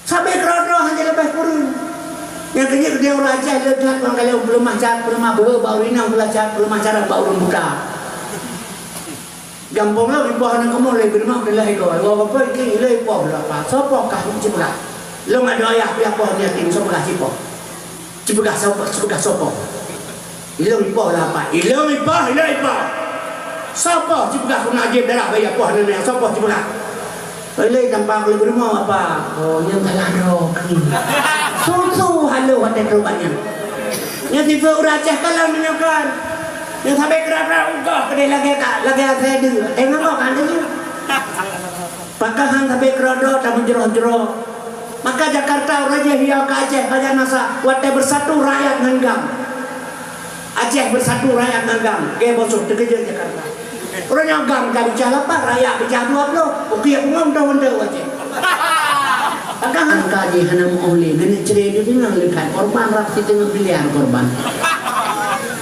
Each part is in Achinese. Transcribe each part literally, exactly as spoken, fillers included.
Sabe keudroe-droe hana leubeh kureueng. Nyang keujeuet keu ureueng Aceh le that ngon kalian peuleumah cara, peuleumah beuhe bak ureueng inong, peuleumah cara, peuleumah cara bak ureueng buta. Gampông lom ipoh aneuk kamoe lé beurimong teulah iko. Iwoe bapak iki ilée ipoh lapa. Soe poh kah ci peugah. Lôn adoe ayah piah poh yatim soe peugah ci poh. Ci peugah soe poh, ci peugah soe poh. Ilôn ipoh lapa. Ilôn ipoh, ilôn ipoh. Soe poh ci peugah keuneuk jieb darah baya poh aneuk nyan. Soe poh ci peugah. Ilée tampa keu lé beurimong apa. Oh, nyang salah droe keuh. Susu halo watée trok banyak. Nyang tipe ureueng Aceh kalam meunyoe kan. Nyang sabe keudroe-droe ugoh keudeh lagée ka, lagée asée deue. Tengok kok kan dia. Pakon han sabe keudroe-droe tameujroh-jroh. Maka Jakarta ureueng jih hiya keu Aceh pajan masa watée beusatu rakyat ngon GAM. Aceh beusatu rakyat ngon GAM. Gée bosoh teukeujot Jakarta. Ureueng nyoe GAM ka bicah lapan, rakyat bicah dua ploh. Ukiek pungo meunteu-meunteu Aceh. Takah angka jih hana meuoh lé, geuneuk cre di deungon leukat korban rab siteungoh miliar korban.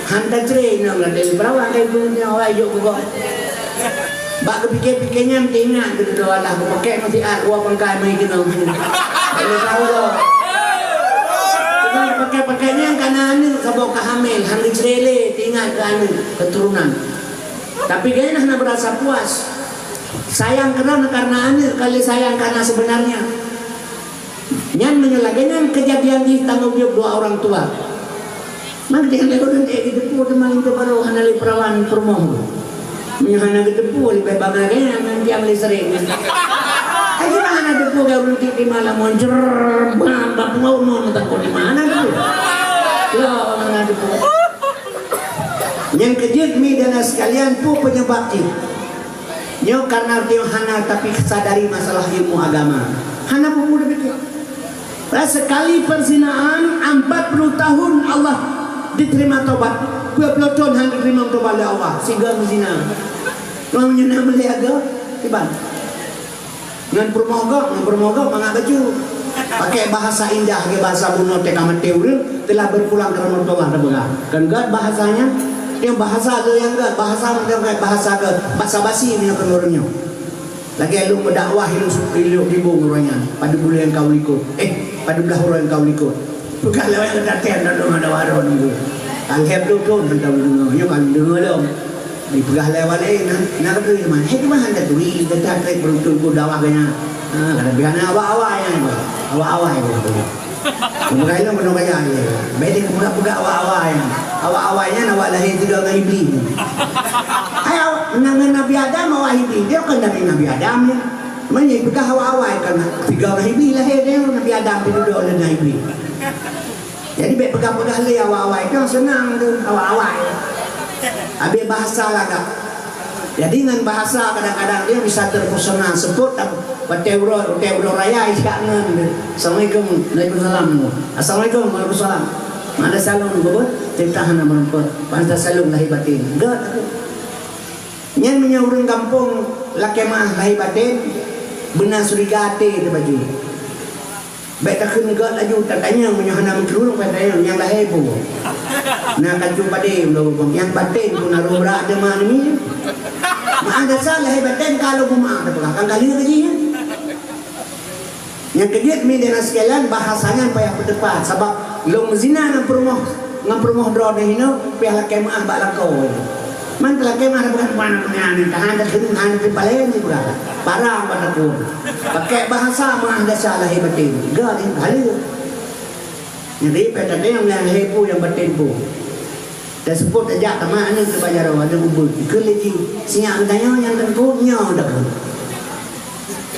Han tacre inong ladée peurawan kai bunoe awai jok geugoe. Bak geupike-pike nyan teuingat geududoe Allah geupakek meusiat dua pangkai meukeunong. Lalu tahu lo. Teuma pakek-pakek nyan kana aneuk saboh ka hamil, han geucre lé teuingat keu aneuk keuturonan. Tapi gobnyan hana beurasa puas. Sayang keudroe karena aneuk, kali sayang karena sebenarnya. Nyan meunyoe lagée nyan keujadian jih tanggong jaweueb dua orang tua. Maka dia lewat dan eh itu pun teman itu baru hana lé perawan perumoh. Meunyoe hana geuteupeue leubeh bangai gaya ngon tiang listrik nyan. Ai gimana depu gaya ureueng tiep di malam monjer bang bak pengawa mon takut di mana tu? Ya mana depu. Nyang keujeuet mi dan sekalian pu penyebab jih. Nyoe karena dia hana tapi sadari masalah ilmu agama. Hana buku dipikir. Lah sekali perzinaan empat puluh tahun Allah diterima tobat. Dua puluh tahun hana diterima tobat oleh Allah. Sehingga berzina. Orang nyena melihat ke? Tiban. Ngan peurumoh gok, ngan peurumoh gok mangat baju. Pakai bahasa indah ke bahasa bunoe teka mate ureueng telah berpulang ke rahmat Allah dah berah. Kan gak bahasanya? Yang bahasa tu yang gak bahasa macam bahasa ke basa basi punya ke ureueng nyoe. Lagée lôn meudakwah ilok, ilok di bong uroe nyan, pada buleuen ka u likot. Eh, pada blah uroe ka u likot. Peugah lawét geutanyoe dan lôn meudakwah droe nunggu. Ka lhèe ploh thon mantong deungoe, nyoe ka lôn deungoe lom. Dipeugah lé awak laén, na, na beutôi teuma. Hai teuma hana turi, gata trép beuruntung ku dakwah geuh nyan. Ha, kada biasa awak-awak nyan. Awak-awak nyan. Peugah lom keunoe kaya dia. Baik dia peugah-peugah awak-awak nyan. Awak-awak nyan awak lahé tiga ngon Iblis. Hai awak, ngon Nabi Adam awak Iblis. Dia kan dari Nabi Adam nyan. Meunyoe peugah awak-awak kan tiga ngon Iblis lahé dia, Nabi Adam pih dudoe lé ngon Iblis. Jadi bèk peugah-peugah lé awak-awak, itu yang senang tu, awak-awak. Habis bahasa lagak. Jadi ngon bahasa kadang-kadang dia bisa terpesona sebut dan watèe uroe, watèe uroe raya ijak ngon dia. Assalamualaikum, waalaikumsalam. Assalamualaikum, waalaikumsalam. Mana salong gobot, cerita hana merumput. Pantas salong lahir batin. Gak. Nyan meunyoe ureueng gampông lakèe meu'ah lahé batén, beuna syeuruga até teuh baju. Bèk takheun gèt laju tatanyong meunyoe hana meukeureueng, bèk tatanyong nyang lahé peue. Na kacu padé ulôn bukon, nyang batén peue na roh brat teuma nyoe. Meu'ah desya lahé batén ka lôn beumeu'ah teupeugah kan ka lheueh lagèe nyan. Nyang keujeuet mi dan sekalian bahasa nyan payah peuteupat sabab lôn meuzina ngon peurumoh, ngon peurumoh droeneuh hinoe payah lakèe meu'ah bak lakoe. Man lakèe meu'ah bukan mana punya ni tahan dah kena hana di palen ni bukan. Parang pada pun. Pakai bahasa meu'ah desya lahé batén. Ga di kali. Jadi payah tadeng nyang lahé peue nyang batén peue. Teuseuôt tajak teuma aneuk teuh bak jaroe, aneuk ubeut. Ikheun lé jih, "Sinyak geutanyoe nyang teungku nyoe takheun."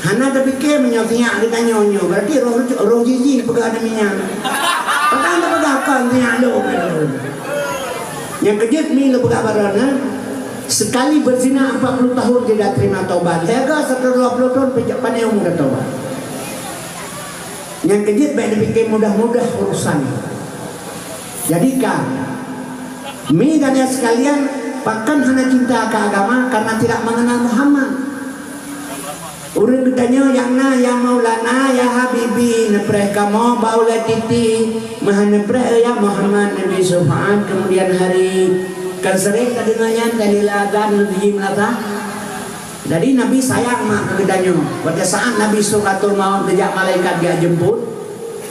Hana tapike meunyoe sinyak geutanyoe nyoe, berarti roh, roh jih jih peugah aneuk minyang. Pakon tapeugah kon sinyak lôn. Nyang keujeuet mi lôn peugah baroe na, sekali berzina empat puluh tahun tidak terima taubat. Lhèe go seratus dua puluh tahun pejak pane umu taubat. Nyang keujeuet bèk tapike mudah-mudah urusan. Jadi ka, mi dan ya sekalian, pakon hana cinta ke agama karena tidak mengenal Muhammad. Ureueng geutanyoe nyang na, "Ya Maulana, ya Habibi," neupreh kamoe bak ulèe titi, meuhan neupreh, "Ya Muhammad, Nabi syafaat kemudian hari." Kan sering tadeungoe nyan, dalil azan, meuseuti meunasah. Jadi Nabi sayang mak keu geutanyoe. Pada saat Nabi Sukratul Maut geujak malaikat geujak jemput,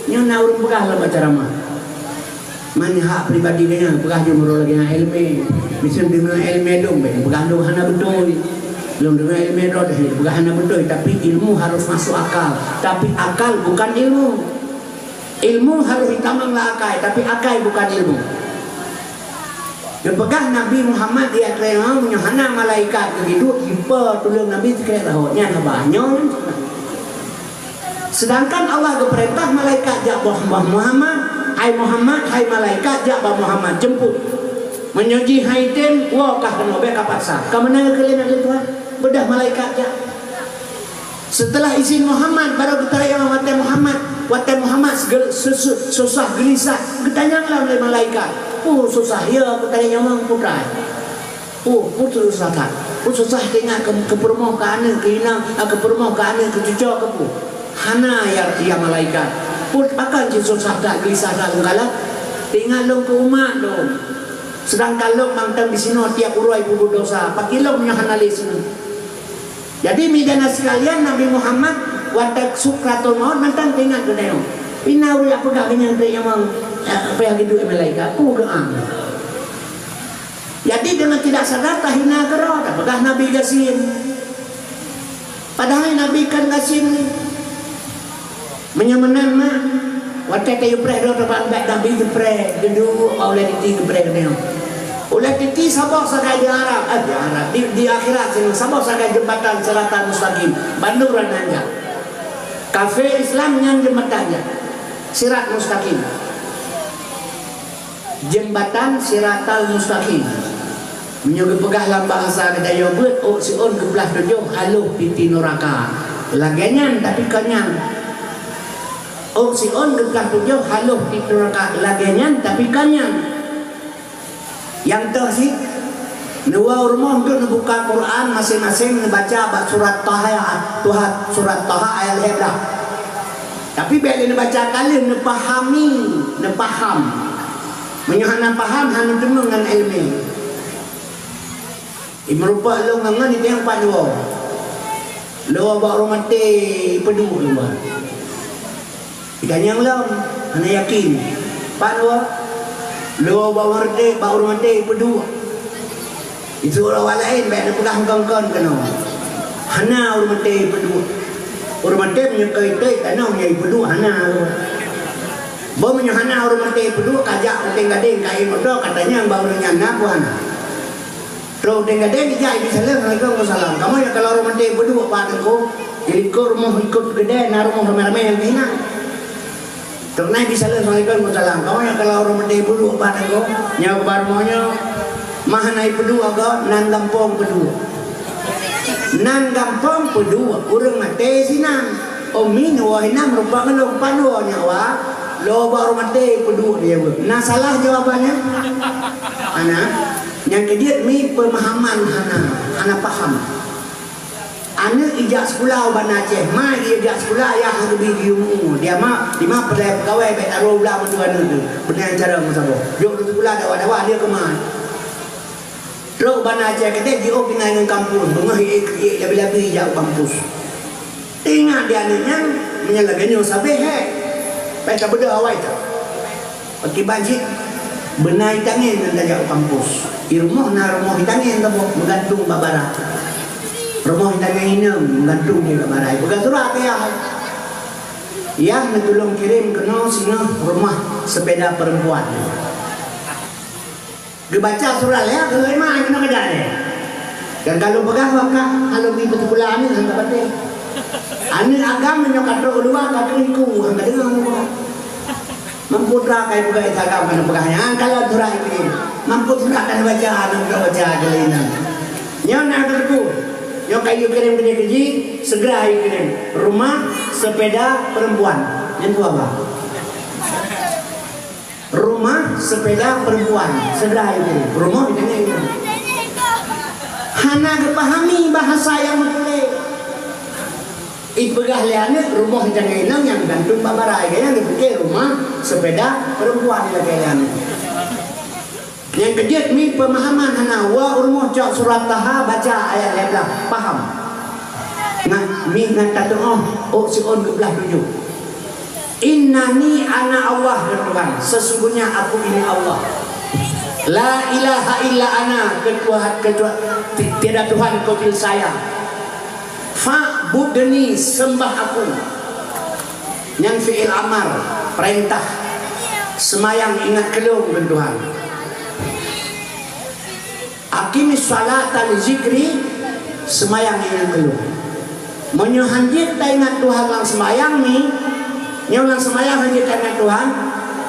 nyoe na ureuëng peugah lam acara mak. Man hak pribadi geuhnyan peugah jumhur lagée nyan ilmu. Miseue deungoe ilmu dong, peugah dong hana beutôi. Lôn deungoe ilmu dong, peugah hana beutôi, tapi ilmu harus masuk akal. Tapi akal bukan ilmu. Ilmu harus ditamong lé akai, tapi akai bukan ilmu. Geupeugah Nabi Muhammad di akhé zaman meunyoe hana malaikat geuduek, ipe tuleueng Nabi sikrék rahot. Nyan haba nyoe. Sedangkan Allah geupeurintah malaikat jak bak Muhammad, "Hai Muhammad, hai malaikat jak bak Muhammad, jemput. Meunyoe jih hai tem, woe kah keunoe, bék ka paksa." Ka meunan keuh lé Nabi Tuhan, beudôh malaikat jak. Setelah izin Muhammad, baru geutarek nyawöng watée Muhammad. Watée Muhammad segel-, su-, su-, susah geulisah, geutanyong lom lé malaikat. "Oh, susah ya geutarek nyawöng putra." "Oh, peue susah that? Peue susah teuingat keu, keu peurumoh keu aneuk, keu inong, ah, keu peurumoh keu aneuk, keu cucoe keu peue?" "Hana ya, ya malaikat." "Peue pakon cit susah that, geulisah that lôn kalon? Teuingat lôn keu umat lôn. Sedangkan lôn mantong disinoe tiep uroe peubuet desya. Pakri lôn meunyoe hana lé sinan." Jadi, meudahna sekalian, Nabi Muhammad watée sukratul maut mantong teuingat keunoe. Pih na ureuëng peugah geuhnyan teuingat memang, eh, payah geuduek malaikat, peue geuang. Jadi, deungon tidak sadar tahina keudroe, tapeugah Nabi gasien. Padahai Nabi kon gasien. Meunyoe meunan mak, watée tayue preh droe teubang bak Nabi geupreh, geuduek bak ulée titi geupreh geuneuk. Ulée titi saboh sagai di Arab, eh, di Arab, di, di akhirat sinan saboh sagai jeumbatan Siratal Mustaqim, bandum rananja. Kafé Islam nyan jeumbatan nyan, Sirat Mustaqim. Jeumbatan Siratal Mustaqim. Meunyoe geupeugah lam bahasa geutanyoe beuet, ôk siôn geuplah tujoh haloh titi nuraka. Lagée nyan, tapi kon nyan. Ôk siôn geuplah tujoh haloh titi nuraka. Lagée nyan, tapi kon nyan. Nyang toh cit, neuwoe u rumoh deuh neubuka Quran maséng-maséng neubaca bak surat Taha, Tuha, surat Taha ayat lhée blah. Tapi bék lé neubaca ka lheueh, neupahami, neupaham. Meunyoe hana paham, hana teumeung ngon iéleumé. Imeurumpok lôn ngon ngon iteueng pat neuwoe. Lôn bak ureuëng maté ipeuduek lôn. Itanyong lom, hana yakin. Pat neuwoe? Lôn bak ureuëng maté, bak ureuëng maté ipeuduek. Itu awak laén bék neupeugah kon-kon keunoe. Hana ureuëng maté ipeuduek. Ureuëng maté meunyoe ka iték tanoh nyang ipeuduek hana. Boh meunyoe hana ureuëng maté ipeuduek, ka jak u Teuing Gadeng, ka ié moto, ka tanyong bak ureuëng nyan na peue hana. Trok u Teuing Gadeng ijak ibi saleuem, "Assalamualaikum." "Waalaikumsalam." "Kamoe nyang kalau ureuëng maté ipeuduek pat Teungku?" Di likot rumoh likot keudè na rumoh ramé-ramé nyang keuhinan. Trok na ibi saleuem, "Assalamualaikum." "Waalaikumsalam." "Kamoe nyang kalau ureuëng maté ipeuduek pat Teungku?" "Nyoe bak rumoh nyoe mah hana ipeuduek gob, nan gampông peuduek." Nan gampông peuduek ureuëng maté sinan. Umi neuwoe hinan meurumpok ngon lôn, pat neuwoe nyoe wa, lôn bak ureuëng maté peuduek di aweueb. Na salah jawaban nyan? Hana. Nyang keujeuet mi peumahaman hana, hana paham. Aneuk ijak sikula u Banda Aceh, ma ijak sikula ayah geubi geuyue mu. Di ma, di ma peureulée peugawée bék taroh u blah mandum aneuk teuh. Beunang cara meusaboh. Jok lôn sikula dawa-dawa lé keu ma. Trok u Banda Aceh keudeh jiôh pih na ngon kampus, beungoh ék-ék labi-labi jak u kampus. Teuingat di aneuk nyan, meunyoe lagée nyoe sabé hék. Bék tabeudôh awai that. Pakiban cit, beuna itangen ngon tajak u kampus. Di rumoh na rumoh itangen saboh meugantung bak bara. Rumoh itangen inong meugantung di bak bara. Peugah surat keu yah. Yah neutulông kirém keunoe singoh rumah sepeda perempuan. Geubaca surat lé, geuhôi ma keunoe keudeh. Dan ka lôn peugah bak kah, ka lôn bi peusikula aneuk hana patéh. Aneuk agam meunyoe ka trok u luwa ka keu iku hana deungoe. Mampu tra kai peugah Instagram hana peugah nyan, ka lôn surat ikirém. Mampu surat ka neubaca, hana neubaca keu lé inong. Nyoe na teupeu. Nyoe ka yue kirém keudeh keu jih, segera yue kirém. Rumah sepeda perempuan. Nyan peue haba? Rumah sepeda perempuan, segera itu. Rumoh itangen inong. Hana geupahami bahasa nyang meutuléh. Ipeugah lé aneuk rumoh itangen inong nyang gantung bak bara, nyang geupike rumah sepeda perempuan ilakée lé aneuk. Nyang keujeuet mi peumahaman hana, wa u rumoh cok surat Taha baca ayat lhée blah, paham. Ngat, mi ngat tatu'oh, ôk siôn geublah tujoh. Innani ana Allah, kheun Tuhan, sesungguhnya aku ini Allah. La ilaha illa ana, ketua, ketua, ti-, tiada Tuhan kecuali saya. Fa'budni, sembah aku. Nyan fi'il amar, perintah. Seumayang ingat keu lôn, kheun Tuhan. Aqimis sholata li zikri, seumayang ingat keu lôn. Meunyoe hanjeuet taingat Tuhan lam seumayang ni, nyoe lam seumayang hanjeuet taingat Tuhan,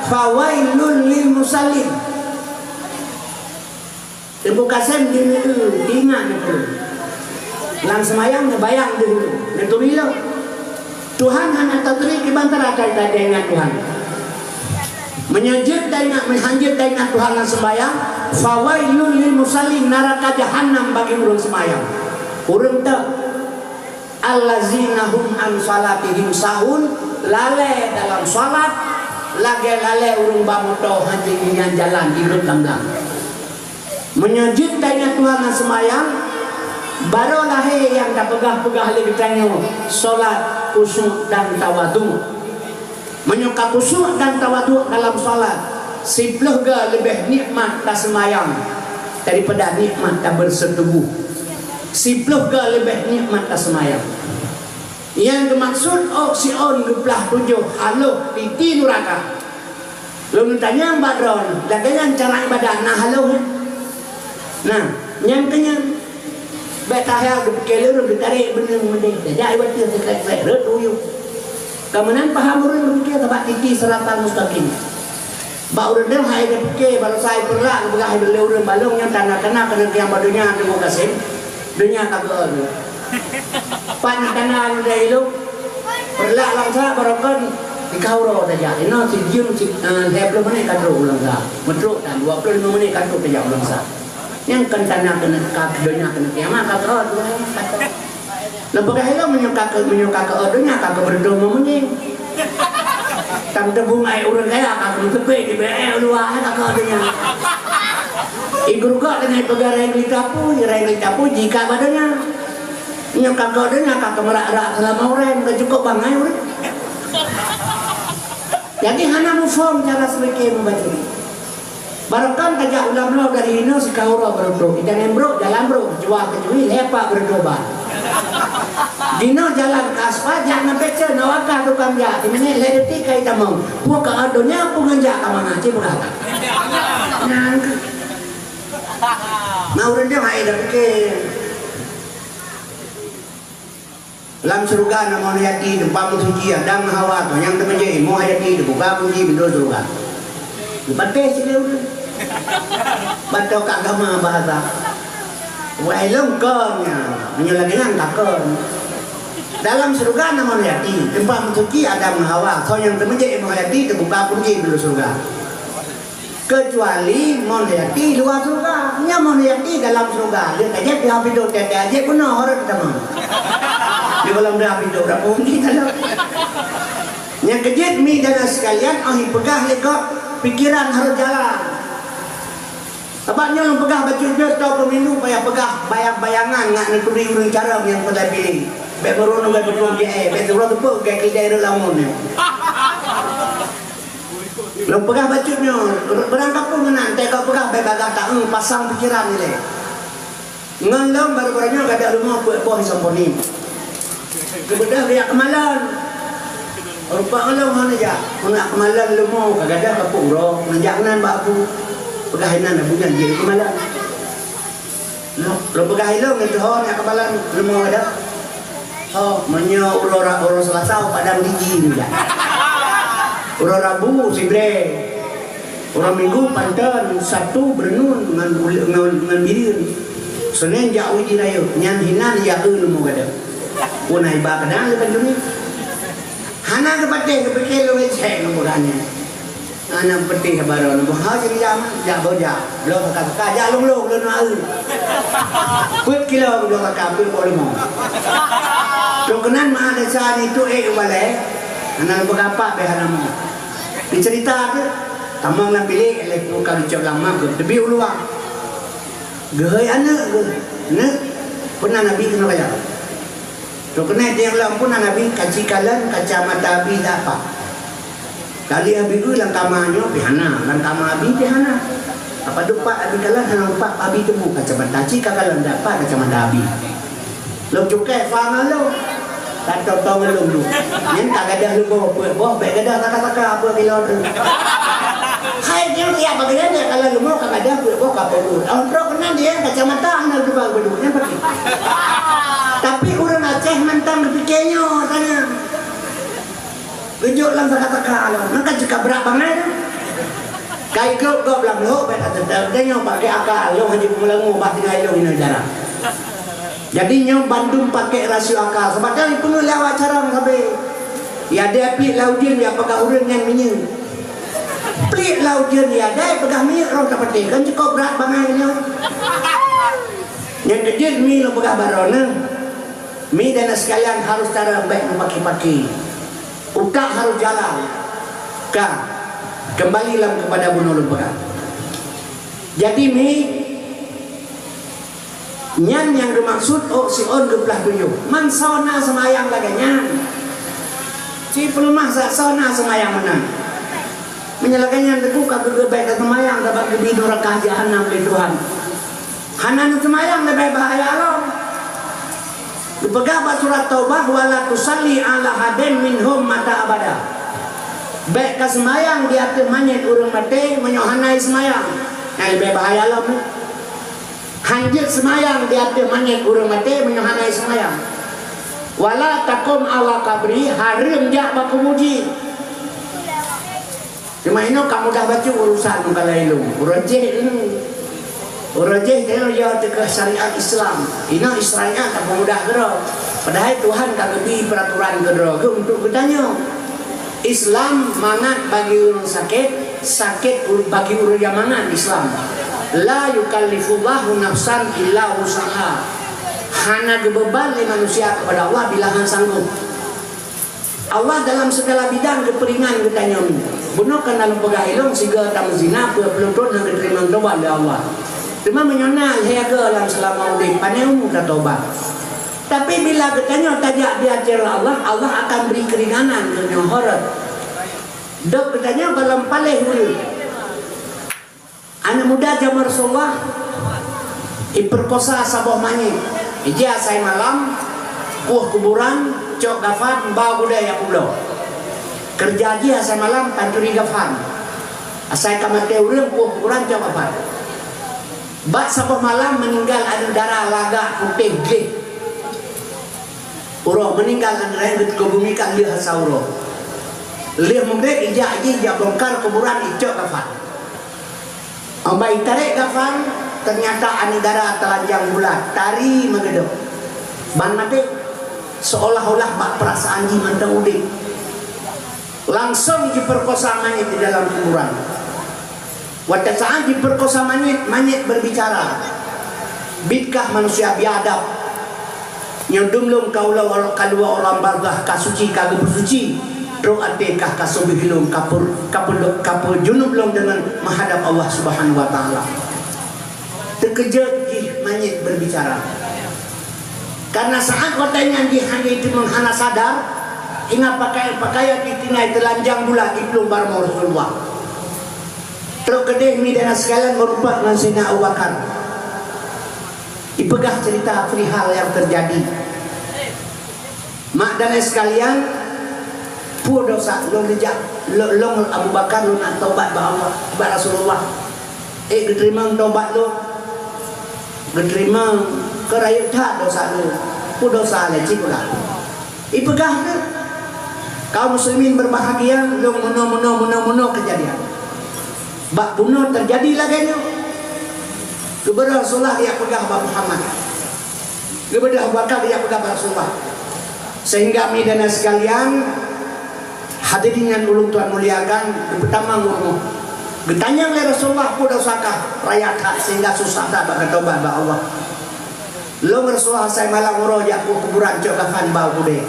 fawailul lil musallin. Teungku Kasem di, di, diingat neuturi. Lam seumayang neubayang deuh, neuturi lom. Tuhan hana taturi kiban cara taingat Tuhan. Meunyoe jeuet taingat, meuhanjeuet taingat Tuhan lam seumayang, fawailul lil musallin, naraka jahanam bagi ureuëng seumayang. Ureuëng teuh, allazina hum an salatihim sahun, lalée dalam salat, lagée lalée ureuëng ba moto hana ingat jalan di rot lam blang. Meunyoe jeuet taingat Tuhan lam seumayang, barô lahé nyang tapeugah-peugah lé geutanyoe, solat khusyuk dan tawadhu. Meunyoe ka khusyuk dan tawadhu dalam solat, siplôh go leubeh nikmat taseumayang daripada nikmat tabeureuseue tuboh. Siplôh go leubeh nikmat taseumayang. Nyang geumaksud ôk siôn geuplah tujoh haloh titi nuraka. Lôn tanyong bak droeneuh, lagée nyan cara iébadat na haloh? Nah, nyan keuh nyan. Bék takhayal geupike lé ureuëng geutarek beuneung meudeh, tajak ié watée teukrek-krek rot uyueng. Ka meunan paham ureuëng geupike sabab titi siratal mustaqim. Bak ureuëng nyan hai geupike, baroesa ié peurlak geupeugah lé ureuëng balong nyan tanda-tanda keuneuk kiamat donya teungku Kasem. Donya ka geuôn. Pan tanda nyan ilong. Peurlak lam sa barokon, di ka uroe tajak. Inoe sijeuem si, eh, lhée ploh menit ka trok u lam sa. Meutrok dan dua ploh lima menit ka trok tajak u lam sa. Nyang kon tanda keuneuk ka donya keuneuk kiamat ka trok, ka trok. Lôn peugah ilong meunyoe ka keu, meunyoe ka keu donya ka keu beureudoh meumunyéng. Tam teubung ai ureuëng kaya ka keu meuteupé di B E luwa ka keu donya. Ié geurugoe keuneuk peugah reng litapu, reng litapu jika bak donya. Nyoe ka keu donya ka keu meurak-rak seulama ureuëng, ka cukôp bangai ureuëng. Jadi hana muphom cara seuleuke meubacut. Barokon tajak u lam bloe dari inoe sikauro beureudoh, itanyan brok jalan brok, jua keujui lepak beureudoh ba. Dinoe jalan ka aspal, jak ngon pecel, na waka tukang jak, di menit lhée detik ka itamong. Peue ka donya peue ngon jak ka mangat, cit peugah. Nang. Mau ureuëng nyoe hai dah pike. Lam syeuruga na Maulana Yati, teumpat meusuci Adam ngon Hawa, tu nyang teumeujeuet ilmu Hayati, teubuka kunci pintoe syeuruga. Geupatéh sidéh ureuëng. Batok ka gama bahasa. Wai lôn kon nyan, meunyoe lagée nyan ka kon. Dalam syeuruga na Maulana Yati, teumpat meusuci Adam ngon Hawa, soe nyang teumeujeuet ilmu Hayati, teubuka kunci pintoe syeuruga. Keucuali mon Hayati luwa syeuruga. Nyan mon Hayati dalam syeuruga. Lheueh ka jép pihak pintoe teuh-teuh jép bunoe horot teuma. Di gohlom pihak pintoe dak peue mungkin ada. Nyang keujeuet mi dan sekalian, oh ipeugah lé gob pikeran harôh jalan. Sabab nyoe lôn peugah bacut nyoe, tao pemilu payah peugah bayang-bayangan ngat neuturi ureuëng carông nyang peulai piléh. Bék meurunung gai beutôi G E, bék teupeue teupeue gai kidai rot lamon nyoe. Lôn peugah bacut nyoe, beurangkapeue meunan, teuka peugah bék bagah taeu pasang pikeran ilée. Ngon lôn baru-baru nyoe gadôh rumoh peuet boh isom ponin. Keubeudoh geujak keumalon. Rupa ngon lôn hana jak, meunyoe keumalon leumo ka gadôh kapok uroe, neujak nan bak aku. Peugah inan abu nyan jeuet keumalon. Lôn, lôn peugah ilong ngon tuho nyang keumalon leumo gadôh. Oh, meunyoe uroe ra-, uroe Selasa padang gigi nyan. Uroe Rabu sibrée. Uroe Minggu panton, Sabtu beureunun ngon ule-, ngon, ngon bireuen. Senin jak uji rayeuk, nyan hinan jak eu leumo gadôh. Pun ai ba keudang leubeh dumi. Hana geupatéh geupike lôn cék lôn peugah nyan. Hana peutéh baroe nyoe, ha, sini jak, jak boh jak. Bloe saka-saka, jak lôn-lôn, lôn na eu. Peuet kilo bloe saka, peuet boh limong. Lôn keunan meu'ah desya nyan itu ék u balée, hana lôn peugah pat beh hana mo. Diceurita teuh, tamong lam bilék, lé buka geucok lam mak, geuteubiet u luwa. Geuhôi aneuëk geuh, "Neuk, peue na Nabi keunoe kajak?" Trok keunan tiang lom pun Nabi kaci kalon kacamata Abi dak pat. Kali Abi lam kama nyoe pih hana, lam kama Abi pih hana. Apa dupat Abi kalon hana lupa Abi temu kacamata ci ka kalon dak pat kacamata Abi. Lom cukai fa ngon lom. Tato-to ngon lom lu. Nyan ka gadah leumo peuet boh, bèk gadah saka-saka apa kilo tu. Hai nyoe ya bagaimana kalau leumo ka gadah peuet boh ka peuet. Trok keunan dia kacamata hana lupa bedu nyan pati. Tapi ureueng Aceh mantong geupike nyoe tanya. Geujok lam saka-saka lom. Maka jika brat bangai tu. Kai keu gob lam lhok bèk tateuteu. Dia nyoe pakai akal. Lhok haji pengelangu bah tinggai lhok ina jarang. Jadi nyoe bandum pakai rasio akal. Sebab kan peungeut lé awak carong sabe. Ya dia plik lau jin ya peugah ureueng nyan minyeuk. Plik lau jin ya dia peugah minyeuk roh tapati. Kan cukup brat bangai nyoe. Nyang keujeuet mi lôn peugah baroe neuh. Mi dan sekalian harus cara bèk mupaki-paki. Utak harus jalan. Ka, kembali lam kepada bunoe lôn peugah. Jadi mi, nyan nyang geumaksud ôk siôn geuplah tujoh. Man soe na seumayang lagèe nyan. Ci peuleumah sa soe na seumayang meunan. Meunyoe lagèe nyan teungku ka geugeubèe ka seumayang sabab geubi neuraka jahanam lé Tuhan. Hana neuseumayang leubeh bahaya lom. Geupeugah bak surat Taubah, "Wa la tusalli ala hadin minhum mata abada." Bèk ka seumayang di ateueh manyét ureueng maté meunyoe hana seumayang. Nyan leubeh bahaya lom. Hanjeuet seumayang di ateueh manyét ureueng maté meunyoe hana seumayang. "Wa la taqum ala qabri", hareuem jak bak kubu jih. Cuma inoe ka mudah bacut urusan meukalai lôn. Uroe jih ini. Uroe jih teuh ya teuka syariat Islam. Inoe Israel nyan ka peumudah keudroe. Padahai Tuhan ka geubi peraturan keudroe geuh untuk geutanyoe. Islam mangat bagi ureueng sakét, sakét u-, bagi ureueng nyang mangat Islam. La yukallifullahu nafsan illa wus'aha. Hana geubeuban lé manusia kepada Allah bila hana sanggup. Allah dalam segala bidang geupeuringan geutanyoe. Bunoe kan dalam peugah ilong siga tameuzina peuet puluh thon hana geuteurimong tobat lé Allah. Teuma meunyoe na lhèe go lam seulama udép, panè umu tatobat. Tapi bila geutanyoe tajak di até Allah, Allah akan bri keuringanan geutanyoe horot. Dok geutanyoe gohlom paléh ureueng. Aneuk muda jameun Rasulullah ipeukosa saboh manyét. Ijak asai malam, kueh kuburan, cok gafan, ba gudée jak peubloe. Keureuja jih asai malam pancuri gafan. Asai ka maté ureuëng, kueh kuburan, cok gafan. Bak saboh malam meuninggai aneuk dara lagak putéh gleh. Uroe meuninggai aneuk dara nyan geuteuka bumi ka lheueh asa uroe. Lheueh mugreb ijak jih jak bongkar kuburan, icok gafan. Ambai tarek gafan, teunyata aneuk dara teulanjang bulat, tari meugeudok. Ban maté, seolah-olah bak peurasaan jih mantong udeb. Langsong jipeurkosa manyét di dalam kuburan. Watée saát jipeurkosa manyét, manyét beurbicara, "Bitkah manusia biadab?" Nyoe dum lôn ka ulôn, ka luwa u alam barzakh, ka suci, ka geupeusuci, trok até kah ka subeh lôn, ka peu-, ka peu-, ka peujunub lôn deungon meuhadab Allah Subhanahu wa Taala. Teukeujot jih manyét beurbicara. Karena saát watée nyan jih hana jiteumeung, hana sadar, ingat pakaian-pakaian jih tinggai teulanjang bulat diplueng barô Rasulullah. Trok keudeh mi dan sekalian meurumpok ngon Saidina Abu Bakar. Ipeugah cerita perihal yang terjadi. Mak dan ayah sekalian, peue dosa lôn rijak, lôn, lôn Abu Bakar lôn nak taubat bak Allah, bak Rasulullah. Eh, geuteurimong taubat lôn. Geuteurimong, keu rayeuk that dosa lôn. Peue dosa lé cit ulah. Ipeugah keu kaum muslimin berbahagia, lôn meunoe, meunoe, meunoe, meunoe keujadian. Bak bunoe teujadi lagée nyoe. Geubeudôh Rasulullah jak peugah bak Muhammad. Geubeudôh Abu Bakar jak peugah bak Rasulullah. Sehingga mi dan sekalian, hadirin yang ulôn tuan muliakan, geupeutamong u rumoh. Geutanyong lé Rasulullah, peue dosa kah raya that sehingga susah that bak geutobat bak Allah. Lôn Rasulullah asai malam uroe jak u kuburan cok kafan bak u keudée.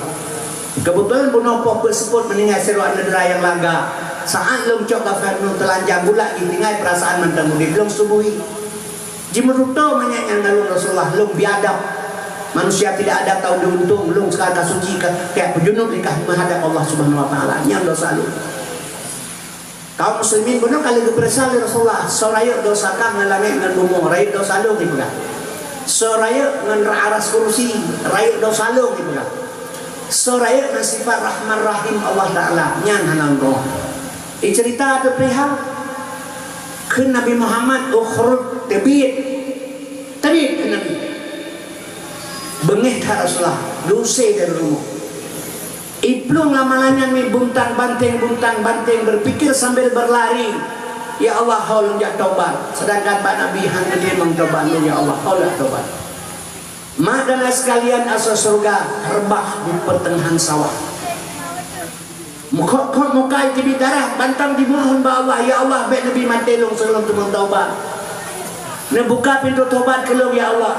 Keubeutulan bunoe poh peuet seupôt meuninggai sidroe aneuk dara nyang lagak. Saát lôn cok kafan nyoe teulanjang bulat jih tinggai peurasaan mantong udeb lôn subui. Jimeuruto manyét nyang naleueng Rasulullah lôn biadab. Manusia tidak ada tahu diuntong, lôn sekarang ka suci, ka, ka peujunub lé ka menghadap Allah Subhanahu wa Taala. Nyan dosa lôn. Kaum muslimin bunoe ka lheueh geupeuriksa lé Rasulullah, soe rayeuk dosa kah ngon langét ngon bumoe, rayeuk dosa lôn dipeugah. Soe rayeuk ngon aras kursi, rayeuk dosa lôn dipeugah. Soe rayeuk ngon sifat Rahman Rahim Allah Taala, nyan hana lôn. Icerita ateueh peurihal kheun Nabi Muhammad, "Ukhruj," teubiet. Teubiet kheun Nabi. Beungéh that Rasulullah, geuusé dari rumoh. Iplueng lam malam nyan mi buntang-banteng, buntang-banteng, berpikir sambil berlari, "Ya Allah, ho lôn jak tobat." Sedangkan bak Nabi han geuteurimong tobat lôn, "Ya Allah, ho lôn jak tobat." Mak dan ayah sekalian, asoe syeuruga reubah di pertengahan sawah. Meukhot-khot muka jiteubiet darah, bantang jimohon bak Allah, "Ya Allah, bèk neubi maté lôn sigohlom teumeutobat. Neubuka pintoe tobat keu lôn, ya Allah."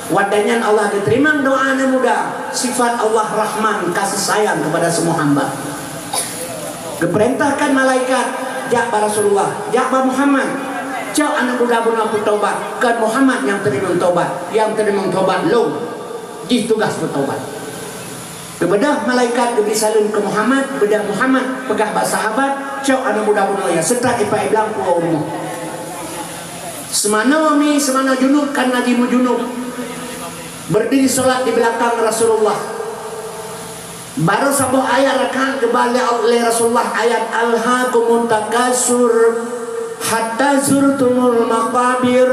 Watèe nyan Allah geuteurimong doa aneuk muda, sifat Allah Rahman, kasih sayang kepada semua hamba. Geupeurintahkan malaikat, "Jak bak Rasulullah, jak bak Muhammad, cok aneuk muda bunoe peutobat, kon Muhammad nyang teurimong tobat, nyang teurimong tobat lôn, jih tugaih peutobat." Geubeudôh malaikat geubri saleuem keu Muhammad, beudôh Muhammad peugah bak sahabat, "Cok aneuk muda bunoe nyan, seutôt ipat iblang puwoe u rumoh." Seumanoe mi, seumanoe junub, ka na jimeujunub. Berdiri salat di beulakang Rasulullah. Barô saboh ayat rakaat geuba lé, lé Rasulullah, ayat, "Alhaakumut takatsur hatta zurtumul maqabir."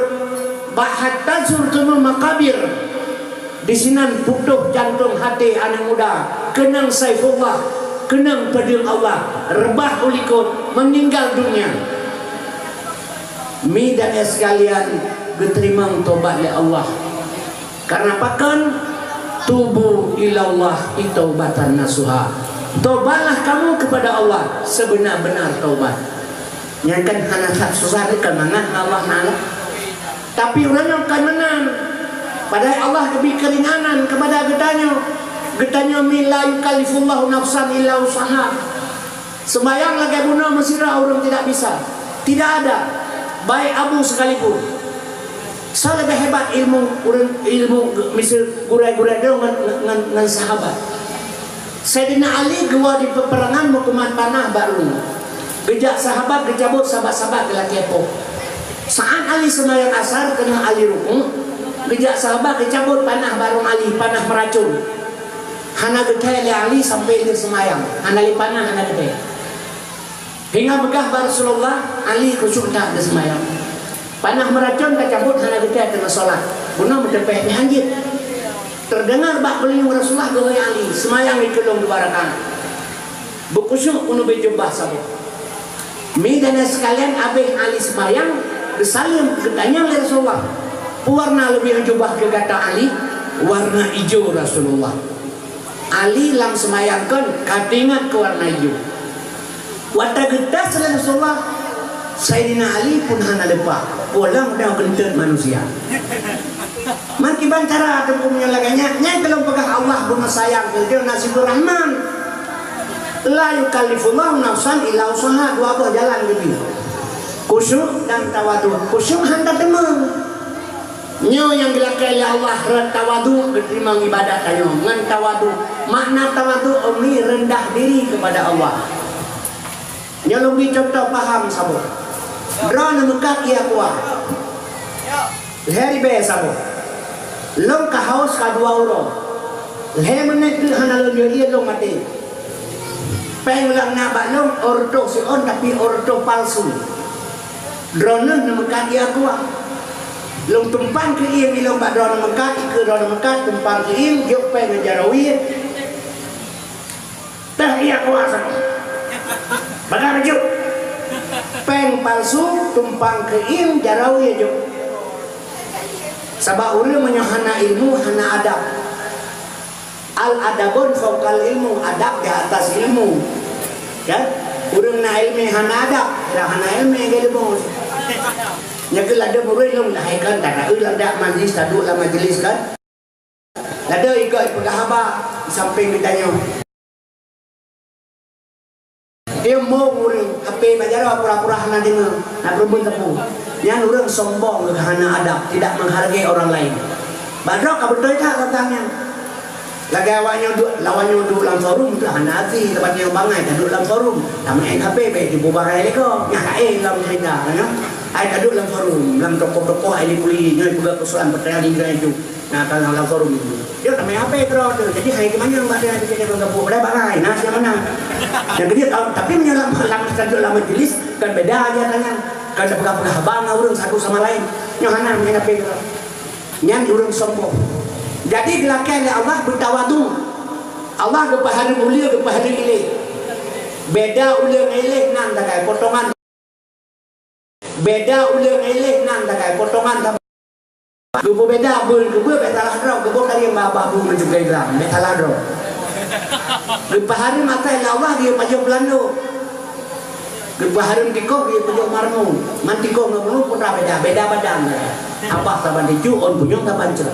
Bak hatta zurtumul maqabir. Disinan putôh jantông até aneuk muda, keunong Saifullah, keunong peudeueng Allah, reubah u likot, meuninggal dunia. Mi dan ayah sekalian, geuteurimong tobat lé Allah. Karena pakon? "Tubu ilallahi taubatan nasuha." Tobatlah kamu kepada Allah sebenar-benar taubat. Nyan kan hana that susah, kan mangat Allah Taala. Tapi ureueng nyoe kon meunan. Padahai Allah geubri keuringanan kepada geutanyoe. Geutanyoe mi la yukallifullahu nafsan illa wus'aha. Sembahyang lagèe bunoe meusidroe ureueng tidak bisa. Tidak ada. Baik abu sekalipun. Soe leubeh hebat ilmu ureueng, ilmu miseue gurèe-gurèe droe ngon, ngon, ngon sahabat. Saidina Ali geuwoe di peuperangan meukumat panah bak rueng. Geujak sahabat geucabot, sahabat-sahabat geulakèe poh. Saat Ali seumayang asar, keuneuk Ali rukuk, geujak sahabat geucabot panah bak rueng Ali, panah meuracôn. Hana geuthèe lé Ali sampoe lheueh seumayang, hana lé panah, hana geuthèe. Hingga peugah bak Rasulullah, "Ali khusyuk that geuseumayang. Panah meuracôn tacabot hana geuthèe teuma salat. Bunoe meuteupèh pih hanjeuet." Teudeungar bak beulinyueng Rasulullah geuhôi Ali, "Seumayang dikeue lôn dua rakaat. Beukhusyuk keuneuk bri jubah saboh." Mi dan sekalian, abéh Ali seumayang, geusaleuem, geutanyong lé Rasulullah, "Peue warna leubeh jubah keu gata Ali?" "Warna ijo, Rasulullah." Ali lam seumayang kon ka teuingat keu warna ijo. Watèe geutas lé Rasulullah, Saidina Ali pun hana leupah, pulang dan geunteut manusia. Meukiban cara teungku meunyoe lagèe nyan, nyan keuh lôn peugah Allah beungoh sayang keu droe na sibeurahman. La yukallifullahu nafsan illa wus'aha, dua boh jalan geubri. Khusyuk dan tawadhu. Khusyuk han tateumé. Nyoe nyang geulakèe lé Allah rot tawadhu geuteurimong ibadat tanyoe ngon tawadhu. Makna tawadhu, umi rendah diri kepada Allah. Nyoe lôn bri contoh paham saboh. Droeneuh meukat ié aqua. Lhèe ribèe saboh. Lôn ka haus ka dua uroe. Lhèe minèt teuk hana lôn yue ié lôn maté. Pèng lam na bak lôn, uroe reutôh siôn, tapi uroe reutôh palsu. Droeneuh neumeukat ié aqua. Lôn tumpang keuieng ilôn bak droeneuh meukat, ikeue droeneuh meukat, tumpang keuieng, jok pèng ngon jaroe wie. Teuh ié aqua sa. Bagah jok. Pèng palsu, tumpang keuieng, jaroe wie jok. Sabab ureueng meunyoe hana ilmu, hana adab. Al-adabun fauqal ilmu, adab di atas ilmu. Ya? Ureueng na ileumèe hana adab, ya hana ileumèe geuleubong. Nyan keuh ladôm ureueng lôn lahé kan, tataeu lam dak majlis, taduek lam majlis kan. Ladôm ikot peugah haba di sampéng geutanyoe. Ilmu ureueng, H P bak jaroe pura-pura hana deungoe, na peureubeuet teupeu. Nyan ureueng sombong, hana adab, tidak menghargai orang lain. Bak droe ka beutôi that teuntang nyan. Lagèe awak nyoe duek, lawan nyoe duek lam forum tu hana até, teuma nyoe bangai ka duek lam forum. Tameu'en H P bèk jibu bangai lé gob. Nyang laén lam cerita nyoe. Ai ka duek lam forum, lam toko-toko ai likuli nyoe peugah keusuran peuteulali nyoe tu. Nah, ka lam forum tu. Dia tameu'en H P keudroe tu. Jadi hai keumanyang bak dia, dia, dia, dia, dia, dia bangai. Nah, siapa menang? Yang kedua, tapi meunyoe lam, lam, lam majlis kan beda aja tanya. Kan peugah-peugah haba ngon ureueng satu sama lain. Nyoe hana main H P keudroe. Nyan ureueng sombong. Jadi geulakèe lé Allah beutawadu. Allah geupeuhareuem uleue, geupeuhareuem ilèe. Beda uleue ngon ilèe nan sagai potongan. Beda uleue ngon ilèe nan sagai potongan. Geupeubeda beul keu beul bèk salah droe, geuboh tarieng babah bu meuncukai gram, bèk salah droe. Geupeuhareuem asai lé Allah geuyue pajoh Beulando. Geupeuhareuem tikoh geuyue pajoh Marmo. Man tikoh ngon Marmo peue beda, beda badan. Abah saban tiju, ôn punyueng saban cre.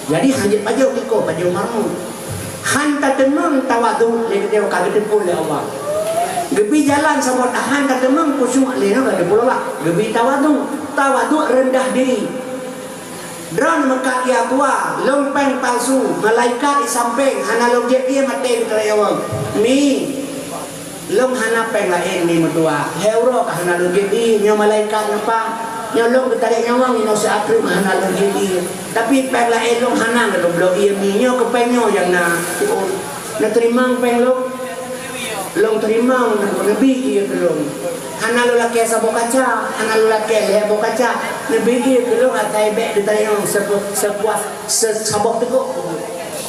Jadi hanjeuet pajoh tikoh, pajoh Marmo. Han tateumeung tawadu lé geutanyoe ka geuteupeue lé Allah. Geubri jalan saboh tahan tateumeung khusyuk lé nyoe ka geuteupeue Allah. Geubri tawadu, tawadu reundah diri. Droeneuh meukat ia kuah, lôn péng palsu, malaikat di sampéng, hana lôn jieb ié maté geuteupeue lé Allah. Mi, lôn hana péng laén mi meutuah. Lhèe uroe ka hana lôn jieb ié, nyoe malaikat nyoe pah. Nyoe lôn geutarek nyawöng inoe siat treuk hana lôn jieb ié. Tapi péng laén lôn hana lôn bloe ié mi. Nyoe keu péng nyoe nyang na. Neuteurimong péng lôn. Lôn teurimong, neubri ié keu lôn. Hana lôn lakèe saboh kaca, hana lôn lakèe lhèe boh kaca. Neubri ié keu lôn asai bèk geutarek nyawöng sepu-, sepuas se-, saboh teugok.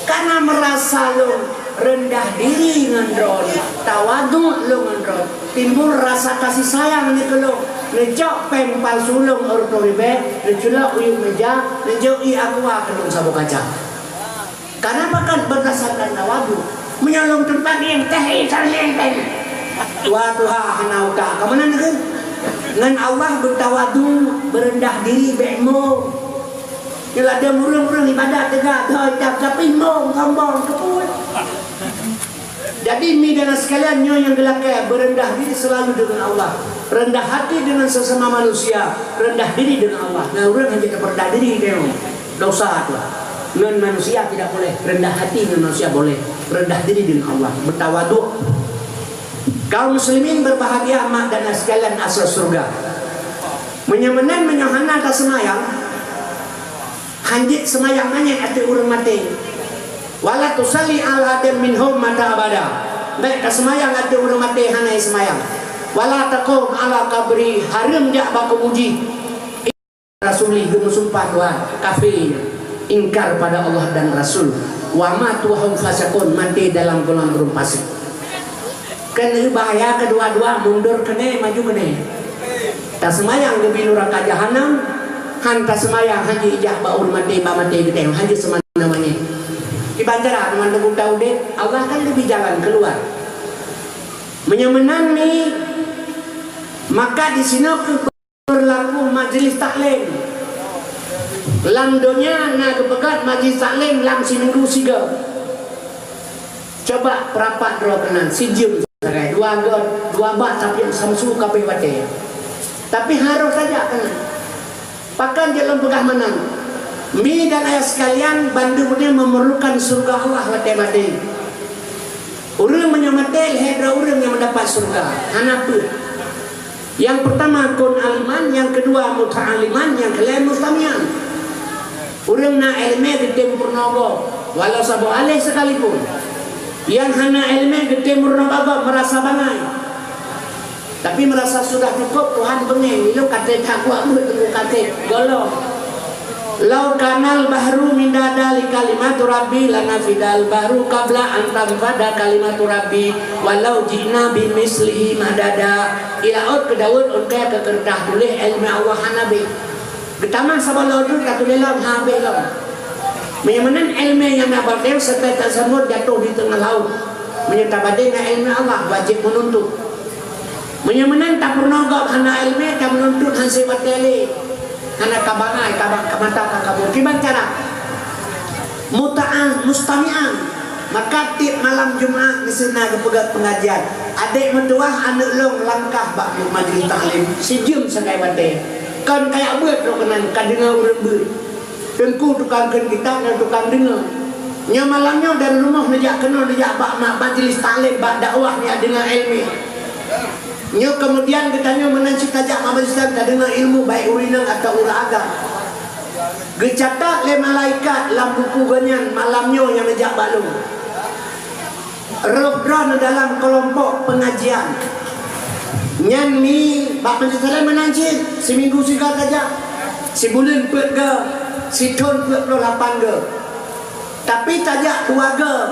Karena meurasa lôn reundah diri ngon droeneuh, tawadu lôn ngon droeneuh, timbul rasa kasih sayang nyoe keu lôn, neucok péng palsu lôn reutoh ribèe, neuculok u yup meuja, neujok ié aqua keu lôn saboh kaca. Karena pakon? Berdasarkan tawadu. Meunyoe lôn teumpat ié teh, ié saléng teh. Wah, tuha hana utak. Ka meunan keuh? Ngon Allah beutawadu, beureundah diri bèk mo. Nyoe ladôm ureueng-ureueng ibadat teuga, tapi mong, sombong, keupeue. Jadi, mi dan sekalian, nyoe nyang geulakèe, beureundah diri selalu dengan Allah. Rendah hati dengan sesama manusia, rendah diri dengan Allah. Nah, ureueng hana tapeureundah diri, tengok. Dosa tu. Ngon manusia tidak boleh, rendah hati ngon manusia boleh. Rendah diri dengan Allah, beutawadu. Kaum muslimin berbahagia, mak dan sekalian asal surga. Meunyoe meunan, meunyoe hana taseumayang, hanjeuet seumayang manyét ateueh ureueng maté. Wala tusalli ala ahadin minhum mata abada. Bèk taseumayang ateueh ureueng maté hana seumayang. Wala taqum ala qabri, hareuem jak bak kubu jih. Rasuli geumeusumpah Tuhan, kafé, ingkar pada Allah dan Rasul. Wa matu wa hum fasiqun, maté dalam golongan ureueng fasik. Keuneuk bahya keudua-dua, mundur keunoe, maju keunoe. Taseumayang leubeh nuraka jahanam, han taseumayang hana ijak bak ureueng maté, bak maté geutanyoe, hana seumana manyét. Kiban cara teuma teubuta udép, Allah kan leubeh jalan keuluar. Meunyoe meunan ni, maka disinoe keuh Beurlaku majlis taklim. Lam donya na geupeugah majlis taklim lam siminggu sigoe. Coba peurapat droe keunan, sijeuem sagai, dua goe, dua bak tapiôh samsu ka abéh watèe. Tapi harôh saja keunan. Pakon jeuet lôn peugah meunan? Mi dan ayah sekalian, bandum nyoe memerlukan syurga Allah watèe maté. Ureueng meunyoe maté, lhèe droe ureueng nyang meudapat syurga. Hana peuet. Nyang peurtama kun aliman, nyang keudua muta'alliman, nyang keulhèe mustami'an. Ureueng na ileumèe geutem peurunoe gob, walau saboh aléh sekalipun. Nyang hana ileumèe geutem peurunoe gob meurasa bangai. Tapi meurasa sudah cukup, Tuhan beungèh, ilôn ka trép that kuat beuet teungku ka trép gohlom. Lau kanal bahru midada li kalimatu Rabbi lanafidal bahru qabla an tanfada kalimatu Rabbi walau ji'na bimislihi madada. Di laôt keu Daud ôn kèe keu keureutah tuléh ileumèe Allah hana habéh. Geutamah saboh lôn ka tuléh lom, hana habéh lom. Meunyoe meunan ileumèe nyang na batèe seutôt tasambot jatoh di teungoh laôt. Meunyoe tabadé ngon ileumèe Allah, wajéb meununtut. Meunyoe meunan tapeurunoe gob hana ileumèe, tameununtut hana watèe lé. Hana ka bangai, ka ba-, ka mata ka kabur. Kiban cara? Muta'ah, mustami'an. Maka tiep malam Jumat miseue na geupeugah peungajian. Adék meutuwah aneuk lôn langkah bak majlis taklim. Sijeuem sagai watèe. Kon kajak beuet droe keunan ka deungö ureueng beuet. Teungku tukang kheun kitab dan tukang deungoe. Nyoe malam nyoe dari rumoh neujak keunoe, neujak bak ma-, majlis taklim, bak dakwah, neujak deungoe ilmu. Nyoe keumudian geutanyoe meunan cit tajak bak majlis taklim, tadeungoe ilmu, baik ureueng inong atawa ureueng agam. Geucatat lé malaikat lam buku geuh nyan malam nyoe nyang neujak bak lôn. Rôh droeneuh dalam keulompok peungajian. Nyan mi bak majelis taklim meunan cit, siminggu sigoe tajak. Sibuleuen peuet goe, sithon peuet ploh lapan goe. Tapi tajak dua goe,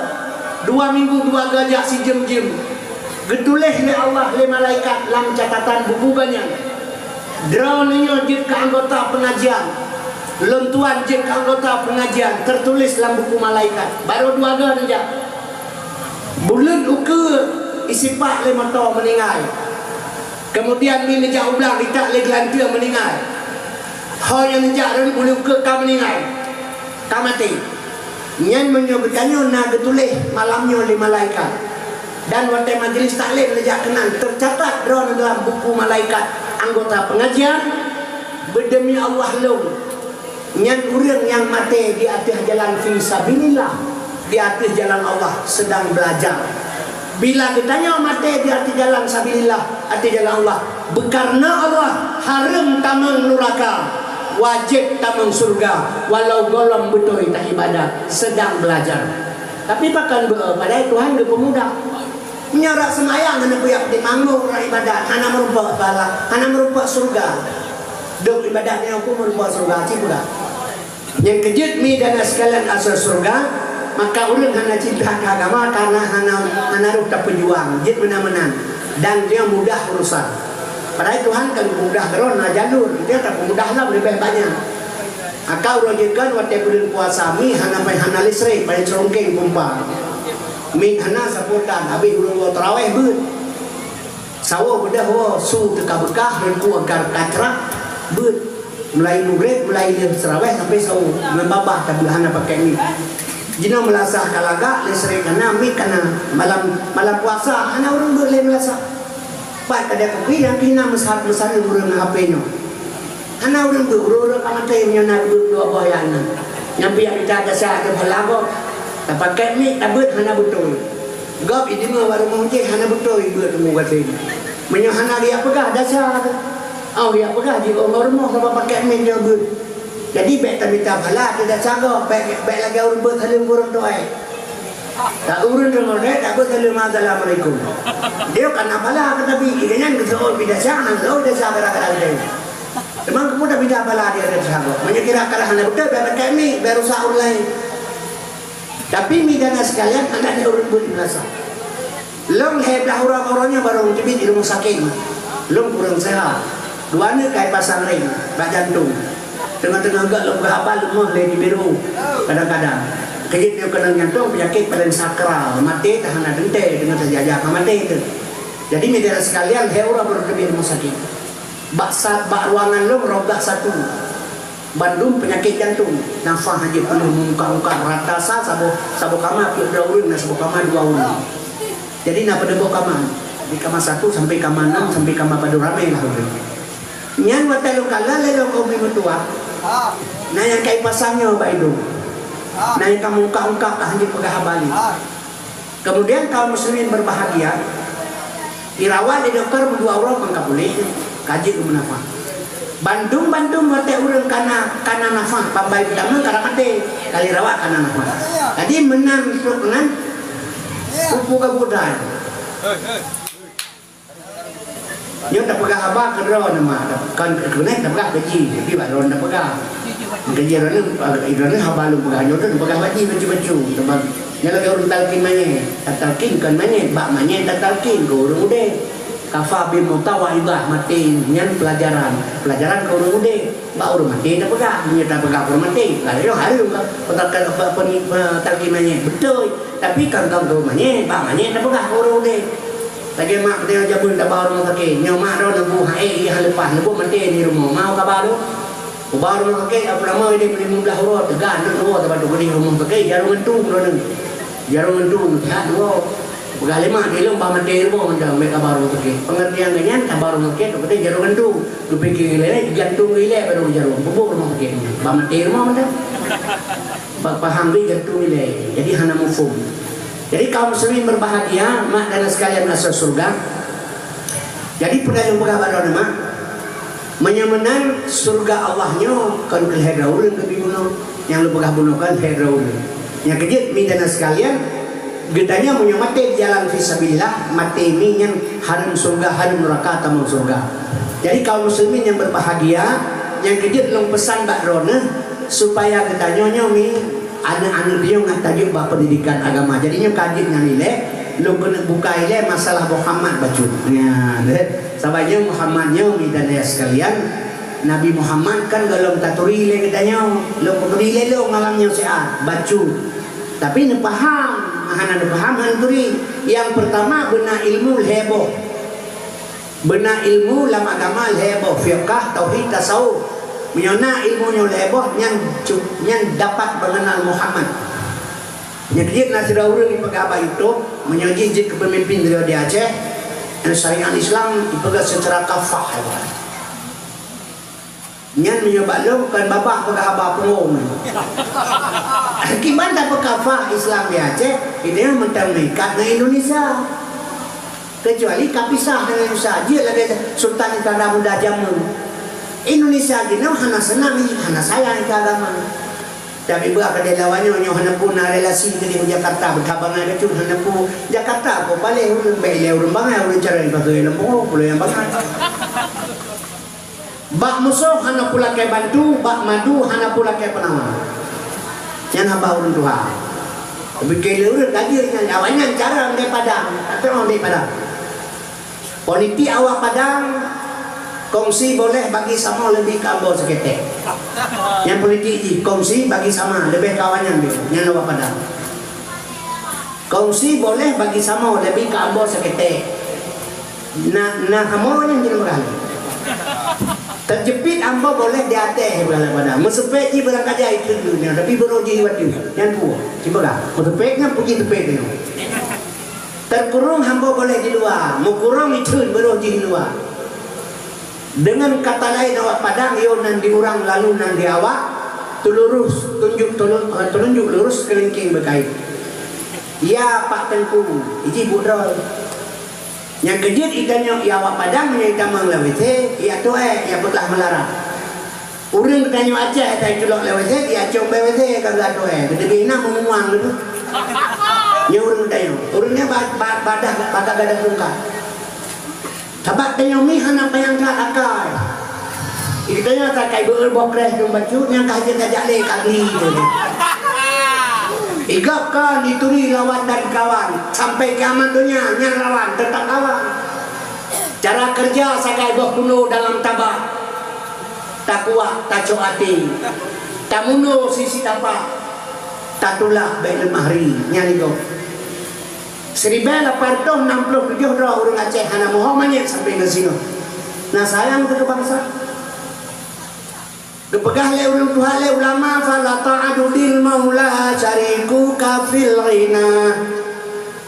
dua minggu dua goe jak sijeuem-jeuem. Geutuléh lé Allah lé malaikat lam catatan buku geuh nyan. Droeneuh nyoe jeuet keu anggota peungajian. Lôn tuan jeuet keu anggota peungajian, teutuléh lam buku malaikat. Barô dua goe neujak. Buleuen ukeue isipak lé moto meuninggai. Keumudian mi neujak u blang itak lé geulanteue meuninggai. Ho nyang neujak lôn buleuen ukeue ka meuninggai. Ka maté. Nyan meunyoe geutanyoe na geutuléh malam nyoe lé malaikat. Dan watée majelis taklim neujak keunan teucatat droeneuh dalam buku malaikat anggota peungajian, beudemi Allah lôn, nyan ureuëng nyang maté di ateueh jalan fi sabilillah, di ateueh jalan Allah seudang beulajar. Bila geutanyoe maté di ateueh jalan sabilillah, ateueh jalan Allah, beukareuna Allah hareuem tamong nuraka, wajéb tamong syeuruga, walau gohlom beutôi taibadat, seudang beulajar. Tapi pakon beu, padahai Tuhan geupeumudah. Meunyoe rot seumayang hana peue jak peutimang, rot ibadat hana meurumpok pahala, hana meurumpok syeuruga. Dok ibadat nyoe ku meurumpok syeuruga, ci peugah. Nyang keujeuet mi dan sekalian asai syeuruga, maka ureuëng hana cinta keu agama karena hana, hana rôh tapeujuang, jeuet meunan-meunan. Dan dia mudah urusan. Padahai Tuhan ka geupeumudah droe na jalur, dia tapeumudah lom leubeh banyak. Aka uroe jeuet kan watée buleuen puasa, mi hana pai hana listrik, pai congkeng pompa. Mi hana sapotan, habéh ureuëng woe taraweh beuet. Sawoe beudôh woe, su teuka beukah, dan ku agar kacrah beuet. Mulai mugreb, mulai lheueh taraweh sampai sawoe, ngon babah tabeuet hana pakai mi. Jinoe meulasah ka lagak, listrik hana, mi hana, malam, malam puasa hana ureuëng beuet lé meulasah. Pat kada kupi nyang pih na meusa-, meusareung ureuëng ngon H P nyoe. Hana ureuëng beuet, ureuëng-ureuëng ka maté meunyoe na beuet dua boh ayat nyan. Nyang pih mita jasa ateueh phala gob. Tapakai mic tabeuet hana beutôi. Gob ideungoe bak rumoh jih hana beutôi beuet teungku gaséh. Meunyoe hana geujak peugah jasa teuh. Oh geujak peugah jiôh bak rumoh sabab pakai mic nyoe beuet. Jadi bék tamita phala ateueh jasa gob, bék, bék lagée ureuëng beuet saleuem ureuëng toh ai. Ka ureuëng deungoe deh, tak beutôi lé, "Assalamualaikum." Dia kan apalah kata bi, dia nyan geuseuôt bidasa, nyan seuôt bidasa gara-gara dia. Teuma kamu tak bida apalah dia ada sahabat. Meunyoe kira-kira hana beutôi, biar pakai mic, biar rusak ureuëng laén. Tapi mi dan sekalian, anak dia ureuëng beuet rasa. Lôn lhée blah uroe-uroe nyoe barô teubiet di rumoh sakét. Lôn kureueng seuhat. Dua aneuk kai pasang ring bak jantong. Teungoh-teungoh gét lôn peugah haba leumoh lé di biru. Kadang-kadang. Keujeuet nyoe keunong jantong peunyakét paléng sakral, maté ka hana teuntée, teungoh tajak-jak ka maté teuh. Jadi, meudara sekalian, lhée uroe barô teubiet rumoh sakét. Bak sa-, bak ruangan lôn roh blah satu. Bandum peunyakét jantong, nafah hana jeuet peuleueh, meungka-ungka rata sa saboh, saboh kama peuet droe ureuëng, na saboh kama dua ureuëng. Jadi na padub boh kama, di kama satu sampai kama enam sampai kama padub ramé lah ureuëng. Nyan watée lôn kala lé lôn keu umi meutuwah, na nyang kai pasang nyoe bak idong, na nyang ka meungka-ungka ka hana jeuet peugah haba lé. Kemudian kaum muslimin berbahagia, dirawat di doktor meudua uroe pun ka puléh, ka jeuet keu meunafah. Bandum-bandum watée ureuëng kana, kana nafah, bambai peutamong kana maté, ka dirawat kana nafah. Jadi meunan trok nan, upu ka budai. Nyoe tapeugah haba keudroe nama, kon keuneuk tapeugah keu jih, tapi bak droeneuh tapeugah. Keu jih droeneuh, droeneuh haba lôn peugah nyoe droeneuh peugah bak jih bacut-bacut. Teuma nyan lagée ureuëng talkin manyét, tatalkin kon manyét, bak manyét tatalkin keu ureuëng udeb. Kafa bil mutawaidah, maté nyan peulajaran, peulajaran keu ureuëng udeb. Bak ureuëng maté tapeugah, meunyoe tapeugah keu ureuëng maté, lalu hareuem ka, pe-, pe-, pe-, pe-, talkin manyét. Beutôi, tapi kon, kon keu ureuëng manyét, bak manyét tapeugah keu ureuëng udeb. Lagée mak teuh jameun taba u rumoh sakét, nyoe mak droeneuh bu hai ié han leupah, neubu maté di rumoh, ma kaba droe. Uba u rumoh sakét, apa nama ini, limong blah uroe, teuga aneuk droe, taba tu geudeh rumoh sakét, jaroe ngon tueng droeneuh. Jaroe ngon tueng, sihat droe. Peugah lé mak, "Di lôn bah maté rumoh mantong, bék kaba rumoh sakét." Pengertian geuh nyan, kaba rumoh sakét, tu geudeh jaroe ngon tueng. Geupike ilée, jantung ilée, baru jaroe. Peubuet rumoh sakét nyan. Bah maté rumoh mantong. Paham deh jatuh nilai. Jadi hana muphom. Jadi kaum muslimin berbahagia, mak dan sekalian masuk surga. Jadi peugah nyang peugah bak droeneuh mak, meunyoe meunan surga Allah nyoe kon keu lhèe droe ureueng keu bunoe, nyang lôn peugah bunoe kon lhèe droe ureueng. Nyang keujeuet mi dan sekalian, geutanyoe meunyoe maté di jalan fisabilillah, maté mi nyan hareuem surga, hareuem nuraka tamong surga. Jadi kaum muslimin yang berbahagia, nyang keujeuet lôn peusan bak droeneuh, supaya geutanyoe nyoe mi aneuk-aneuk bieng ngat tajak bak pendidikan agama. Jadi nyoe ka jeuet nyan ilèe, lôn keuneuk buka ilèe masalah Muhammad bacut. Nyan, eh. Sabab nyoe Muhammad nyoe mi dan ayah sekalian, Nabi Muhammad kan gohlom taturi lé geutanyoe. Lôn kuturi lé lôn malam nyoe siat, bacut. Tapi neupaham, hana neupaham hana turi. Nyang peurtama beuna ilmu lhèe boh. Beuna ilmu lam agama lhèe boh, fiqah, tauhid, tasawuf. Meunyoe na ilmu nyoe lhèe boh, nyan cu-, nyan dapat mengenal Muhammad. Nyan jeuet na sidroe ureueng ipeugah bak YouTube, meunyoe jih jeuet keu peumimpin di Aceh, syariat Islam ipeugah secara kafah. Nyan meunyoe bak lôn kon babah peugah haba punggong. Kiban tapeukafah Islam di Aceh, itu yang mantong meuikat ngon Indonesia. Kecuali ka pisah dengan Indonesia, jeuet lagèe Sultan Iskandar Muda jameun. Indonesia jinoe hana seunang, hana sayang keu agama. Tapi beuah keudéh lawan nyoe, nyoe hana peue na relasi keudéh u Jakarta, beutha bangai bacut hana peue. Jakarta kok paléh ureueng bèk ilèe ureueng bangai, ureueng carông pasoe lom pungo, pulo nyang bangai. Bak musoh hana peue lakèe bantu, bak madu hana peue lakèe peunawa. Nyan haba ureueng tuha. Tapi keu lé ureueng ka jeuet nyan, awaknyan cara ndai Padang, atau ndai Padang. Politik awak Padang, kongsi boleh bagi sama lebih keu ambo saketek. Nyan politik jih, kongsi bagi sama, lebih keu awaknyan, nyan awak Padang. Kongsi boleh bagi sama, lebih keu ambo saketek. Na, na kamoe nyang jeuet meurah. Teujeupit ambo boleh di ateueh, beurala pada. Meuseupet jih beurangkaja ikheun dunia, tapi beurôh jih watèe nyan peue? Cipeugah, meuseupet nyan puji seupet nyoe. Teukurong ambo boleh di luwa, meukurong ikheun beurôh jih di luwa. Dengan kata lain awak Padang, yo nan di urang lalu nan di awak, teulurus, tunjuk, telu-, eh, telunjuk lurus, keulingking beukait. Ya Pak Teungku, iji budrol. Nyang keujeuet itanyoe, ya awak Padang, meunyoe itamong lam W C, ya tu'e, ya peugah meularat. Ureueng geutanyoe Aceh, tai culok lam W C, ya cong bak W C, ka geutu'e. Geuteubiet na meumuang laju. Nyoe ureueng geutanyoe. Ureueng nyan ba-, ba-, badah, badah gadan tungkat. Sabab tanyoe mi hana panyang that akai. Geutanyoe takai beuet boh kreh dum bacut nyang ka hajat tajak lé ka gli tu. Igab ka dituri lawan dan kawan, sampai kiamat donya nyan lawan tetap lawan. Cara kerja sagai boh kuno dalam tabak. Takuak, tacok até. Tamuno sisi tapak. Tatulak bèk leumah ri. Nyan igab. Siribèe lapan reutôh nam ploh tujoh droe ureueng Aceh hana meuho manyét sampoe ngon sinoe. Na sayang keu bansa. Geupeugah lé ureueng tuha lé ulama, "Fala ta'adu lil maula syarikuka fil ghina,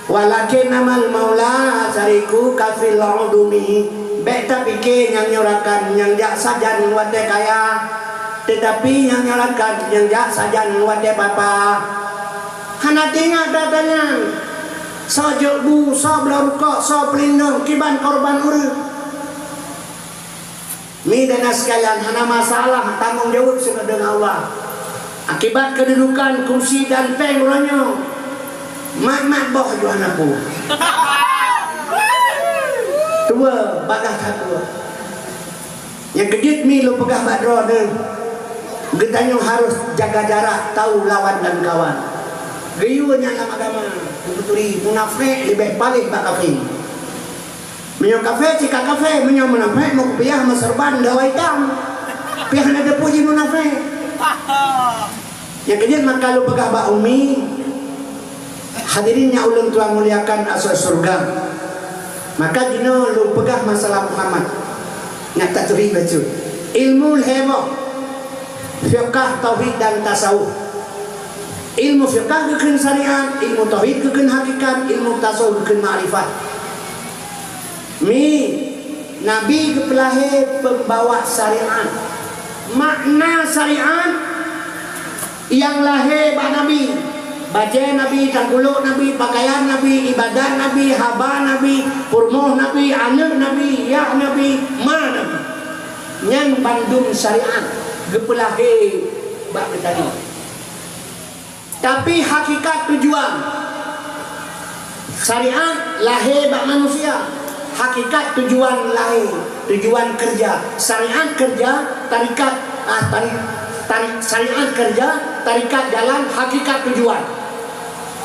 walakin amal maula syarikuka fil udumi." Bèk tapike nyang nyoe rakan nyang jak sajan watèe kaya, teutapi nyang nyoe rakan nyang jak sajan watèe papa. Hana teuingat that nyan. Soe jok bu, soe bloe rukok, soe peulindong, kiban korban ureueng. Mi dan sekalian, hana masalah, tanggong jaweueb singoh deungon Allah. Akibat keududukan, kursi dan péng uroe nyoe, mat-mat boh jih hana peue. Tuwoe, bagaih that tuwoe. Nyang keujeuet mi lôn peugah bak droeneuh, geutanyoe harôh jaga jarak, tahu lawan dan kawan. Geuyue nyan lam agama, beuturi, munafék leubeh paléh bak kafé. Meunyoe kafé, cit ka kafé, meunyoe munafék, meukupiah, meuseurban, dawa itam. Pih hana teupeu jih munafék. Nyang keujeuet maka lôn peugah bak umi, hadirin nyang ulôn tuan muliakan asoe syeuruga. Maka jinoe lôn peugah masalah Muhammad. Ngat taturi bacut. Ilmu lhèe boh. Fiqah, tauhid dan tasawuf. Ilmu fiqah geukheun syariat, ilmu tauhid geukheun hakikat, ilmu tasawuf geukheun makrifat. Mi, Nabi geupeulahé peumbawa syariat. Makna syariat, Nyang lahé bak Nabi, bajée Nabi, tangkulok Nabi, pakaian Nabi, ibadat Nabi, haba Nabi, peurumoh Nabi, aneuëk Nabi, yah Nabi, ma Nabi. Nyan bandum syariat geupeulahé bak geutanyoe. Tapi hakikat tujuan, syariat lahé bak manusia, hakikat tujuan lahé, tujuan kerja, syariat kerja, tarikat, ah, tari-, tari-, syariat kerja, tarikat jalan, hakikat tujuan.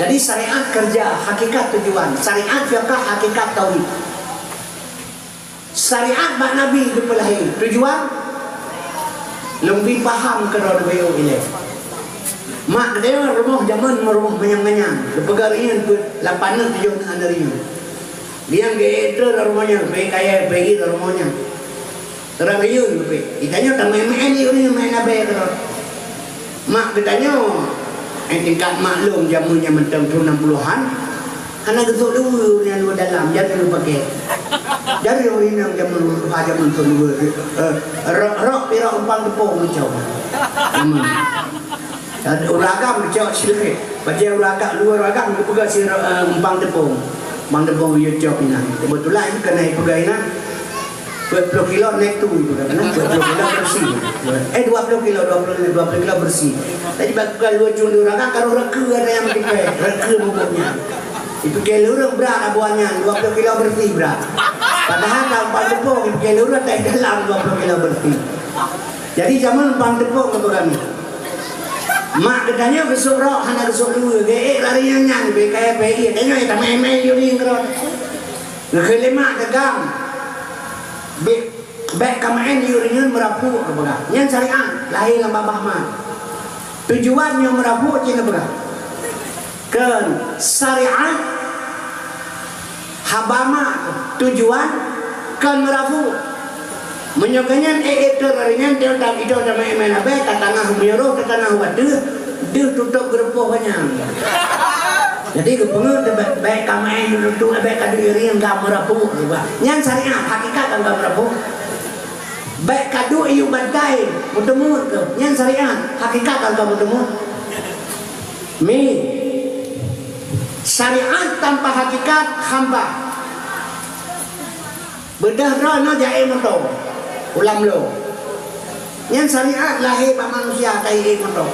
Jadi syariat kerja, hakikat tujuan, syariat fiqah, hakikat tauhid. Syariat bak Nabi geupeulahé, tujuan lôn bi paham keudroe neubayeue ilée. Mak geutanyoe rumoh jameun rumoh manyang-manyang, geupeugah ureuëng nyan peuet lapan neuk tujoh neuk aneuk ureuëng nyan. Liang geuék treuk rumoh nyan, peuék kayée, peuék rumoh nyan. Teurang riyeuen peuék. Geutanyoe tameuén-meuén ureuëng nyan meuén abée keudroe. Mak geutanyoe, eh, tingkat maklum jameun nyan mantong thon nam puluhan, hana geusok luweue ureuëng nyang luweue dalam, jareueng geupakè. Jareueng ureuëng nyang jameun luweue tuha, jameun thon luweue, eh, rok, rok pirok umpang teupông geucok. Jameun. Dan ureuëng agam geucok silheueh. Bajée ureuëng agam, luweue ureuëng agam geupeugah si, eh, umpang teupông. Umpang teupông geuyue cok inan. Keubeutulan keuneuk peugah inan. Dua puluh kilo net tu, ibu kata, nah, dua puluh kilo bersih. Eh, dua puluh kilo, dua puluh, dua puluh kilo bersih. Jadi, bak bukan lucu lurang, kan, kalau reka ada yang mengkipai, reka bubuknya. Itu kayak lurang berat abuannya, dua puluh kilo bersih berat. Padahal kalau empat puluh, itu kayak lurang tak dalam dua puluh kilo bersih. Jadi, zaman empat puluh ke kami. Mak geutanyoe geusok rok, hana geusok dua, geék lari nyan nyan, B K P I, tanyoe, eh, tamai-mai yuring keudroe. Geukheun lé mak, "Teugam, bék, bék kameuén yue ureuëng nyan meurapuek," geupeugah. Nyan syariat lahé lam babah mak. Tujuan nyoe meurapuek cit geupeugah. Kheun syariat haba mak tujuan kon meurapuek. Meunyoe keu nyan, eh, eh, teuh lari nyan, teuh tam-, idong tamai-mai abée, tatangah meunyoe roh, tatangah watée, deuh tutôp geurupoh banyak. Jadi geupeungeut teuh bék, bék ka maén dudu, bék ka duek iring ka meurapuek, nyan syariat, hakikat kan ka meurapuek. Bék ka duek iyup bantai, meuteumut keuh, nyan syariat, hakikat kan ka meuteumut. Mi, syariat tanpa hakikat hampa. Beudôh droeneuh jak ék moto u lam lo. Nyan syariat lahé bak manusia ka ék moto.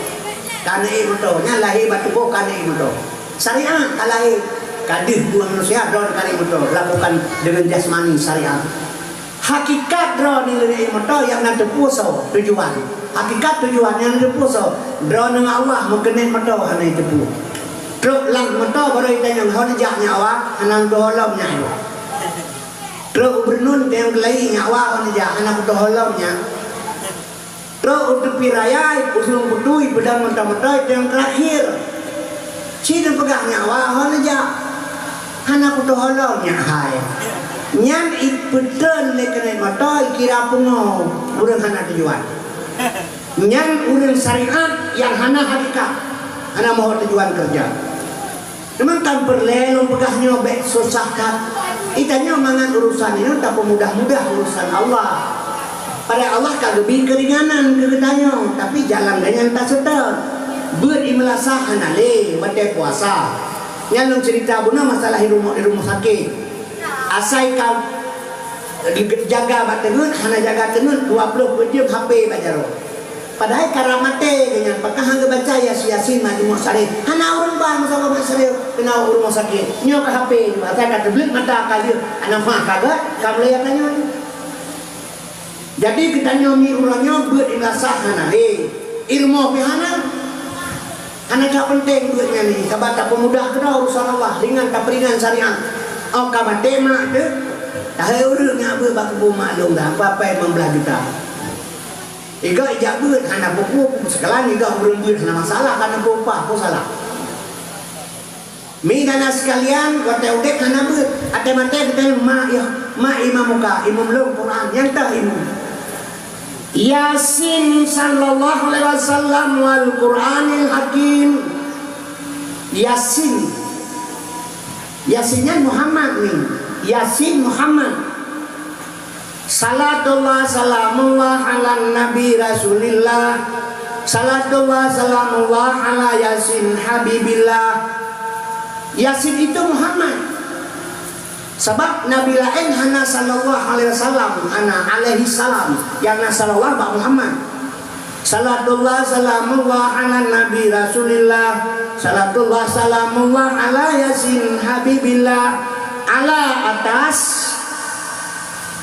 Ka ék moto, nyan lahé bak tuboh ka ék moto. Syariat ka lahé, ka deuh buah manusia droeneuh ka ék moto, lakukan dengan jasmani syariat. Hakikat droeneuh ék moto nyang na teupeu soe tujuan. Hakikat tujuan nyang na teupeu soe, droeneuh ngon Allah meukeuneuk moto hana teupeu. Trok lam moto baru itanyong hon jak nyawa, hana teuh holom nyawa. Trok u Beureunon teuh keulayi nyawa hana jak, hana kutoh holom nyan. Trok u teumpat raya, useueng beutôi, peudong meutai-meutai teuh terakhir. Ci neupeugah nyawa hana jak, hana kutoh holom nyan hai. Nyan ipeutreun lé keuneuk meutai kira pungo ureuëng hana tujuan. Nyan ureuëng syariat nyang hana hakikat, hana meuhot tujuan keureuja. Teuma kan peureulée lôn peugah nyoe bék susah that. Itanyoe mangat urusan nyoe tapeumudah-mudah urusan Allah. Padahai Allah ka geubri keuringanan keu geutanyoe, tapi jalan geuh nyang taseutôt. Beuet imeulasah hana lé watée puasa. Nyan lôn ceurita bunoe masalah i rumoh, i rumoh sakét. Asai ka jaga bak teungeut, hana jaga teungeut, dua ploh peuet jeuem H P bak jaroe. Padahai karab maté geuh nyan, pakon han geubaca Yas-, Yasin, Majmu' Syarif. Hana ureuëng ba meusaboh mat syarif, keunan u rumoh sakét. Nyoe ka H P, asai ka teubleuet mata ka jeuet, hana mah ka gét, ka meulée tanyoe. Jadi geutanyoe mi uroe nyoe beuet imeulasah hana lé. I rumoh pih hana. Hana that peunteng beuet nyan nyoe, sabab tapeumudah keudroe urusan Allah, ringan tapeuringan syariat. Óh ka maté mak teuh, tahé ureuëng nyak beuet bak kubu mak lôn dah, apa-apa limong blaih juta. Igoe ijak beuet hana peue-peue, seukalan igoe ureuëng beuet hana masalah, hana peue upah, peue salah. Mi dan sekalian, watée udeb hana beuet, watée maté geutanyoe mak, ya, mak imam muka, imum lôn Quran, nyang toh imum. Yasin sallallahu alaihi wasallam wal Qur'anil Hakim. Yasin. Yasin nyan Muhammad ni. Yasin Muhammad. Salatullah salamullah ala Nabi Rasulillah. Salatullah salamullah ala Yasin Habibillah. Yasin itu Muhammad. Sabab nabi laén hana sallallahu alaihi wasallam, hana alaihi salam. Nyang na sallallahu bak Muhammad. Salatullah salamullah ala Nabi Rasulillah. Salatullah salamullah ala Yasin Habibillah. Ala atas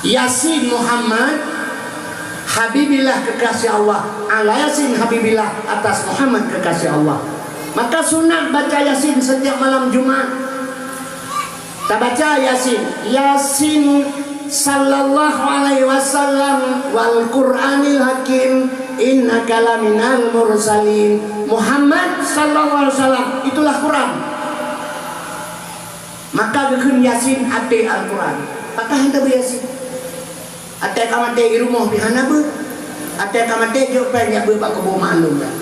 Yasin Muhammad Habibillah kekasih Allah. Ala Yasin Habibillah atas Muhammad kekasih Allah. Maka sunat baca Yasin setiap malam Jumat. Tabaca Yasin. Yasin sallallahu alaihi wasallam wal Qur'anil Hakim innaka laminal mursalin. Muhammad sallallahu alaihi wasallam itulah Quran. Maka geukheun Yasin até Al-Quran. Pakah hana beu Yasin. Até ka maté i rumoh pih hana beu. Até ka maté jok péng jak beu bak kubu mak lôn dah.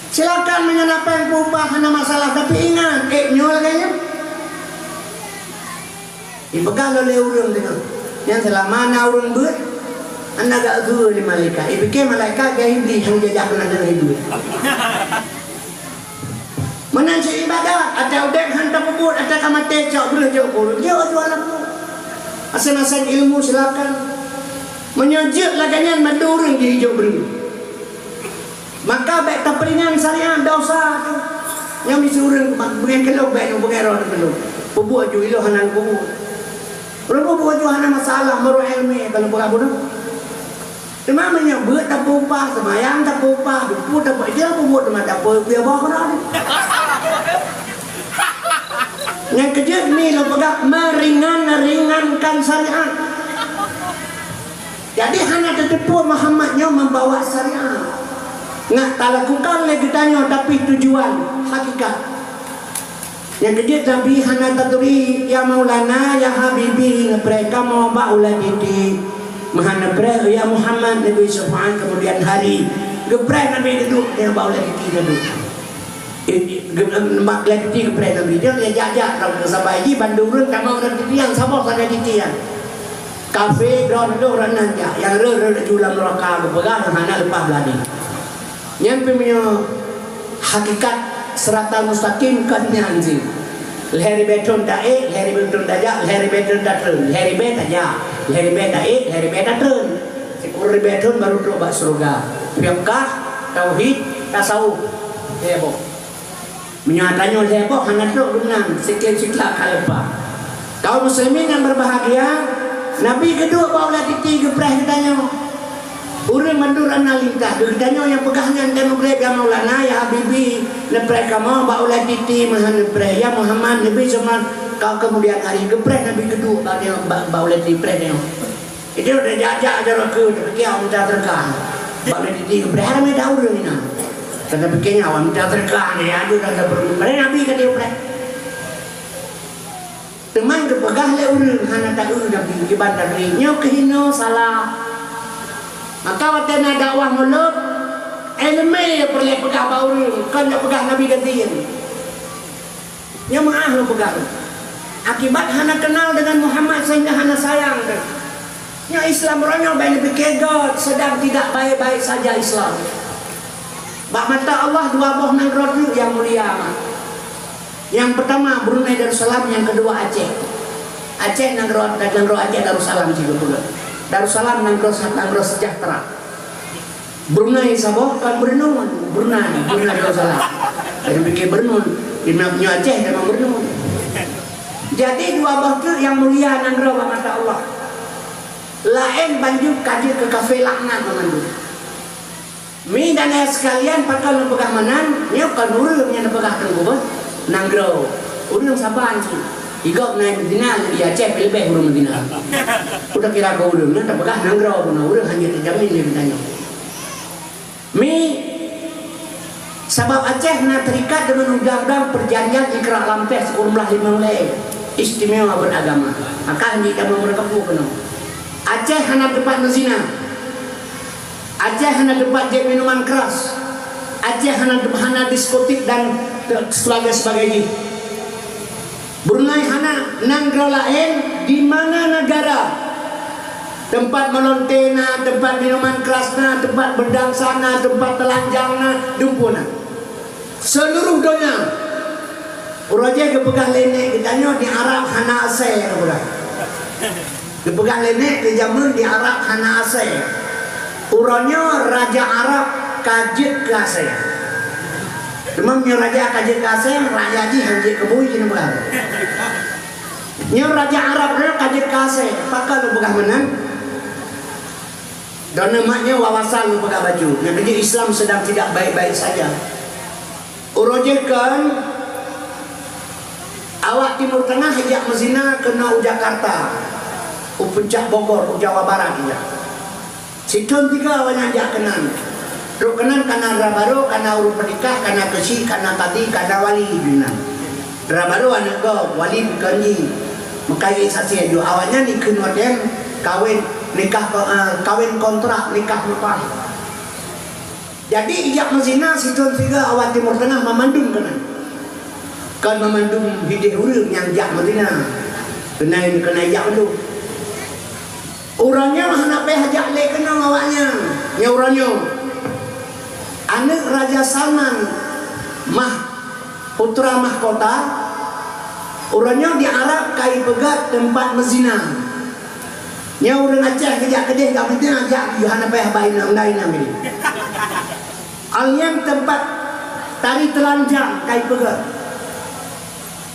Silakan meunyoe na péng peupah hana masalah, tapi ingat, ék nyoe lagée nyan. Ipeugah lé ureuëng deungoe. Nyan seulama na ureuëng beuet, hana gak zue lé malaikat. Ipike malaikat gak Iblih nyang jajak keunan deungon Iblih. Meunan cit ibadat, até udeb han tapeubuet, até ka maté cok breueh jok kureueng, jok jual laku. Asai-asai ilmu silakan. Meunyoe jeuet lagée nyan mandum ureuëng jijok breueh. Maka bék tapeuringan syariat dosa tu. Nyang miseue ureuëng beungéh keulok bék nyoe beungéh roh keulok. Peubuet ju iloh hana peubuet. Ureuëng peubuet ju hana masalah meurok ilmu kalau beurabot. Teuma meunyoe beuet tapeuupah, seumayang tapeuupah, dupu tapeu-, dia peubuet teuma tapeu-, dia boh keudroe. Nyang keujeuet mi lôn peugah meringan-ringankan syariat. Jadi hana tateupeue Muhammad nyoe membawa syariat. Ngat talakukan lé geutanyoe tapi tujuan hakikat. Nyang keujeuet Nabi hana taturi, "Ya Maulana, ya Habibi, neupreh kamoe bak ulée titi." Meuhan neupreh, "Ya Muhammad, neubri syafaat keumudian hari." Geupreh Nabi geuduek nyang bak ulée titi geuduek. Eh, eh, ge-, em, bak ulée titi geupreh Nabi. Dia jak-jak, sabai jih bandum ureuëng tamong lam titi nyan, saboh sagai titi nyan. Kafé, droe, droe, ureuëng nan jak. Nyang rhot-rhot laju lam neuraka, geupeugah hana leupah blah deh. Nyan pih meunyoe hakikat siratal mustaqim kon nyan cit. Lhée ribée thon taék, lhée ribée thon tajak, lhée ribée thon tatreun, lhée ribée tajak, lhée ribée taék, lhée ribée tatreun. Sikureueng ribée thon baru trok bak syeuruga. Fiqah, tauhid, tasawuf. Lhée boh. Meunyoe tanyoe lhée boh hana trok geunan, siklik-siklak ka leupah. Kaum muslimin nyang berbahagia, Nabi geuduek bak ulée titi geupreh geutanyoe. Ureuëng mandum na lintas, geutanyoe nyang peugah nyan dan mugreb, "Ya Maulana, ya Habibi, neupreh kamoe bak ulée titi meuhan neupreh, ya Muhammad, neubri syafaat." Ka keumudian hari geupreh Nabi geuduek bak, bak, bak ulée titi preh nyoe. Itu udah jak-jak jaroe keu, tapi awak minta sedekah. Bak ulée titi geupreh, ramé dah ureuëng inan. Kata pikirnya awak minta sedekah ni, aduh, dah, dah, dah, Nabi kata geupreh. Teuma geupeugah lé ureuëng hana taeu Nabi kiban Nabi, nyoe keuhinoe salah. Maka watée na dakwah mulod, iéleumé peureulée peugah bak ureuëng, kon jak peugah Nabi geudieng. Nyoe meuáh lôn peugah. Akibat hana kenal dengan Muhammad sehingga hana sayang deh. Nyoe Islam uroe nyoe bék neupike göt, sedang tidak baik-baik saja Islam. Bak mata Allah dua boh nanggroe teuk nyang mulia. Nyang pertama Brunei Darussalam, nyang kedua Aceh. Aceh nanggroe, nanggroe Aceh Darussalam cit geupeugah. Darussalam nanggroe, nanggroe sejahtera. Brunei saboh kon Brunei, Brunei, Brunei Darussalam. Jadi pikir Brunei, di nyoe Aceh memang Brunei. Jadi dua boh teuk nyang mulia nanggroe bak mata Allah. Laén banjur ka jeuet keu kafé laknat meumandum. Mi dan ayah sekalian, pakon lôn peugah meunan, nyoe kon ureuëng nyang neupeugah teungku beuh, nanggroe. Ureuëng saban cit. Di gob na Madinah, di Aceh leubeh ureuëng Madinah. Udah kira keu ureuëng nyan tapeugah nanggroe bunoe, ureuëng hana teujamin di Madinah nyoe. Mi, sabab Aceh na terikat deungon undang-undang perjanjian Ikra Lampeh sikureueng blaih limong lhée, istimewa beragama. Maka hana tamong meureukapu keunoe. Aceh hana teumpat meuzina. Aceh hana teumpat jép minuman keras. Aceh hana, hana diskotik dan sebagainya, sebagainya. Brunei hana, nanggroe laén di mana negara Teumpat meulonte na, teumpat minuman keras na, teumpat beudansa na, teumpat teulanjang na, dumpeue na. Seuluruh donya. Uroe jih geupeugah lé nèk geutanyoe di Arab hana asèe, geupeugah. Geupeugah lé nèk di jameun di Arab hana asèe. Uroe nyoe raja Arab ka jeuet keu asèe. Teuma meunyoe raja ka jeuet keu asèe, raja jih han jeuet keu bui, jih peugah. Nyoe raja Arab nyoe ka jeuet keu asèe, pakon lôn peugah meunan? Droeneuh mak nyoe wawasan lôn peugah bacut. Nyang keujeuet Islam sedang tidak baik-baik saja. Uroe jih kan, awak Timur Tengah jak meuzina keunoe u Jakarta, u puncak Bogor, u Jawa Barat ijak. Sithon tiga awaknyan jak keunan. Trok keunan kana dara barô, kana ureueng peunikah, kana keuchik, kana kadhi, kana wali di nan. Dara barô aneuk gob, wali bukon jih. Meukayèe saksi aju awaknyan dikheun watèe kawin nikah, eh, kawin kontrak, nikah leupah. Jadi ijak meuzina sithon tiga awak Timur Tengah mamandum keunan. Kon mamandum hideh ureueng nyang jak meuzina. Keunan, keunan jak mandum. Uroe nyoe hana payah jak lé keunoe awaknyan. Nyoe uroe nyoe. Aneuk Raja Salman, mah, putra mahkota, uroe nyoe di Arab ka ipeugöt teumpat meuzina. Nyoe ureueng Aceh geujak keudeh ka meuzina, jak hana payah ba inong, na inong ini. Alnyan teumpat tari teulanjang ka ipeugöt.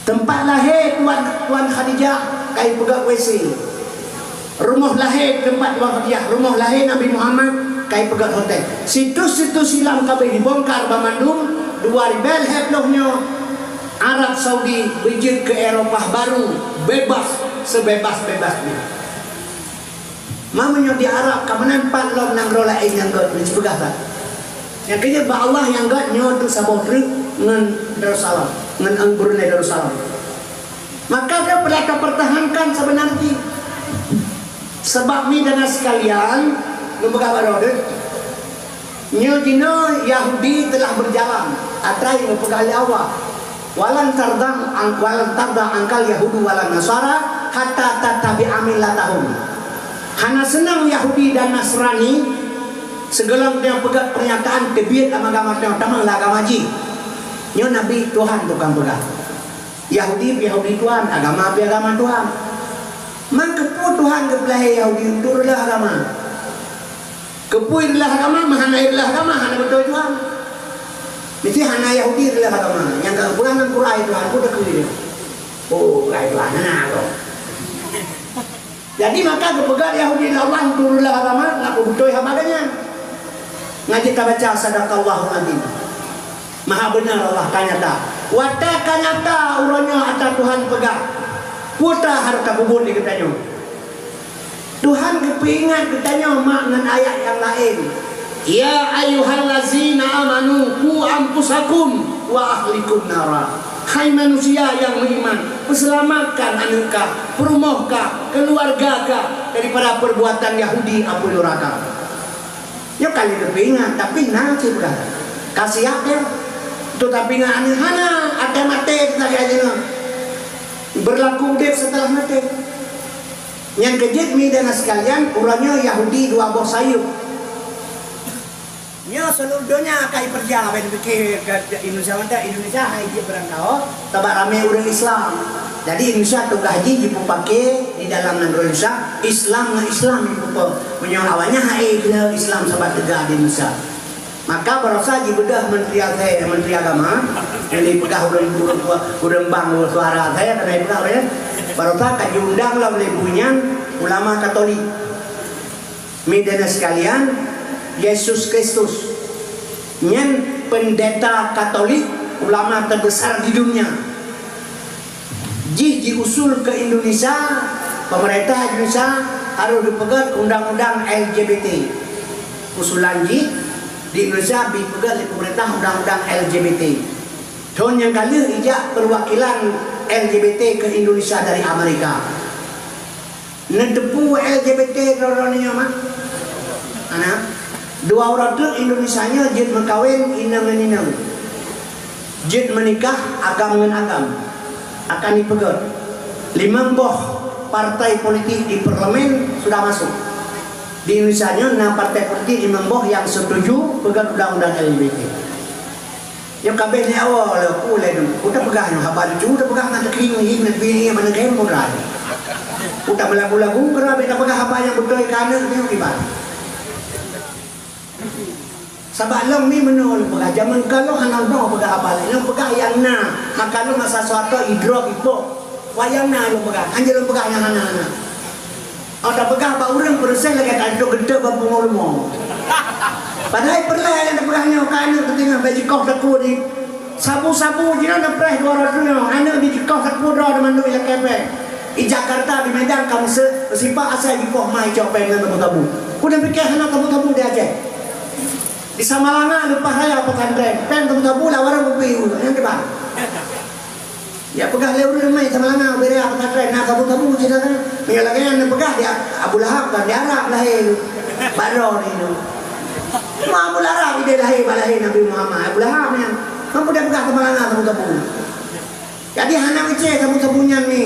Teumpat lahé Tuan, Tuan Khadijah ka ipeugöt W C. Rumoh lahé teumpat Tuan Khadijah, rumoh lahé Nabi Muhammad ka ipeugöt hotel. Situs-situs Islam ka abéh jibongkar banmandum, dua ribèe lhèe ploh nyoe Arab Saudi beujeuet keu Eropah baru, bebas, sebebas-bebasnya. Ma meunyoe di Arab ka meunan pat lom nanggroe laén nyang göt, neupeugah that. Nyang keujeuet bak Allah nyang göt nyoe teuh saboh treuk ngon Darussalam, ngon Brunei Darussalam. Maka dia perlu kita pertahankan sebenarnya. Sebab ni dan sekalian, neupeugah baroe deh. Nyoe jinoe Yahudi telah berjalan, atra nyang geupeugah lé Allah, "Walan tarda an-, walan tarda ankal Yahudu walan Nasara hatta tattabi'a millatahum." Hana seunang Yahudi dan Nasrani sigohlom tanyoe peugah pernyataan teubiet agama tanyoe, tamong lam agama jih. Nyoe Nabi Tuhan tukang peugah. Yahudi pih Yahudi Tuhan, agama pih agama Tuhan. Maka keupeue Tuhan geupeulahé Yahudi untuk reuloh agama? Keupeue reuloh agama, meuhana reuloh agama, hana beutôi Tuhan. Mesti hana Yahudi reuloh agama. Nyang ka geupeugah ngon Quran Tuhan, peue takheun? Oh, Quran Tuhan, hana, bro. Jadi, maka geupeugah Yahudi lawan turunlah agama, ngaku beutôi haba geuh nyan. Ngaji tabaca, "Sadaqallahul Azim." Maha beuna Allah ka nyata. Watèe ka nyata uroe nyoe ata Tuhan peugah, peue ta hareuta peubuet lé geutanyoe? Tuhan geupeuingat geutanyoe mak ngon ayat nyang laén. "Ya ayyuhallazina amanu qu anfusakum wa ahlikum nara." Hai manusia nyang meuiman, peuseulamatkan aneuk kah, peurumoh kah, keuluwarga kah daripada peurbuatan Yahudi apui nuraka. Nyoe ka lheueh geupeuingat, tapi na cit peugah. Ka siap nyan. Untuk tapeuingat aneuk hana, até maté lagèe jinoe. Berlaku udép setelah maté. Nyang keujeuet mi dan sekalian, uroe nyoe Yahudi dua boh sayeuep. Nyoe seuluruh donya ka iperja, ban pikir ke Indonesia mantong, Indonesia hai jeuet beurangkaho, sabab ramé ureueng Islam. Jadi Indonesia tugaih jih jipeupaké di dalam nanggroe Indonesia, Islam ngon Islam jipeupo. Meunyoe awaknyan hai keuneuk Islam sabab teuga di Indonesia. Maka barosa jibeudôh Menteri Asai, Menteri Agama, nyang jipeugah ureueng, ureueng, ureueng bang suara asai, kana jipeugah ureueng, barosa ka jiundang lom lé bunoe ulama Katolik. Mi dan sekalian, Yesus Kristus nyan pendeta Katolik, ulama teubesar di dunia. Jih jiusul keu Indonesia, pemerintah Indonesia harôh geupeugöt undang-undang L G B T. Usulan jih di Indonesia jipeugöt lé pemerintah undang-undang L G B T. Thon nyang ka lheueh ijak perwakilan L G B T keu Indonesia dari Amerika. Neuteupeue L G B T droe-droe nyoe, mak? Hana. Dua uroe teuk Indonesia nyoe jeuet meukawen inong ngon inong. Jeuet meunikah agam ngon agam. Akan jipeugöt. Limong boh partai politik di parlemen sudah masuk. Di Indonesia nyoe na partai politik limong boh nyang setuju peugah undang-undang L G B T. Nyoe ka abéh nyoe awai lé, ku lé dum. Ku tapeugah nyoe haba lucu, tapeugah ngon teukeulinging, ngon teukeulinging, mana game pun rai. Ku tameulagu-lagu, keu abéh tapeugah haba nyang beutôi keu aneuk nyoe kiban. Sabab lom ni meunoe lôn peugah, jameun ka lôn hana lôn peugah haba laén, lôn peugah nyang na. Maka lôn masa Soeharto idrop ipok. Wayang na lôn peugah, hanjeuet lôn peugah nyang hana-hana. Oh, tapeugah bak ureueng peureuséh lagèe ka trok geuntèe bak pungo leumo. Padahai peureulèe nyang tapeugah nyoe ka aneuk teutinggai bak jikoh takue di sabu-sabu jinoe neupreh dua ratus nyoe, aneuk di jikoh takue droe mandum ilakèe péng. Di Jakarta, di Medan ka meuseuk, meusipak asai jipoh ma icok péng ngon tabu-tabu. Ku neupiké hana tabu-tabu di Aceh. Di Samalanga leupah raya pesantren, péng tabu-tabu lah warong kupi nyang kiban. Ya peugah lé ureueng ramé Samalanga ubé raya pesantren na tabu-tabu cit na. Meunyoe lagèe nyan neupeugah di Abu Lahab kan di Arab lahé. Bak droe ni tu. Cuma Abu Lahab idéh lahé bak lahé Nabi Muhammad Abu Lahab nyan. Mampu dia peugah Samalanga tabu-tabu. Jadi hana meucé tabu-tabu nyan ni.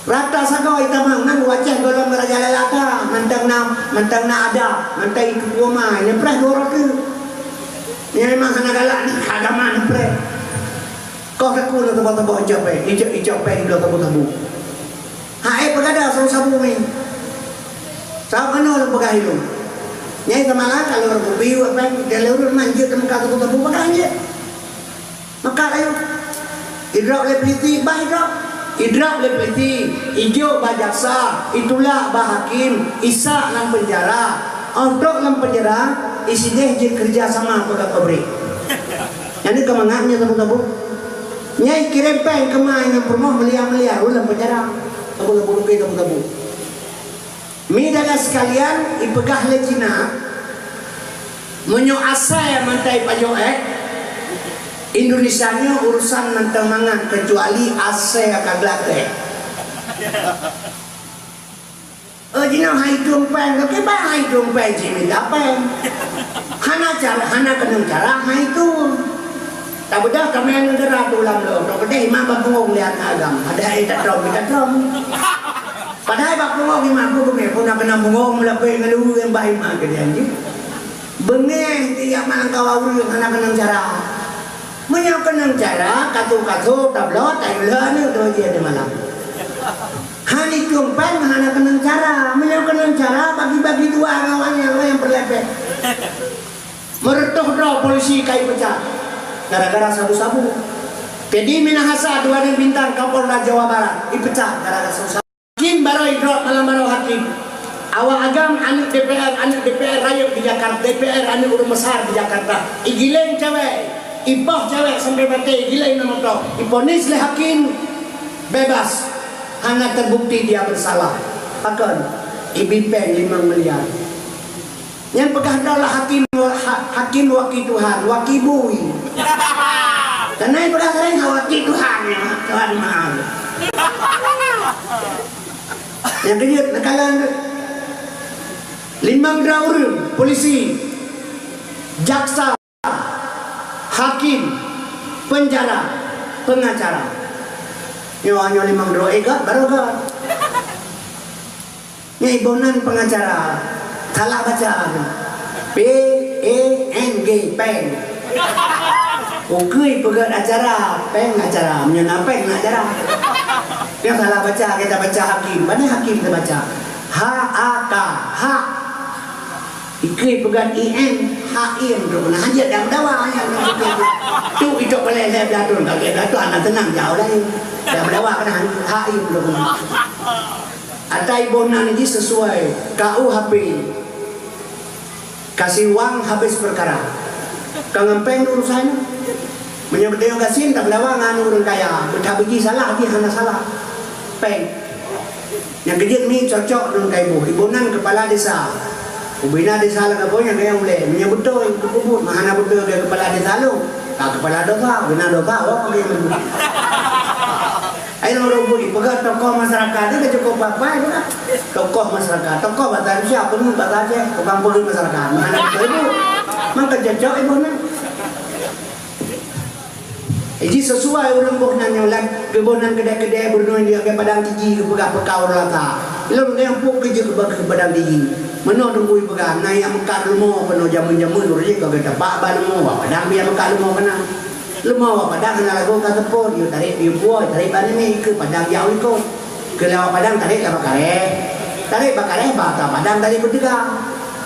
Rata sagoe itamong ngon u Aceh gohlom Raja Lalata, mantong na, mantong na adab, mantong ikeu peue ma, neupreh dua ratus. Nyan memang hana galak ni agama neupreh. Koh takue lôn teuboh-teuboh icok péng, icok, icok péng di bloe tabu-tabu. Hai peugada sabu-sabu ni. Sabab keunoe lôn peugah ilôn. Nyai Samalanga lôn kupi wak péng, dan lôn manjeuet teuka tabu-tabu peugah jeuet. Maka ayo. Idrop lé peulisi, bah idrop. Idrop lé peulisi, ijok bak jaksa, itulak bak hakim, isak lam peunjara. Óh trok lam peunjara, isidéh jeuet keureuja sama peugah pabrék. Nyan ka mangat nyan tabu-tabu. Nyai kirém péng keu ma nyang peurumoh miliar-miliar u lam peunjara. Tabu-tabu rupiah tabu-tabu. Midaga sekalian, ipeugah lé Cina, meunyoe asai mantong ipajoh ék, Indonesia nyoe urusan mantong mangat keucuali asai ka geulatée. Oh, jinoe hai tueng péng, kiban hai tueng péng cit mita péng. Hana cara, hana keunong cara hai tueng. Tabeudôh kamoe ngon dara tu lam lôn, trok keudeh imam bak punggong lihat agam. Ada ai tatrom, tatrom. Padahai bak punggong imam pun beungéh, pun na keunong punggong meulapée ngeulu nyang bah imam keudeh jih. Beungéh tiyak malangkawa ureueng hana keunong cara. Meunyoe keunong cara, katu-katu tabloe tayue lheueh aneuk droe jih di malam. Hani tueng péng hana keunong cara. Meunyoe keunong cara, bagi-bagi dua ngon awak nyang, awak nyang peureulée péng. Meureutoh droe polisi ka ipecat gara-gara sabu-sabu. Teddy Minahasa dua nibak bintang Kapolda Jawa Barat ipecat gara-gara sabu-sabu. Hakim baroe idrop malam baroe hakim. Awak agam aneuk D P R, aneuk D P R rayeuk di Jakarta, D P R aneuk ureueng besar di Jakarta. Igiléng cewek, ipoh cewek sampai maté, igiléng lam moto. Iponis lé hakim bebas, hana terbukti dia bersalah. Pakon? Ibi péng limong miliar. Nyan peugah droe lah hakim, ha-, hakim waki Tuhan, waki bui. Karena peugah sering waki Tuhan, ya, Tuhan maaf. Nyang keujeuet neukalon limong droe ureueng, polisi, jaksa, hakim, penjara, pengacara. Nyoe, nyoe limong droe, eh, göt, baru göt. Nyan iboh nan pengacara. Salah baca. P E N G, péng. Ukeue peugöt acara, péng acara. Meunyoe na péng na acara. Nyang salah baca, kita baca hakim. Bani hakim kita baca. H A K, hak. Ikeu peugah I M, haim tu. Nah, hanjeuet dan dawa ayat tu. Tu itu boleh saya belatung, tak boleh belatung, anak tenang jauh lain. Dah dawa kena haim tu. Atai boh nan jih sesuai K U H P. Kasih wang habis perkara. Ka ngon péng urusan. Meunyoe beutôi gasin tak belawa ngon ureueng kaya, beutabeji salah jih hana salah. Péng. Nyang keujeuet mi cocok lôn ka iboh. Iboh nan kepala desa. Ubena desa lam kampung nyang kaya ulée. Meunyoe beutôi, beukeubuet, mah hana beutôi keu kepala desa lôn. Ka kepala dosa, beuna dosa, oh, dia. Ai lôn rubuh ipeugah tokoh masyarakat, dia cukup papai pula. Tokoh masyarakat, tokoh bahasa Indonesia, peungeut bahasa Aceh, tukang peungeut masyarakat. Mah hana beutôi iboh. Maka cocok iboh nan. Jadi sesuai ureueng boh nan nyoe lam geuboh nan keudè-keudè beureunoe di Padang Tiji geupeugah peukaur lata. Lôn lheueh peuet keu jeuet bak keu padang diji. Meunoe teungku jipeugah, na nyang meukat leumo keunoe jameun-jameun ureueng jih ka geuteupak bak leumo, bak padang pih nyang meukat leumo keunan. Leumo bak padang hana lagoe ka seupôt, yue tarek, yue puwoe, tarek bak namiet, keu padang jak u likot. Keu lewat padang tarek lam bak karéh. Tarek bak karéh bak ata padang tarek beuteugang.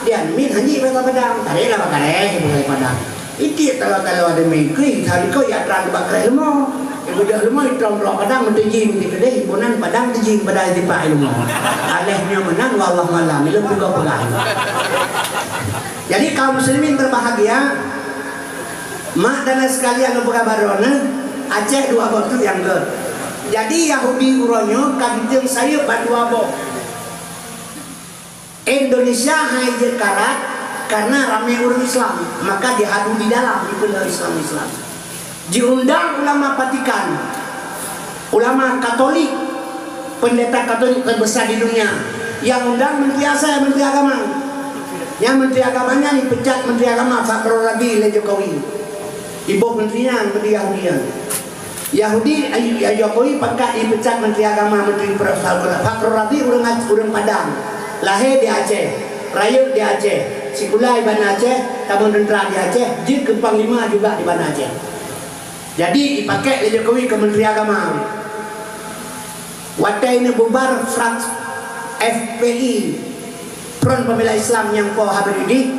Di namiet hana jeuet bak ata padang, tarek lam bak karéh, bak padang. Itiek taloe-taloe deungon kui, teuka jak trang bak krek leumo. Ibeudôh leumo, itrong-trong padang, meuteujing di keudeh, ibonan padang teujing padang di pak leumo. Aléh nyoe meunan, wallahu alam, ilôn peugah-peugah. Jadi, kaum muslimin berbahagia, mak dan ayah sekalian, lôn peugah baroe neuh, Aceh dua boh teuk nyang gèt. Jadi, Yahudi uroe nyoe ka jiteueng sayeuep bak dua boh. Indonesia hai jeuet karat karena ramé ureueng Islam, maka jihadu di dalam, jipeulheueh Islam-Islam. Jiundang ulama Vatikan, ulama Katolik, pendeta Katolik terbesar di dunia. Nyang undang menteri asai, menteri agama. Nyang menteri agama nyan dipecat menteri agama Fakhur Razi lé Jokowi. Iboh menteri nyan, menteri Yahudi nyan. Yahudi, Jokowi pakat jipecat menteri agama, menteri peurasaan. Fakhur Razi ureueng Ac-, ureueng Padang. Lahé di Aceh, rayeuk di Aceh, sikula di Banda Aceh, tamong teuntra di Aceh, jeuet keu panglima juga di Banda Aceh. Jadi, jipakék lé Jokowi keu menteri agama. Watèe neububar Front F P I, Front Pembela Islam nyang po Habib Idris,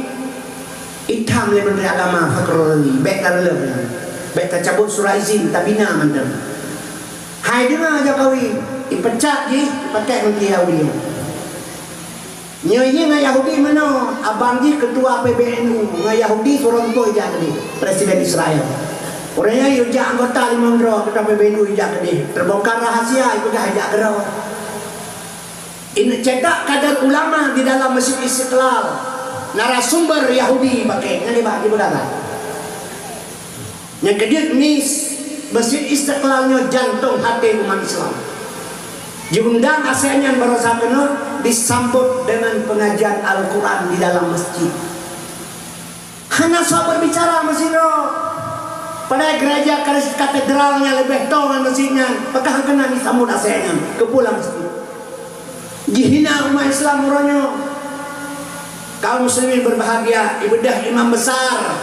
itam lé Menteri Agama Fakhur Razi, bèk tareuloh nyan. Bèk tacabut surat izin, tabina mantong. Hai deungoe Jokowi, ipecat jih, ipakék Menteri Yahudi. Nyoe jih ngon Yahudi meunoe, abang jih ketua P B N U, ngon Yahudi surong po ijak keudeh, Presiden Israel. Ureueng nyan yue jak anggota limong droe, ketua P B N U ijak keudeh. Terbongkar rahasia, ipeugah ijak keudroe. Ini cetak kader ulama di dalam Masjid Istiqlal. Narasumber Yahudi pakai, nyan dibak, dibak. Nyang keujeuet mis, Masjid Istiqlal nyoe jantong até umat Islam. Jiundang asèe nyan baroesa keunoe disambot deungon pengajian Al-Quran di dalam masjid. Hana soe berbicara masjid nyoe. Padahai gereja katedral nyan leubeh toe ngon masjid nyan, pakon hana keunan disambot asèe nyan keupulang masjid. Jihina umat Islam uroe nyoe. Kaum muslimin berbahagia, ibeudôh imam besar,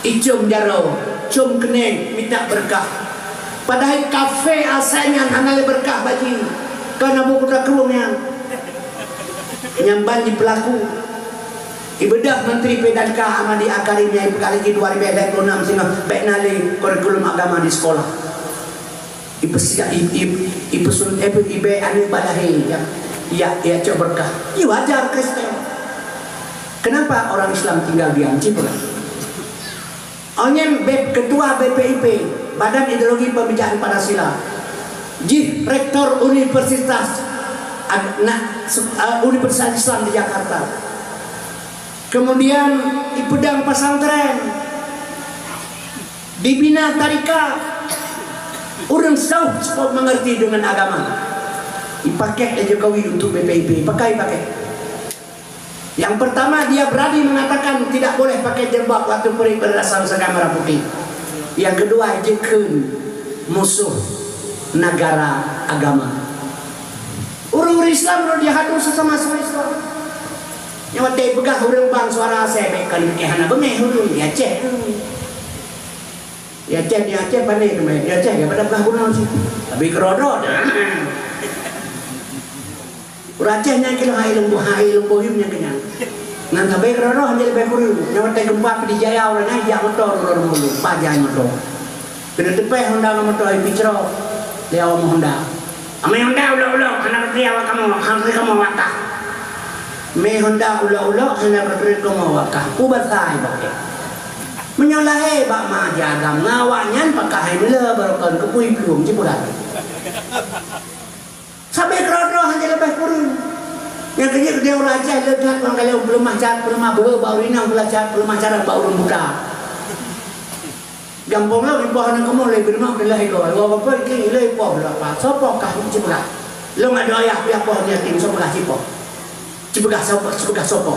icôm jaroe, com keuneng, mita beureukat. Padahai kafé asèe nyan hana lé beureukat bak jih, kon Abu Kuta Krueng nyan. Nyan ban jipeulaku. Ibeudôh Menteri P dan K Ahmadi Akarim nyang ipeugah lagèe dua ribèe dua puluh enam singoh bèk na lé kurikulum agama di sekolah. Ipeusiap, i-, i-, ipeusun-, eh, ipe-, ibèe aneuk bak lahé, ya, ya, ya, cok beureukat. Iya wajar Kristen. Kenapa orang Islam tinggal diam? Cit peugah. Awak nyan bèk ketua B P I P, Badan Ideologi Pembinaan Pancasila. Jih rektor Universitas Ag-, na-, se-, eh, Universitas Islam di Jakarta. Kemudian ipeudong pesantren. Dibina tarekat. Ureueng seuh cukôp mengerti deungon agama. Dipakék lé Jokowi untuk B P I P. Pakai, pakai. Yang pertama, dia berani mengatakan tidak boleh pakai jilbab waktu pergi Madrasah Pusaka Merah Putih. Yang kedua, jikheun musuh negara agama. Ureueng-ureueng Islam lôn jihadu sesama-sama Islam. Nyoe watèe peugah ureueng bang suara asèe, bèk kali bèk hana beungèh ureueng di Aceh. Di Aceh, di Aceh pandai teumé, di Aceh daripada peugah bunoe cit. Tapi keudroe-droe dah. Ureueng Aceh nyan keuh hai lôn bu-, hai lôn boh yum nyan keunyan. Ngon sabe keudroe-droe han jeuet leubeh kureueng. Nyoe watèe geumpa Pidie Jaya ureueng nyan jak moto, ureueng-ureueng bulu, pajan moto. Keuneuk teupèh Honda ngon moto, ipicrok lé awak meuhonda. Amai Honda ulok-ulok, hana katuri awak kamoe, hana katuri kamoe awak kah. Mé Honda ulok-ulok, hana katuri kamoe awak kah. Peue basa ibakék. Meunyoe lahé bak ma aja agam ngon awak nyan, pakah hai meula barokon keupeue iplueng jipeugah. Sabe keudroe-droe han jeuet leubeh kureueng. Nyang keujeuet keudeh ureueng Aceh le that ngon ka lheueh peuleumah cat, peuleumah beuhe bak ureueng inong, peuleumah cat, peuleumah carông bak ureueng buta. Gampông lom ipoh aneuk kamoe lé beurimong teulah igoe. Igoe bapak iki ilée ipoh lom apa? Soe poh kah cit peugah. Lôn adoe ayah pih poh yatim soe peugah cit poh. Cit peugah soe poh, cit peugah soe poh.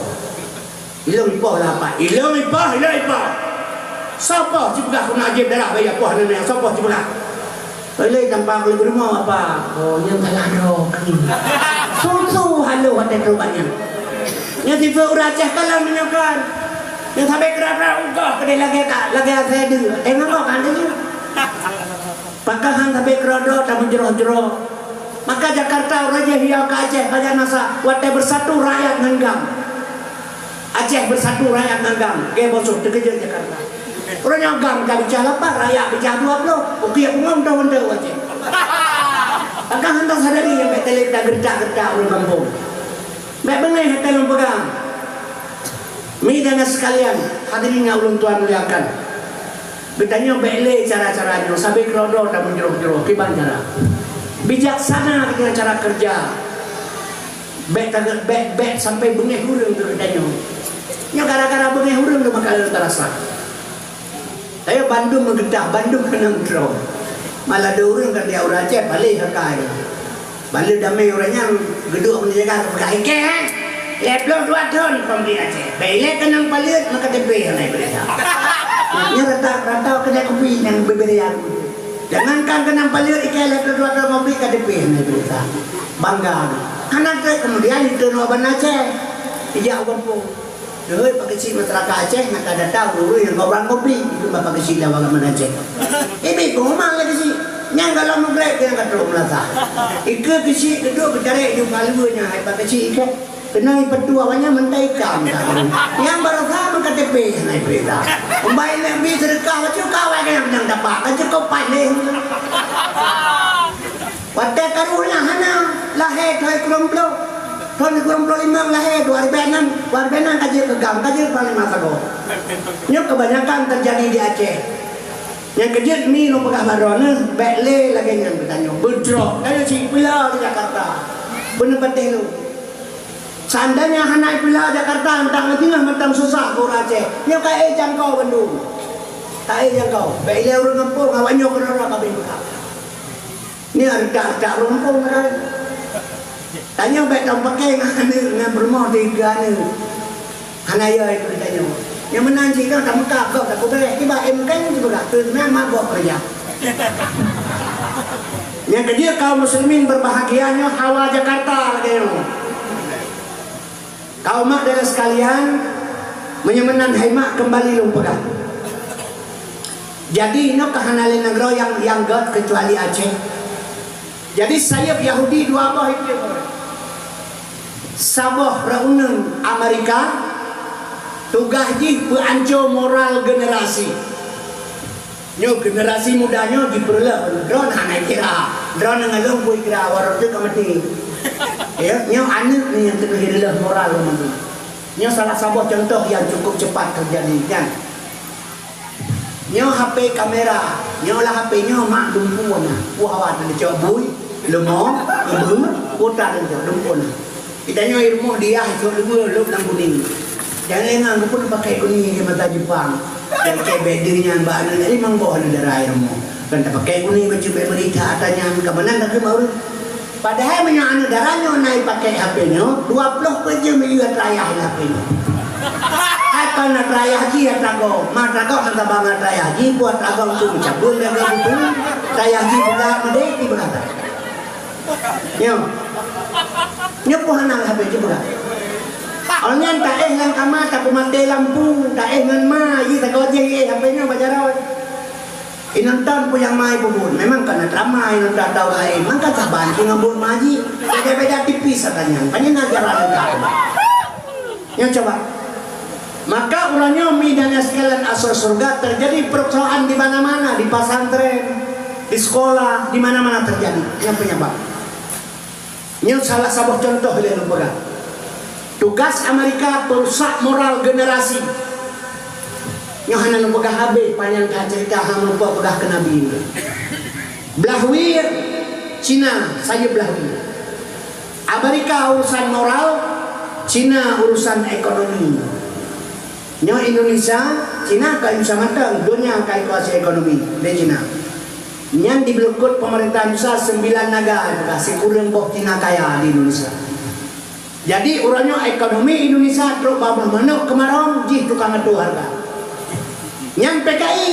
Ilôn ipoh lom apa? Ilôn ipoh, ilôn ipoh. Soe poh cit peugah keuneuk jieb darah bak ayah poh aneuk nyan? Soe poh cit peugah? Ilée gampông lé beurimong apa? Oh, nyang salah droe keuh. Soe Watèe trok banyak. Nyan sifeuet ureueng Aceh kalon meunyoe kan. Nyan sabe keurap-rap ugoh keudeh lagèe ka, lagèe asèe deuh. Tengok kan deuh. Pakon han sabe keudroe-droe tameujroh-jroh. Maka Jakarta ureueng jih hiya keu Aceh pajan masa watèe beusatu rakyat ngon GAM. Aceh beusatu rakyat ngon GAM. Geubosoh teukeujot Jakarta. Uroe nyoe GAM ka bicah lapan, rakyat bicah dua ploh. Ukiek pungo meuntah-meuntah u Aceh. Pakon han tasadari nyang bèk talét tageureutak-geureutak ureueng gampông. Bèk beungéh watèe lôn peugah. Mi dan sekalian, hadirin nyang ulôn tuan muliakan. Geutanyoe bèk lé cara-cara nyoe, sabe keudroe-droe tameujroh-jroh, kiban cara. Bijaksana geutanyoe cara keureuja. Bèk tageut, bèk, bèk sampai beungéh ureueng keu geutanyoe. Nyoe gara-gara beungéh ureueng lé maka lôn tarasa. Tapi bandum meugeutah, bandum keunong droe. Malah dua ureueng ka diak ureueng Aceh, balek ka kai. Balek damé ureueng nyan geuduek meujaga keupeugah, "Ikei, eh? Lhèe ploh dua thon kong di Aceh. Bèk ilèe keunong paleuet meuka teupèh hana ipeuriksa." Nyan rata-rata keudè kupi nyang bubiri aku. Jangankan keunong paleuet, ikei lhèe ploh dua thon kong di ka teupèh hana ipeuriksa. Bangga. Hana trép keumudian itu nyoe ban Aceh. Ijak u gampông. Deuhôi, pakon cit masyarakat Aceh na ka datang ureueng nyang gob rang kopi, itu bak pakon cit lawang lam Aceh. Ibi pengumuman lagèe cit. Nyang dalam mugrek nyang ka trok meulasa. Ikeue keuchik geuduek geucarek ju palu nyan hai pakon cit ikei. Keunan ipeutuah awaknyan meuntah ikam. Nyang baroesa meuka teupèh nyan hai peurintah. Umbai nek bi seudeukah bacut kawai nyang dapat. Ka cukôp paih lé. Watèe karu nyan hana, lahé thôn sikureueng ploh, thôn sikureueng ploh limong lahé dua ribèe nam, dua ribèe nam ka jeuet keu GAM, ka jeuet panglima sagoe. Nyoe keubanyakan teujadi di Aceh. Nyang keujeuet mi lôn peugah bak droeneuh, bèk lé lagèe nyan geutanyoe. Beudroe, tanyoe cit peula di Jakarta. Beuneupatéh lôn. Seandainya hana ipeula Jakarta, mantong singoh mantong susah keu ureueng Aceh. Nyoe ka éh jangkau bandum. Ka éh jangkau. Bèk ilèe ureueng gampông, awaknyoe keudroe-droe ka bri peugah. Nyan reutak-reutak rumpông kan. Tanyoe bèk tameupakè ngon aneuk, ngon peurumoh di keu aneuk. Hana yo ikeu tanyoe. Nyang meunan cit kan tameukab gob tapeubeuréh. Kiban M K nyan sibeugah, keu meunan mabök keureuja. Nyang keujeuet kaum muslimin berbahagia nyoe hawa Jakarta lagèe nyoe. Kaum mak dan sekalian, meunyoe meunan hai mak keumbali lôn peugah. Jadi, inoe ka hana lé nanggroe nyang, nyang gèt keucuali Aceh. Jadi, sayeup Yahudi dua boh item. Saboh reuneun Amerika, tugaih jih peuanco moral generasi. Nyoe generasi muda nyoe jipeureulèh droeneuh hana kira. Droeneuh ngon lôn pui kira, waroe teuk ka maté. Ya, nyoe aneuk ni nyang teungoh jireulèh moral lom nyoe. Nyoe salah saboh contoh nyang cukup cepat teujadi nyan. Nyoe H P kamera, nyoe lah H P nyoe mak dumpeue na. Wah, wah, neucok bui, leumô, ibu, kuta neucok dumpeue na. Geutanyoe i rumoh diah cok leubeh lôb lam kuning. Jangan lengah, geupeupakai kuning di mata Jepang. Dan kebek diri nyan bak aneuk limong boh aneuk dara i rumoh. Kan tapakai kuning baju bek berita ata nyan, ka meunan takheun bak ureueng. Padahai meunyoe aneuk dara nyoe na ipakai H P nyoe, dua ploh peuet jeuem yue atra ayah H P nyoe. Hai kon atra ayah jih atra gob, ma atra gob na tabang atra ayah jih, buet atra gob tu meucabut dan gob tu. Atra ayah jih beulak meudeh di beulata. Nyoe. Nyoe pun hana habéh cuba. Awak nyan taéh lam kama, tapeumaté lampu, taéh ngon ma, jih sagoe jih éh H P nyoe bak jaroe. Inong Tom pun nyang ma ipeubuet. Memang kana drama inong Tom tau laén. Mangka saban singoh buet ma jih. Beda-beda tipis ata nyan. Panjang ajaran lengkap. Nyoe coba. Maka uroe nyoe mi dan sekalian asoe syeuruga terjadi persoalan di mana-mana, di pesantren, di sekolah, di mana-mana terjadi. Nyan penyebab. Nyoe salah saboh contoh lé lôn peugah. Tugas Amerika peurusak moral generasi. Nyoe hana lôn peugah habéh, panyang that cerita hana lôn peugah keu Nabi. Blah wie, Cina, sayeup blah wie. Amerika urusan moral, Cina urusan ekonomi. Nyoe Indonesia, Cina ka bisa mantong, donya ka ikuasai ekonomi lé Cina. Nyan dibeulukot pemerintah Indonesia sembilan naga, sikureueng boh Cina kaya di Indonesia. Jadi, uroe nyoe ekonomi Indonesia trok babah manok keumarong jih tukang atoe hareuga. Nyan P K I,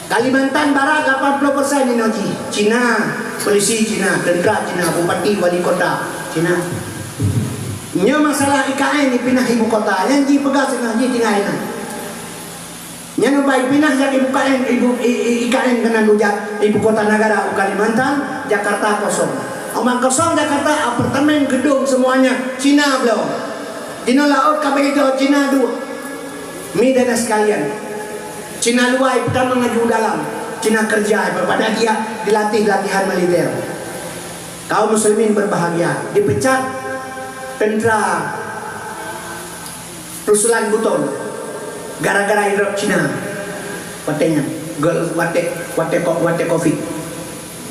Kalimantan Barat lapan puluh persen inoe jih Cina, polisi Cina, tentera Cina, bupati, wali kota Cina. Nyoe masalah I K N ipinah ibu kota, nyang jipeugah singoh jih tinggai na. Nyan ubak ipinah jak ibu K N, ibu, i, i, I K N keunan ujak ibu kota negara u Kalimantan, Jakarta kosong. Oman kosong Jakarta, apartemen, gedung, semuanya Cina bloe. Inoe laôt ka begitu, Cina duek. Mi dan sekalian, Cina luwa ipeutamong laju dalam, Cina kerja pada dia dilatih latihan militer. Kaum muslimin berbahagia, dipecat tentara Ruslan Buton gara-gara idrop Cina. Watèe nyan, gol watèe, watèe ko-, watèe covid.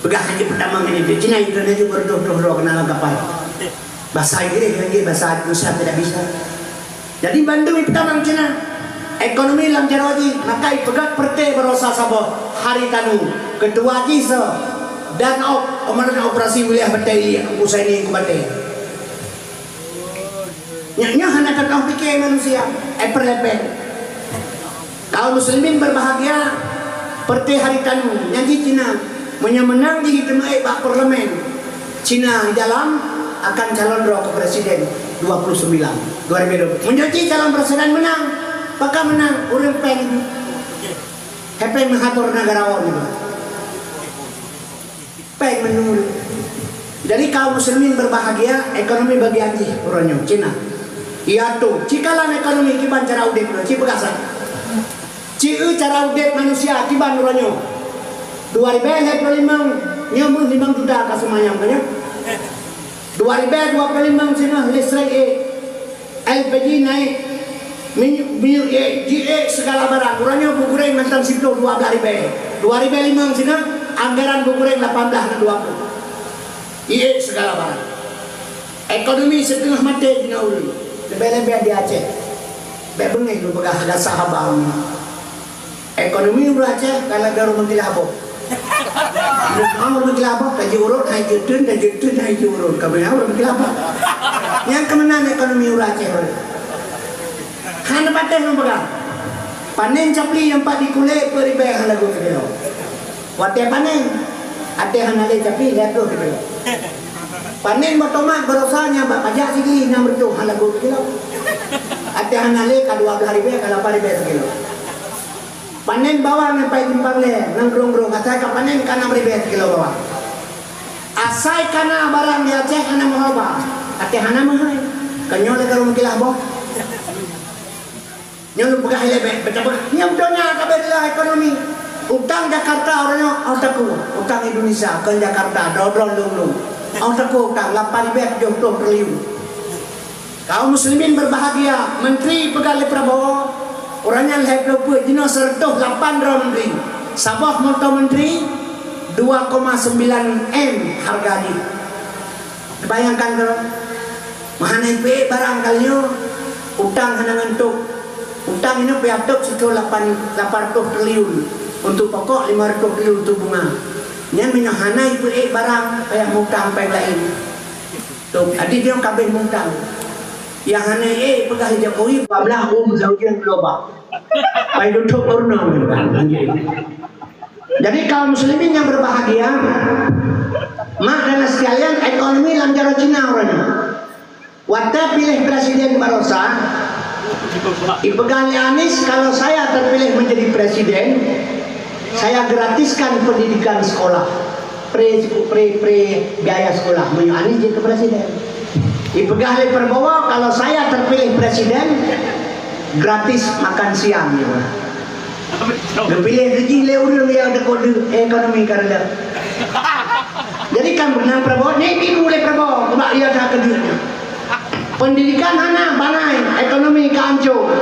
Peugah hana peutamong nyan, Cina idrop laju beureudoh-doh droe keunan lam kapal. Bahasa Inggréh lagi, bahasa Indonesia tidak bisa. Jadi bandum ipeutamong Cina. Ekonomi lam jaroe jih, maka ipeugöt peureté baroesa saboh Haritanu, ketua jih soe, Danop, komandan operasi wilayah batèe, Husaini Kubatèe. Nyan, nyan hana teutoh piké manusia, epèl-epèl. Kaum muslimin berbahagia, peureté Haritanu, nyan jih Cina. Meunyoe meunang jih teumeuék bak parlemen, Cina di dalam akan calon droe keu presiden dua puluh sembilan, dua ribu dua puluh. Meunyoe jih calon presiden meunang, pakon meunang, ureueng péng. Hepeng meuhator negara awak nyoe. Péng meunurun. Jadi kaum muslimin berbahagia, ekonomi bagian jih uroe nyoe, Cina. Iya tu, ci kalon ekonomi kiban cara udép nyoe, ci peugah sa. Ci eu cara udép manusia kiban uroe nyoe. Dua ribèe lhèe ploh limong, nyoe meuh limong juta ka seumanyam ka nyoe. Dua ribèe dua ploh limong singoh listrik ék. L P G naik, minyeuk, minyeuk ék, jiék segala barang. Uroe nyoe beuguréng mantong siplôh dua blaih ribèe. Dua ribèe limong singoh, anggaran beuguréng lapan blaih ngon dua ploh. Jiék segala barang. Ekonomi siteungoh maté jinoe ureueng. Leubeh-leubeh di Aceh. Bèk beungéh lôn peugah gasa haba nyoe. Ekonomi ureueng Aceh ka lagèe ureueng meukilah boh. Ureueng meukilah boh, ka jiurôt hai jeuet teun, ka jeuet teun hai jiurôt. Ka meunan ureueng meukilah boh. Nyan keuh meunan ekonomi ureueng Aceh. Hana patéh lôn peugah. Panèn capli nyang pat di kulét peuet ribèe hana lagot sikilo. Watèe panèn, até hana lé capli lhèe ploh sikilo. Panèn boh tomat baroesa nyang bak pajak sigi nam reutôh hana lagot sikilo. Até hana lé ka dua blaih ribèe, ka lapan ribèe sikilo. Panèn bawang nyang paih simpang lhèe, ngon grong-grong, asai ka panèn ka nam ribèe sikilo bawang. Asai ka na barang di Aceh hana meuhaba, até hana meuhai. Ka nyoe lé karu meukilah boh. Nyoe lôn peugah ilèe bèk, bèk tapeugah. Nyoe donya ka bèk lé ekonomi. Utang Jakarta uroe nyoe, oh takue. Utang Indonesia, kon Jakarta, droe-droe lôn-lôn. Oh takue utang, lapan ribèe tujoh ploh triliun. Kaum muslimin berbahagia, menteri peugah lé Prabowo, uroe nyan lhèe ploh peuet, jinoe seureutôh lapan droe menteri. Saboh moto menteri, dua koma sembilan M harga jih. Bayangkan droe, meuhana ipeuék barang kali nyoe, utang hana ngon tôb. Utang nyoe payah tôb sithôk lapan, lapan reutôh triliun untuk pokok, lima reutôh triliun untuk bunga. Nyan meunyoe hana ipeuék barang, payah mutang péng laén. Tôb, adik nyoe ka abéh mutang. Nyang hana ék peugah lé Jokowi, bablah um zaujian global. Pai dutok ureueng kan. Jadi kaum muslimin yang berbahagia, mak dan sekalian, ekonomi lam jaroe Cina uroe nyoe. Watèe piléh presiden baroesa, ipeugah lé Anies, kalau saya terpilih menjadi presiden, saya gratiskan pendidikan sekolah, pre, pre, pre biaya sekolah, meunyoe Anies jeuet keu presiden. Ipeugah lé Prabowo, kalau saya terpilih presiden, gratis makan siang, ya. Geupiléh jih lé ureueng nyang deungon ekonomi ka reudah. Jadi kan beunang Prabowo, nyan tipu lé Prabowo, bak ia that keudeuh nyan. Pendidikan hana bangai, ekonomi ka ancô.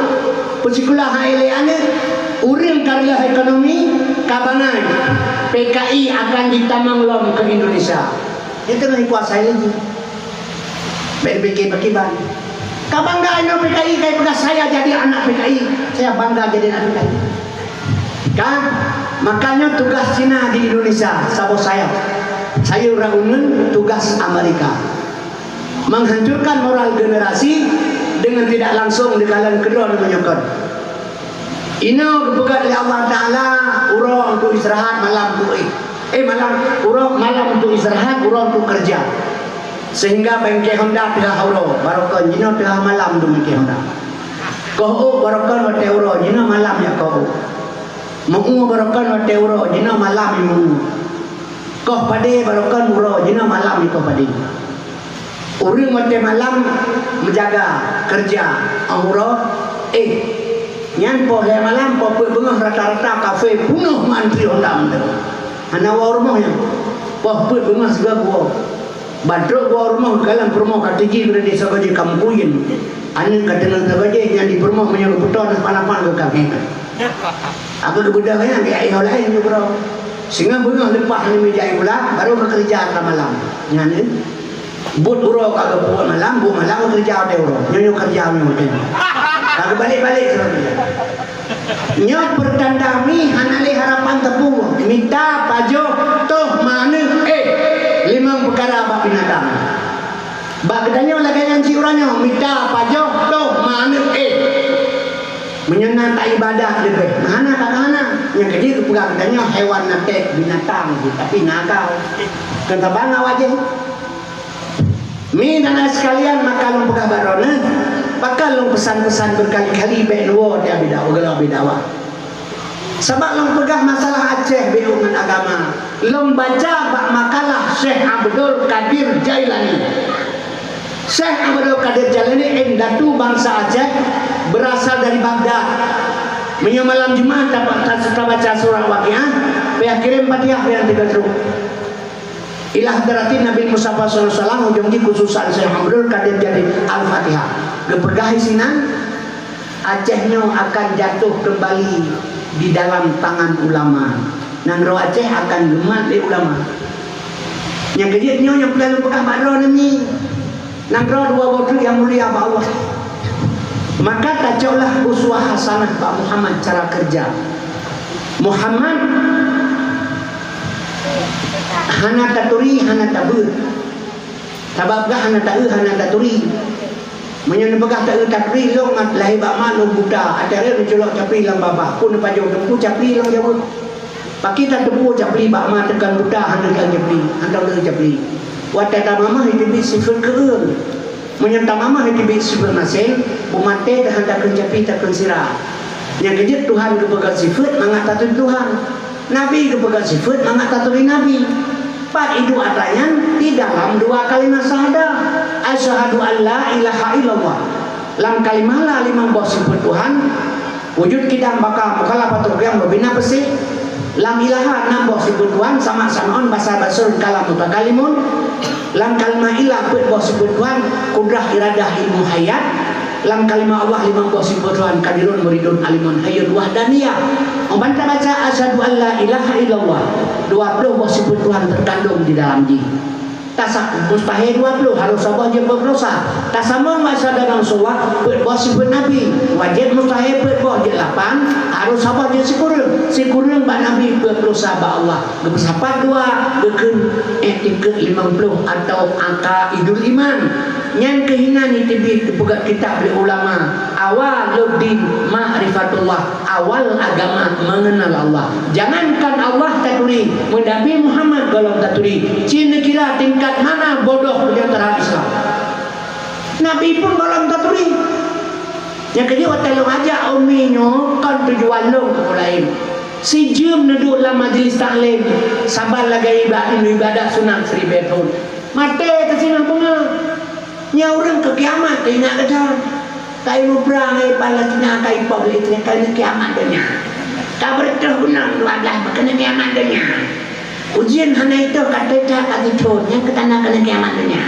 Peusikula hai lé aneuk, ureueng ka reuloh ekonomi ka bangai. P K I akan ditamong lom keu Indonesia. Nyan teungoh dikuasai lé jih. Bèk dipike pakiban. Ka bangga inoe P K I, ka ipeugah saya jadi anak P K I. Saya bangga jadi anak P K I. Ka, makanya tugas Cina di Indonesia saboh sayap. Sayeup rot uneuen tugas Amerika. Menghancurkan moral generasi dengan tidak langsung dikalon keudroe meunyoe kon. Inoe geupeugah lé Allah Taala, uroe untuk istirahat, malam untuk, eh, eh, malam, uroe, malam untuk istirahat, uroe untuk kerja. Sehingga bangke Honda teuhah uroe, barokon jinoe teuhah malam dum bangke Honda. Koh ôk barokon watée uroe, jinoe malam jak koh ôk. Meu-ue barokon watée uroe, jinoe malam jimeu-ue. Koh padé barokon uroe, jinoe malam jikoh padé. Ureuëng watée malam meujaga, keureuja, óh uroe, éh, nyan poh lhée malam, poh peuet beungoh rata-rata kafe punoh meuantri Honda mantong. Hana woe rumoh nyan. Poh peuet beungoh sigoe kuwoe. Ban trok geuwoe rumoh, geukalon peurumoh ka teuji, beureuti sagoe jih ka meukuyeuen. Aneuëk ka teungoh sagoe jih, nyang di peurumoh meunyoe geupeutoe na pan-pan geukalon. Aku geubeudôh nyan, geujak ihoe laén nyoe keudroe. Singoh beungoh leupah nyan meujak ié bulat, barô geukeureuja ka malam. Nyan, eh, buet uroe ka geupeubuet malam, buet malam geukeureuja watée uroe. Nyoe, nyoe keureuja nyoe watée nyoe. Ka geubalek-balek sidroe nyoe. Nyoe peurtanda mi hana lé harapan teupeue. Mita, pajoh, toh, maneuek, éh. Limong peukara bak binatang. Bak geutanyoe lagée nyan cit uroe nyoe, mita, pajoh, toh, maneuek, éh. Meunyoe na taibadat leubeh, hana, hana. Nyang keujeuet geupeugah geutanyoe hewan naték, binatang, tapi na akal. Kon saban awak jih. Mi dan sekalian, maka lôn peugah bak droeneuh, pakon lôn peusan-peusan beukali-kali bék neuwoe di Abi Dawa, di Abi Dawa. Sabab lôn peugah masalah Aceh beuet ngon agama. Lôn baca bak makalah Syekh Abdul Qadir Jailani. Syekh Abdul Qadir Jailani indatu bansa Aceh, berasal dari Baghdad. Meunyoe malam Jumat ta-, ta-, tabaca surat Waqiah, payah kirém Fatihah nyang tiga truk. Ila hadratin Nabi Mustafa sallallahu alaihi wasallam, ujong jih khususan Syekh Abdul Qadir Jailani Al-Fatihah. Geupeugah sinan, Aceh nyoe akan jatuh kembali di dalam tangan ulama. Nanggroe Aceh akan geumat lé ulama. Nyang keujeuet nyoe nyang peureulee lôn peugah bak droeneuh nyoe. Nanggroe dua boh treuk nyang mulia bak Allah. Maka tacoklah uswah hasanah bak Muhammad cara keureuja. Muhammad hana taturi, hana tabeuet. Sabab gah hana taeu, hana taturi. Meunyoe neupeugah taeu taturi, lôn mat lahé bak ma lôn buta, até rhot neuculok capli lam babah, phon neupajoh teumpu capli lam jaweueb. Pakri tateupeue capli bak ma teukon buta, hana teukon capli, hana taeu capli. Watée tamamah teubiet sifeuet keueung. Meunyoe tamamah teubiet sifeuet maséng, beumaté teuhan takheun capli, takheun sira. Nyang keujeuet Tuhan geupeugah sifeuet mangat taturi Tuhan. Nabi geupeugah sifeuet mangat taturi Nabi. Pat iduek atra nyan di dalam dua kalimah syahadah, asyhadu an la ilaha illallah. Lam kalimah la limong boh sifeuet Tuhan, wujud, qidam, baqa, mukhalafatut, qiyam, rububiyah, nafsi. Lam ilaha nam boh sifeuet Tuhan, sama, sam'un, basar, basirun, kalam, mutakalimun. Lam kalimah ilah peuet boh sifeuet Tuhan, qudrah, iradah, ilmu, hayat. Lam kalimah Allah limong boh sifeuet Tuhan, qadirun, muridun, alimun, hayyun, wahdaniyah. Óh ban tabaca asyhadu an la ilaha illallah, dua ploh boh sifeuet Tuhan teukandong di dalam jih. Tasa-, mustahé dua ploh, harôh saboh jeuet dua ploh sa. Tasamong asyhadu anna Rasulullah, peuet boh sifeuet Nabi, wajéb mustahé peuet boh jeuet lapan, harôh saboh jeuet sikureueng. Sikureueng bak Nabi, peuet ploh sa bak Allah. Geupeusapat dua, geukheun iktikeuet limong ploh atau aqaidul iman. Nyan keuh inan nyang teubiet geupeugah kitab lé ulama, awaluddin ma'rifatullah, awal agama mengenal Allah. Jangankan Allah taturi, meunyoe Nabi Muhammad gohlom taturi, ci neukira tingkat mana bodoh nyang teuhadap Islam. Nabi pun gohlom taturi. Nyang keujeuet watée lôn ajak umi nyoe kon tujuan lôn keu laén. Sijeuem neuduek lam majlis taklim, saban lagée ibadat, ibadat sunat siribée thon. Maté teusingoh beungoh. Nyan ureuëng keu kiamat teuingat gata. Kai muprang, eh, Palestina, kai poh lé, keuneuk kiamat donya. Ka beureutoh gunong dua blaih, keuneuk kiamat donya. Ujeuen hana itôh, ka teucak, ka teuthon, nyan keu tanda keuneuk kiamat donya.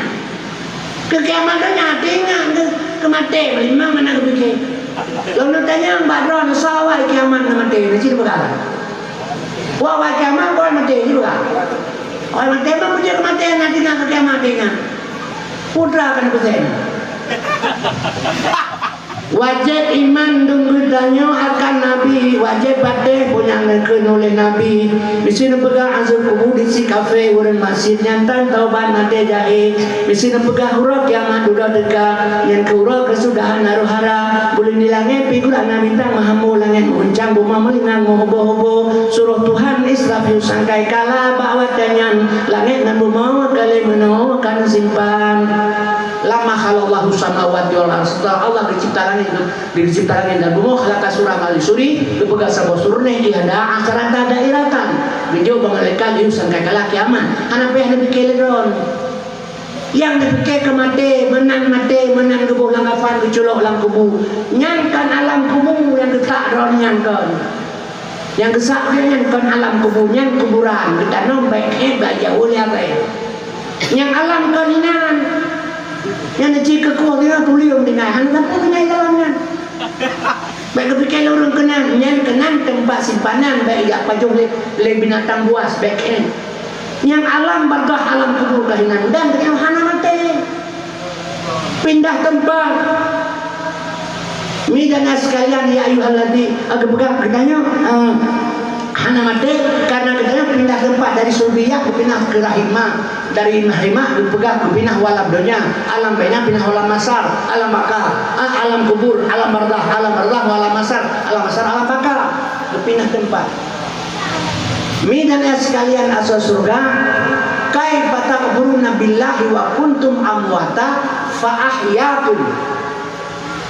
Keu kiamat donya, teuingat keu, keu maté, limong mana geupike. Lôn tanyong bak droe, soe awai kiamat ngon maté, na cit peugah. Wah, awai kiamat, awai maté, cit peugah. Awai maté, meupeue jeuet keu maté, na teuingat keu kiamat, teuingat. Putra kan peugah. Wajéb iman dum geutanyoe akan Nabi, wajéb patéh peue nyang neukheun uleh Nabi. Bisi neupeugah azeueb kubu di si kafé ureuëng masit nyan tan taubat maté jahé. Bisi neupeugah uroe kiamat dudoe teuka, nyan keu uroe keusudahan aroh hara. Buleuen di langét pih geulah na bintang meuhambo langét meuguncang, bumoe meulingang meuhubo-hubo. Suroh Tuhan Israfil sangkai kala bak watée nyan, langét ngon bumoe ka lheueh meunoe ka neusimpan. Lama khalaqallahu samawati wal ardh, seuteulah Allah geucipta langét, geucipta langét dan bumoe, khalaqa surah al suri, geupeugah saboh surnéh, ihda asyrata dairatan, geujok bak malaikat, yue sangkai kala kiamat. Hana payah neupiké lé droen. Nyang neupiké keu maté, meunan maté, meunan geuboh lam kafan, geuculok lam kubu. Nyan kan alam kubu nyang geutak droen nyan kon. Nyang geusak nyan kon alam kubu, nyan kuburan, geutanom bak khék bak jaweueb lé abée. Nyang alam kon inan. Nyan cit keukoh dia tulieng tinggai, hana sapeue tinggai dalam nyan. Bék geupiké lé ureuëng keunan, nyan keunan teumpat simpanan bék jak pajoh lé, lé binatang buas bék kén. Nyang alam bardah, alam kubur ka hinan dan geutanyoe hana maté. Pindah teumpat. Mi dan sekalian, ya ayyuhalladi, geupeugah geutanyoe, eh, hana maté karena geutanyoe pindah teumpat dari sulbiyah geupinah keu rahimah. Dari rahimah geupeugah geupinah u alam donya, alam bainah pinah u alam mahsyar, alam baka, ah, alam kubur, alam barzakh, alam barzakh u alam mahsyar, alam mahsyar alam baka, geupinah teumpat. Mi dan ya sekalian asoe syeuruga, kaifa takfuruna billahi wa kuntum amwata fa ahyakum.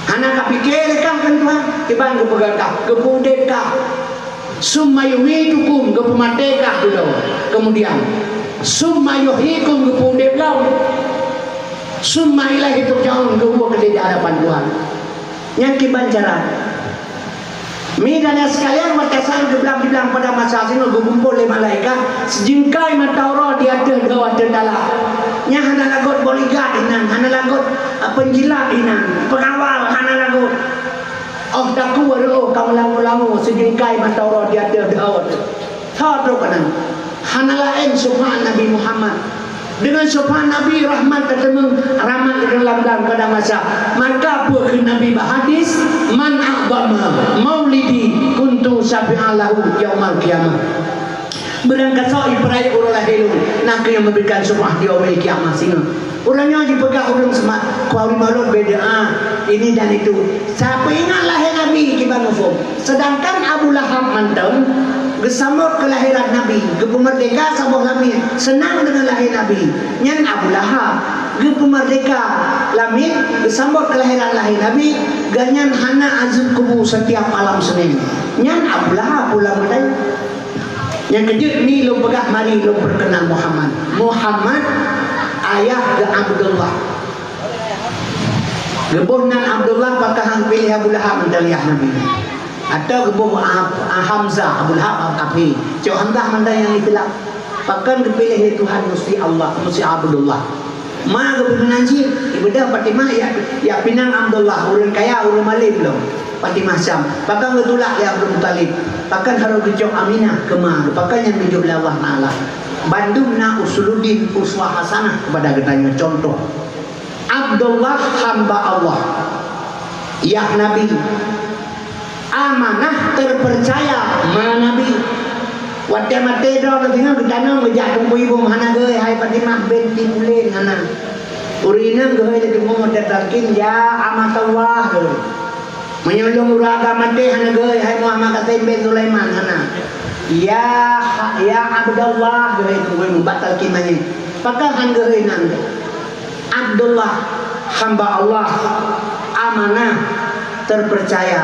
Hana kapiké lé kah ngon Tuhan, kiban geupeugah kah, geupeuudeb kah. Summa yumitukum, geupeumaté kah dudoe. Kemudian, summa yuhyikum, geupeuudeb lom. Summa ilaihi turja'un, geuwoe keudéh di hadapan Tuhan. Nyan kiban cara. Mi dan ya sekalian, watée saát geublang-geublang pada masa sinoe geukumpol lé malaikat, sijingkai mata uroe di ateueh dhoe ateueh talah. Nyan hana lagot bodyguard inan, hana lagot, eh, penjilat inan, pengawal hana lagot. Óh takue reuôh ka meulangue-langue, sijingkai mata uroe di ateueh dhoe. Tho trok keunan. Hana laén syafa'at Nabi Muhammad. Deungon syafa'at Nabi rahmat ka teumeung rahmat lam dan pada masa. Maka peue kheun Nabi bak hadis, "Man a'dhama maulidi kuntu syafi'an lahu yaumal qiyamah." Beurangkasoe ipeurayeuk uroe lahé lôn, na kheueh nyang meuberikan syafa'at di yaumil qiyamah singoh. Uroe nyoe jipeugah ureuëng seumat, "Kau ureuëng maulud beda, ah, ini dan itu." Sapeue ingat lahé Nabi kiban muphom. Sedangkan Abu Lahab mantong geusambot keulahiran Nabi, geupeumeurdeka saboh lamiet, seunang deungon lahé Nabi. Nyan Abu Lahab geupeumeurdeka lamiet, geusambot keulahiran lahé Nabi, gobnyan hana azeueb kubu setiap malam Senin. Nyan Abu Lahab ulang beudaya. Nyang keujeuet ni lôn peugah, mari lôn peureukeunal Muhammad. Muhammad, ayah geuh Abdullah. Geuboh nan Abdullah pakon han piléh Abu Lahab mantong yah Nabi. Atau geuboh Ah-, Ah-, Hamzah, Abu Lahab, Abi. Cok Hamzah mantong nyang itilak. Pakon geupiléh lé Tuhan musti Allah, musti Abdullah. Ma geupeunan cit, ibeudôh Fatimah ya, ya pinang Abdullah, ureuëng kaya, ureuëng malém lom. Fatimah Syam, pakon geutulak lé Abdul Muthalib, pakon harôh geucok Aminah keu ma, pakon nyang geujok lé Allah Taala. Bandum na usuluddin uswah hasanah kepada geutanyoe, contoh. Abdullah hamba Allah, yah Nabi. Amanah terpercaya ma Nabi. Watée maté droe geutanyoe geujak teungku ibong hana geuhôi hai Fatimah binti Pulen hana. Ureuëng inong geuhôi lé teungku meutalkin ya amatallah geuhôi. Meunyoe lôn uroe agam maté hana geuhôi hai Muhammad Qasim bin Sulaiman hana. Ya, ya Abdullah geuhôi teungku ibong bak talkin manyét. Pakon han geuhôi nan geuh. Abdullah, hamba Allah, amanah, terpercaya.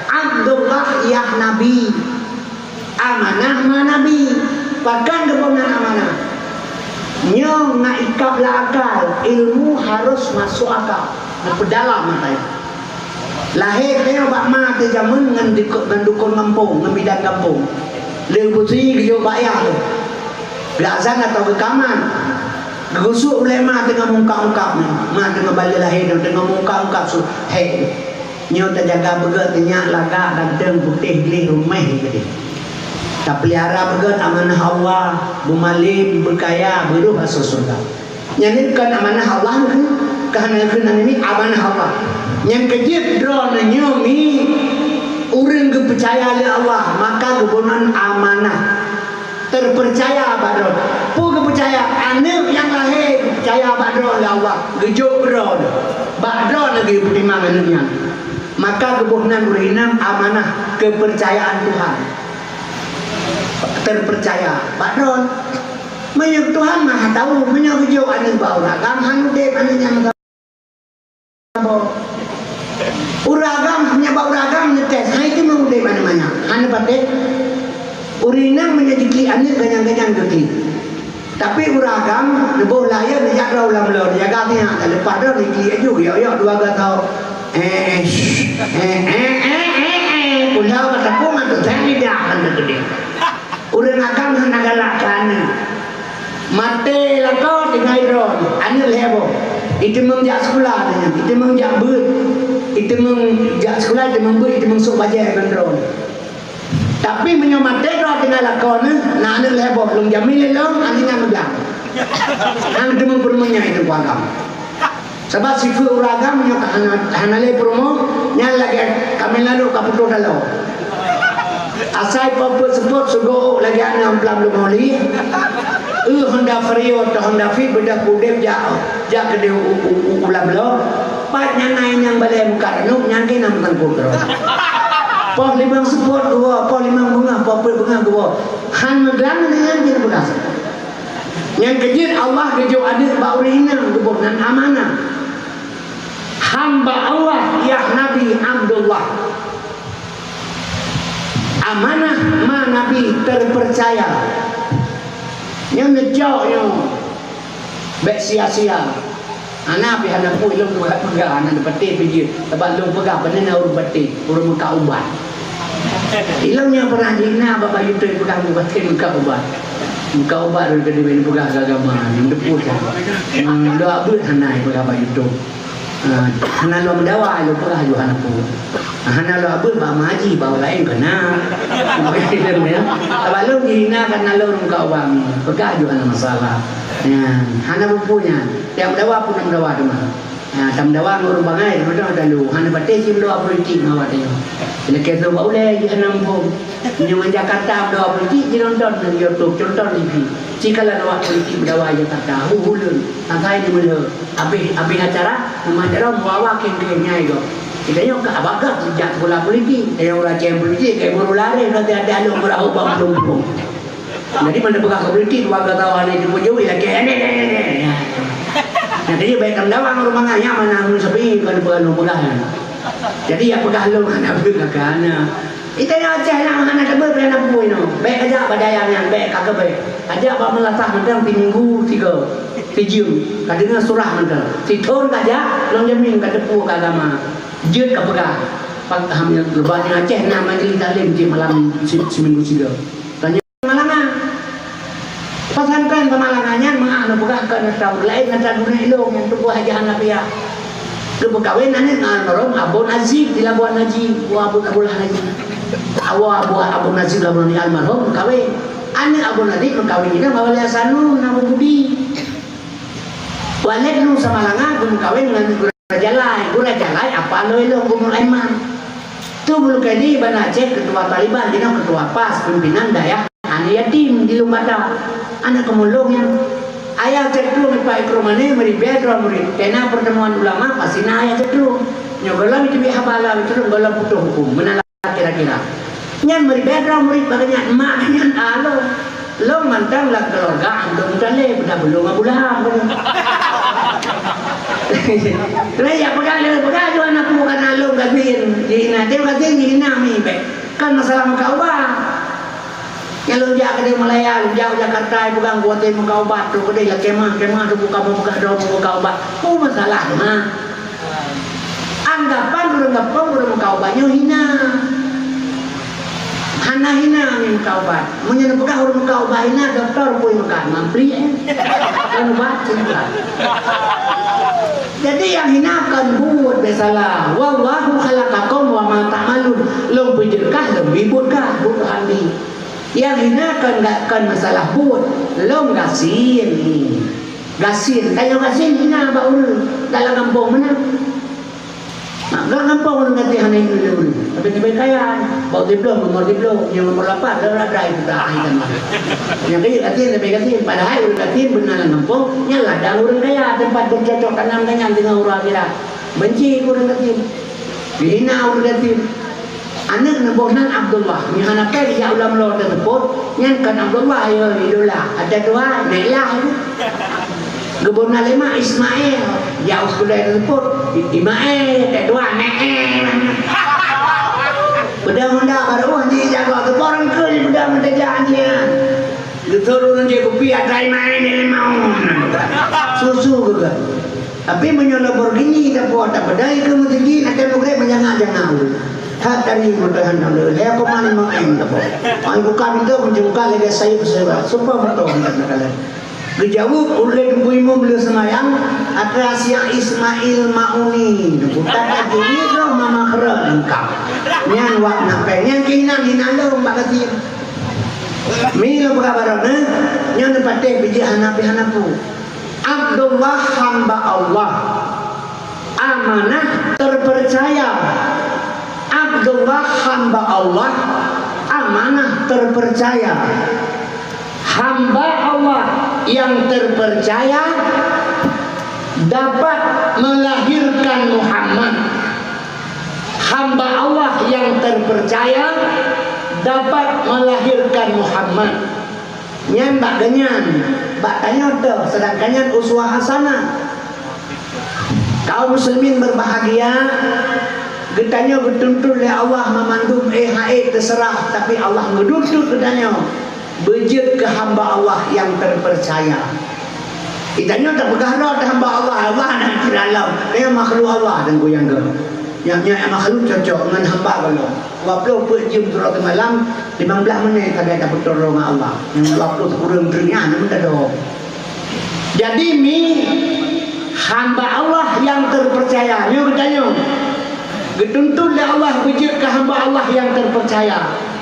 Abdullah yah Nabi, amanah ma Nabi. Pakon geuboh nan amanah? Nyoe na ikab lam akal, ilmu harus masuk akal. Neupeudalam mata nyan. Lahé teuh bak ma teuh jameun ngon diko-, ngon dukon gampông, ngon bidan gampông. Lheueh beusi geuyue bak yah teuh. Geuazan atau geukamat. Geugusok ulée ma teungoh meungkab-ungkab nyoe. Ma teungoh bale lahé nyoe teungoh meungkab-ungkab su-, hék. Nyoe tajaga beugét teunyak lagak ganteng putéh gleh ruméh keudeh. Tapeulihara beugét amanah Allah, beumalém, beukaya, beurôh asoe syeuruga. Nyan kon amanah Allah keuh. Ka hana keunan nyoe amanah Allah. Nyang keujeuet droeneuh nyoe mi ureuëng geupeucaya lé Allah, maka geuboh nan amanah. Terpercaya bak droeneuh. Peue geupeucaya? Aneuëk nyang lahé geupeucaya bak droeneuh lé Allah. Geujok droeneuh. Bak droeneuh geupeutimang aneuëk nyan. Maka geuboh nan ureuëng inong amanah keupeurcayaan Tuhan. Terpercaya bak droeneuh. Meunyoe Tuhan Maha Tahu, meunyoe geujok aneuëk bak ureuëng agam, hana udeb aneuëk nyan meusaboh. Ureuëng agam, meunyoe bak ureuëng agam neutés, hai teuma udeb aneuëk manyak. Hana patéh. Ureuëng inong meunyoe jiklik aneuëk ganyang-ganyang geuklik. Tapi ureuëng agam neuboh layar neujak droe lam bloe, neujaga siat, leupah droe neuklik laju, yok-yok dua gasoe. Eh, eh, shh, eh, eh, eh, eh, eh, udah kata pun atau saya tidak akan terjadi. Ureuëng agam hana galak keu aneuëk. Maté lakoe tinggai droe, aneuëk lhée boh. Iteumeung jak sikula nyan, iteumeung jak beuet. Iteumeung jak sikula, iteumeung beuet, iteumeung sôk bajée ngon droe. Tapi meunyoe maté droe tinggai lakoe neuh, na aneuëk lhée boh, lôn jamin lé lôn, aneuëk nyan meugah. Hana teumeung peurumoh nyan iteumeung agam. Sabab sifeuet ureuëng agam nyoe ka hana, hana lé peurumoh, nyan lagée kaméng lalu ka putôh taloe. Asai peuet seupôt sugoe lagée aneuk peulablong oli. Eu Honda Vario atau Honda Fit beudôh udeb jak, jak keudeh u, u, u, u lam bloe. Pat nyan na nyang balée muka ranub, nyan keuh na meutangkôb droe. Poh limong seupôt geuwoe, poh limong beungoh, poh peuet beungoh geuwoe. Han meudang nyan jeuet peugah. Nyang keujeuet Allah geujok aneuëk bak ureuëng inong geuboh nan amanah. Hamba Allah, yah Nabi Abdullah. Amanah ma Nabi terpercaya. Nyoe neucok nyoe. Bék sia-sia. Hana pih hana peue lôn peugah, hana neupatéh pih jeuet. Sabab lôn peugah, beuneuna ureuëng patéh, ureuëng meukat ubat. Ilôn nyang pernah jina bak Bayu Toe peugah meupatéh meukat ubat. Meukat ubat lôn keudeh peugah agama, nyang deupue kan. Hmm, dua abeuet hana peugah Bayu Toe. Ha, hana lôn meudawa, lôn peugah ju hana peue. Hana lôn abeuet bak maji, bak laén kena. Sabab lôn jina kan na lôn meukat ubat, peugah ju hana masalah. Nyan, hana peue-peue nyan. Tiep meudawa pun meudawa teuma. Ha, tameudawa ngon ureuëng bangai, meudawa talu. Hana patéh cit meudawa politik ngon awak tanyoe. Lakée soe bak ulée jih hana muphom. Meunyoe ngon Jakarta meudawa politik, jinonton di YouTube, contoh T V. Cikalon awak politik meudawa Jakarta, hu-hu lôn. Asai di meulhö. Habéh, habéh acara, memang jaroe muawa keng-keng nyai gob. Geutanyoe ka abagah jak sikula politik. Tanyoe ureuëng acèh politik, kayak guru lari, nanti ada along berahok bang pelumpung. Jadi, mana peugah keu politik, dua gata hana jipeujoe, lakée, eh, eh, eh, eh, eh. Nah, jadi, baik tameudawa ngon ureuëng mangat, nyan mana ureuëng sepi, bukan peugah lôn peugah nyan. Jadi, ya peugah lôn hana beuet kakak, hana. Ita nyang Aceh nyan hana teubeuet, hana peue inoe. Bék kajak bak dayah nyan, bék ka keubeuet. Kajak bak meulasah mantong, si minggu sigoe, sijeuem. Ka deungoe surah mantong. Sithon kajak, lôn jamin ka teupeu keu agama. Jeuet ka peugah. Pak, ham, leubeh nyan Aceh na majlis taklim cit malam si-, siminggu sigoe. Tanya Samalanga. Pesantren Samalanga nyan meu'ah neupeugah keu neutau laén, neutau dunia ilong nyang tuboh hajah Hanafiah. Geupeukawen aneuk ngon almarhum Abu Najib di Labuan Haji, Abu, Abu Najib. Abu, Abu, Abu Najib Labuan Haji almarhum meukawen. Aneuk Abu Najib meukawen inong Wali Hasanun Abu Budi. Waled Nuh Samalanga geumeukawen ngon Gura Jalai. Gura Jalai apa lôn ilong Gubernur Aiman. Tu Bulu Kedi Banda Aceh, ketua Taliban, jinoe ketua pas, pimpinan dayah aneuk yatim di Lumbata. Aneuk keumulong nyan. Ayah cak tu ngipak Ikrom Mane meuribée droe murit. Kena pertemuan ulama, pasti na ayah cak tu. Nyoe gohlom itu haba lah, itu gohlom putôh huköm. Meunan lah kira-kira. Nyan meuribée droe murit bak nyan, mak nyan along. Lôn mantong lam keuluwarga Abdul Muthalib, dah belum Abu Lahab. Lé ya peugah, lé peugah, juan aku bukan along gasien. Jina, dia gasien, jina mi be. Kan masalah meukat ubat. Nyang lôn jak keudeh Malaya, lôn jak Jakarta, peugah kuatir meukat ubat, tu keudeh lah kemah, kemah tu bukan meukat droe, meukat ubat. Oh, masalah mah. Anggapan ureuëng gampông, ureuëng meukat ubat nyoe hina. Hana hina mi meukat ubat. Meunyoe neupeugah ureuëng meukat ubat hina, dokto pun meukat, mampli, eh. Kan ubat, sini ubat. Jadi nyang hina kon buet, biasalah. Wallahu khalaqakum wa ma ta'malun. Lôn peujeuet kah, lôn bi buet kah, buet kah mi. Nyang hina kon ga-, kon masalah buet, lôn gasien. Gasien, tanyoe gasien hina bak ureuëng. Dalam gampông meunan. Nah, dalam gampông ureueng gasien hana ingat lé ureueng. Tapi leubeh kaya, bak siplôh, nomor siplôh, nyang nomor lapan, dah, dah, dah, dah, dah, dah. Nyang kaya gasien, leubeh gasien. Padahai ureueng gasien beuna lam gampông, nyan ladang ureueng kaya, teumpat bercocok tanam dengan, dengan ureueng akhirat. Benci ureueng gasien. Dihina ureueng gasien. Aneuk neuboh nan Abdullah. Nyan hana pèng jak ulam lo teuseupôt, nyan kon Abdullah, ya, idola. Ada dua, Nailah. Geuboh nan lé mak Ismail, jak u sekolah teuseupôt, I-, Imael, ada dua, Nael. Peudong honda baru, oh, ji jaga, geuboh rangkeue, peudong honda jak, ji. Geutôh ureueng jih kupi, atra Imael, ni limong. Susu geuga. Tapi meunyoe Lamborghini tapuwoe, tapeudai keu meuseujid, até mugreb meujangak-jangak. That tadi moto han dong lé, lhèe koma limong M tapuwoe. Ai buka pintoe, meunyoe buka lagèe sayeup seura. Sumpah moto han dong lé. Geujaweueb ulèh Teungku Imum lheueh seumayang, atra siang Ismail Mauni. Bukan lagèe nyoe droe mama keureun lengkap. Nyan wak na pèng, nyan keuh inan, inan lôn bak gasien. Mi lôn peugah baroe neuh, nyoe neupatéh bijéh hana pih hana peue. Abdullah hamba Allah, amanah terpercaya. Abdullah hamba Allah, amanah terpercaya. Hamba Allah yang terpercaya dapat melahirkan Muhammad. Hamba Allah yang terpercaya dapat melahirkan Muhammad. Nyan bak geuhnyan, bak tanyoe teuh, seudangkan nyan uswah hasanah. Kaum muslimin berbahagia, geutanyoe geutuntut lé Allah meumandum, eh, hai, teuseurah, tapi Allah geutuntut geutanyoe beujeuet keu hamba Allah nyang teupeurcaya. Geutanyoe tapeugah droe teuh hamba Allah, Allah na cit lam, tanyoe makhluk Allah dan goyang geuh. Nyang, nyang makhluk cocok ngon hamba Allah. Dua ploh peuet jeuem sidroe teumalam, limong blaih menit sagai tapeutoro ngon Allah. Nyang dua ploh sikureueng teungoh nyan meuteudong. Jadi, mi hamba Allah nyang teupeurcaya, nyoe geutanyoe geutuntut lé Allah beujeuet keu hamba Allah nyang teupeurcaya.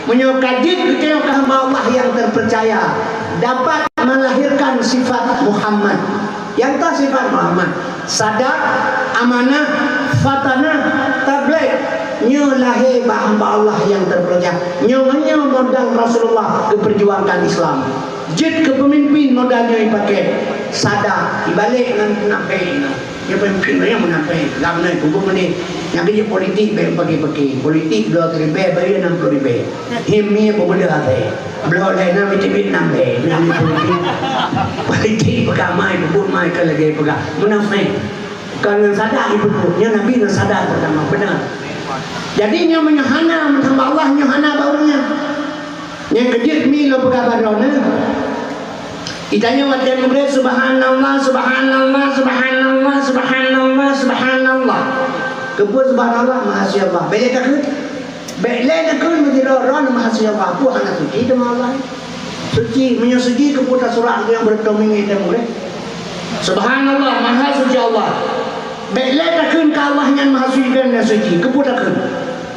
Meunyoe ka jeuet geutanyoe keu hamba Allah nyang teupeurcaya, dapat melahirkan sifat Muhammad. Nyang ka sifat Muhammad, sadaq, amanah, fatanah, tabligh. Nyoe lahé bak hamba Allah nyang teupeurcaya. Nyoe, nyoe modal Rasulullah geupeurjuangkan Islam. Jeuet keu peumimpin modal nyoe ipaké. Sadaq, ibalek ngon munafék nyoe. Nyoe peumimpin nyoe munafék. Lam nyoe peubuet meudeh. Nyang keu jeuet politik bèk paké-paké. Politik dua ribèe, bayar enam puluh ribèe. Him nyoe peubuet até. Bloe lhèe na meucubit nam lhèe. Nyan politik. Politik peugah mai, peubuet mai, ka lagèe peugah. Munafék. Kon ngon sadaq jipeubuet. Nyan Nabi ngon sadaq peurtama. Beuna. Jadi, nyoe meunyoe hana, meunan Allah nyoe hana bak ureueng nyan. Nyang keujeuet mi lôn peugah bak droeneuh. Geutanyoe watèe mugreb, "Subhanallah, subhanallah, subhanallah, subhanallah, subhanallah." Keupeue subhanallah? Mahasuci Allah. Bèk lé takheun. Bèk lé takheun meusidroe droeneuh mahasuci Allah. Peue hana suci teuma Allah? Suci. Meunyoe suci, keupeue tasurak nyang beureutoh mingi teuh mugreb? Subhanallah, mahasuci Allah. Bèk lé takheun keu Allah nyan mahasuci, keu nyan suci. Keupeue takheun?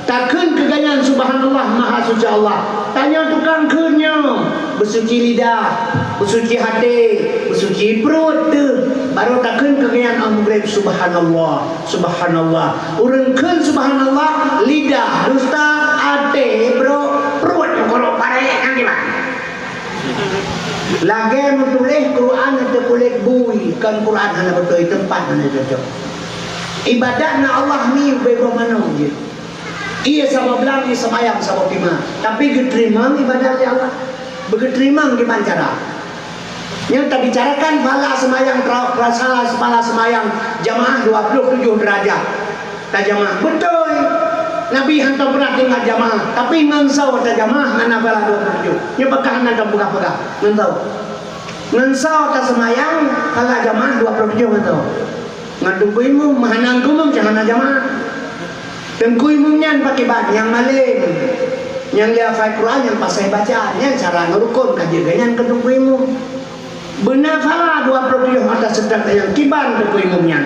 Takheun keu gobnyan, subhanallah, mahasuci Allah. Tanyoe tukang kheun nyoe, beusuci lidah, beusuci até, beusuci pruet teuh. Barô takheun keu gobnyan 'oh mugreb, subhanallah, subhanallah. Ureueng kheun subhanallah, lidah dusta, até brok, pruet meukurok parek, nyan kiban. Lagèe meutuléh Quran ateueh kulét bui, kon Quran hana beutôi, teumpat hana cocok. Ibadat na Allah ni ubé boh manok jih. Ié saboh blang, ié seumayang saboh teuma. Tapi geuteurimong ibadat lé Allah. Beugeuteurimong kiban cara. Nyoe tabicarakan pahala seumayang, pra-, pahala seumayang jamaah dua puluh tujoh deurajat. Tajamaah. Beutôi. Nabi hantom peunah tinggai jamaah. Tapi ngon soe tajamaah hana pahala dua puluh tujoh. Nyoe peugah hana tapeugah-peugah. Ngon soe. Ngon soe taseumayang pahala jamaah dua puluh tujoh ngon soe. Ngon teungku imum, hana teungku imum cit hana jamaah. Teungku imum nyan pakiban nyang malém. Nyang lé hafai Quran, nyang paséh baca, nyan cara ngon rukon ka jeuet nyan keu teungku imum. Beuna pahala dua puluh tujoh mata seudang nyang kiban teungku imum nyan.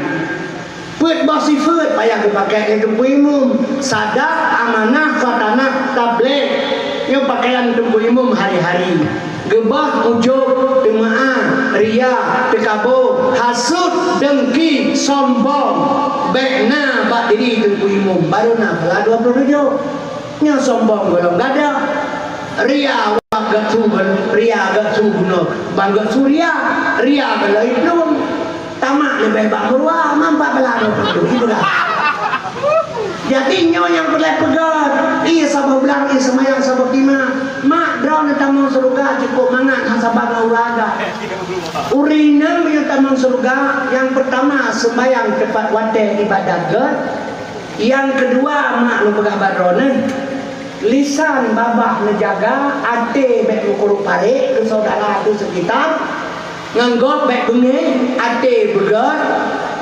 Peuet boh sifeuet payah geupakék lé teungku imum, sadaq, amanah, fatanah, tabligh. Nyoe pakaian teungku imum hari-hari. Geubah, ujub, teumeu'ah, ria, teukabô, hasut, deungki, sombong, bék na bak diri Teungku Imum, barô na pula dua ploh tujoh. Nyoe sombong gohlom gadôh. Ria wak geusu, ria geusu bunoe, ban geusu ria, ria gohlom iblom. Tamat leubeh bak meuruwa, mampat bala droe peutu, ipeugah. Jadi nyoe nyang peureulée peugah, ié saboh blang, ié seumayang saboh teuma. Mak, droeneuh tamong syeuruga cukôp mangat hana saban ngon ureueng agam. Ureueng inong meunyoe tamong syeuruga, nyang peurtama seumayang teupat watée ibadat gét. Nyang keudua, mak lôn peugah bak droeneuh, lisan babah neujaga, até bék meukurok parek keu syedara keu seukitar, ngon gob bék beungéh, até beugét,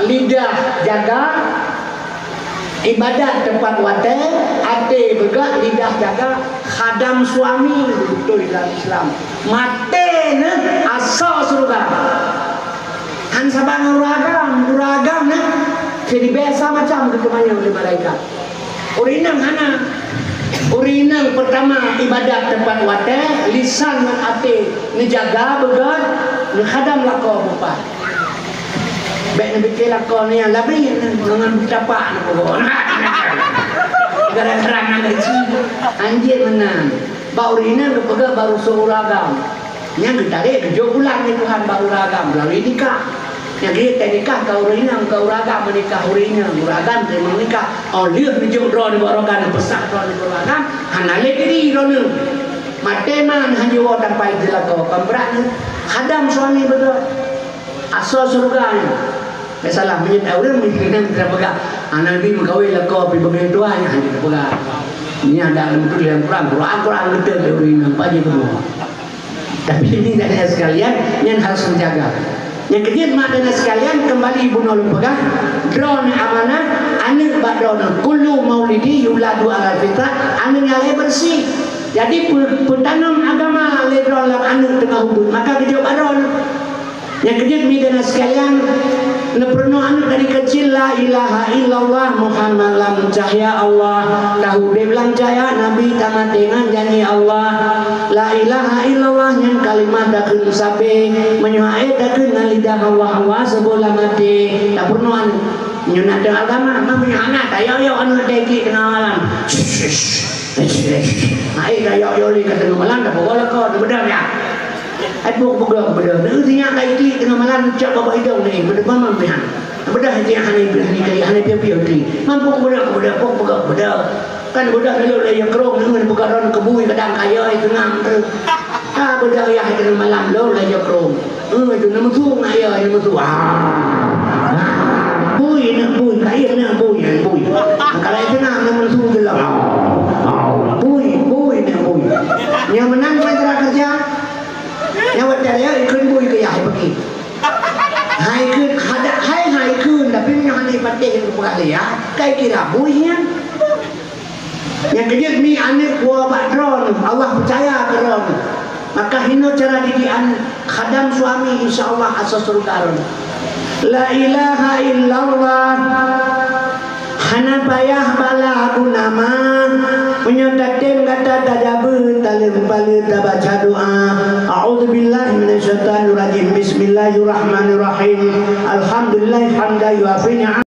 lidah jaga, ibadat teupat watée, até beugét, lidah jaga, khadam suami beutôi dalam Islam. Maté neuh asoe syeuruga. Hana saban ngon ureueng agam, ureueng agam nyan jadi biasa macam geuteumanyong lé malaikat. Ureueng inong hana. Ureueng inong peurtama ibadat teupat watée, lisan ngon até neujaga beugét, neukhadam lakoe beupat. Bék neupike lakoe nyan labri ngon tapak neupeugot. Gara-gara nyan gaji anjing meunan. Bak ureueng inong geupeugah bak rusoe ureueng agam. Nyan geutarek geujok bulan lé Tuhan bak ureueng agam meulalu nikah. Nyang geuh teunikah ka ureueng inong, ka ureueng agam meunikah ureueng inong, ureueng agam teurimong nikah. Oh lheueh neujok droe nibak roh agam, neupeusah droe nibak ureueng agam, hana lé diri droeneuh. Maté man hana jiwoe sampai jeulakoe, kon brat neuh. Khadam suami beutôi. Asoe syeuruga nyoe. Biasalah meunyoe ureueng meunan kita peugah, aneuk bi meukawen lakoe pi beungéh tuha nyan hana kita peugah. Nyan dak leumoh tuléh lam Quran, Quran, Quran beutôi lé ureueng inong paji keumua. Tapi ini dan sekalian, nyan harus menjaga. Nyang keujeuet mak dan sekalian, kembali bunoe lôn peugah, droeneuh amanah, aneuk bak droeneuh, kullu maulidi yuladu alal fitrah, aneuk nyang lahé beureusi. Jadi peu-, peutanom agama lé droeneuh lam aneuk teungoh ubit, maka geujok bak droeneuh. Nyang keujeuet mi dan sekalian, neupeurunoe aneuk dari kecil, la ilaha illallah Muhammad lam cahya Allah, taudeb lam cahya Nabi, tamaté ngon janji Allah. La ilaha illallah nyan kalimah takheun sabe, meunyoe hana takheun ngon lidah Allah, Allah seubeula maté. Tapeurunoe aneuk. Nyoe na teuh agama, meunyoe hana tayok-yok aneuk teuh kik teungoh malam. Hai ka yok-yok lé ka teungoh malam, dah pokok lakoe, dah beudôh ya. Ai pok peugah beudôh, neu sinyak ka itik teungoh malam, cok babah idong ni, beudôh mamam pihan. Beudôh hati hana hana kali, hana piôh-piôh ti. Mampu beudôh, beudôh, pok peugah beudôh. Kan beudôh lé lé ya krong, neu buka ron kebui kadang kaya ai teungang tu. Ha, beudôh ya teungoh malam lo lé ya krong. Eh, tu nama tu ngaya, nama tu. Ah. Ah. Bui, nak bui, kaya nak bui, nak bui. Kalau itu nak, nama tu gelap. Ah. Ah. Bui, bui, nak bui. Nyang meunan mitra kerja. Nyang watée raya ikheun bui keu yah pergi. Hai ikheun, hada, hai, hai ikheun, tapi meunyoe hana ipatéh keu peugah lé yah, kai kira bui nyan. Nyang keujeuet mi aneuk woe bak droeneuh, Allah peucaya keu droeneuh. Maka hinoe cara didik aneuk, khadam suami, insya Allah asoe syeuruga droeneuh. La ilaha illallah. Hana payah bala guna ma. Meunyoe tatem gata tajabeue, taleuem paleue tabaca doa. A'udzubillahi minasyaitonirrajim. Bismillahirrahmanirrahim. Alhamdulillah hamdan yuafi ni'am.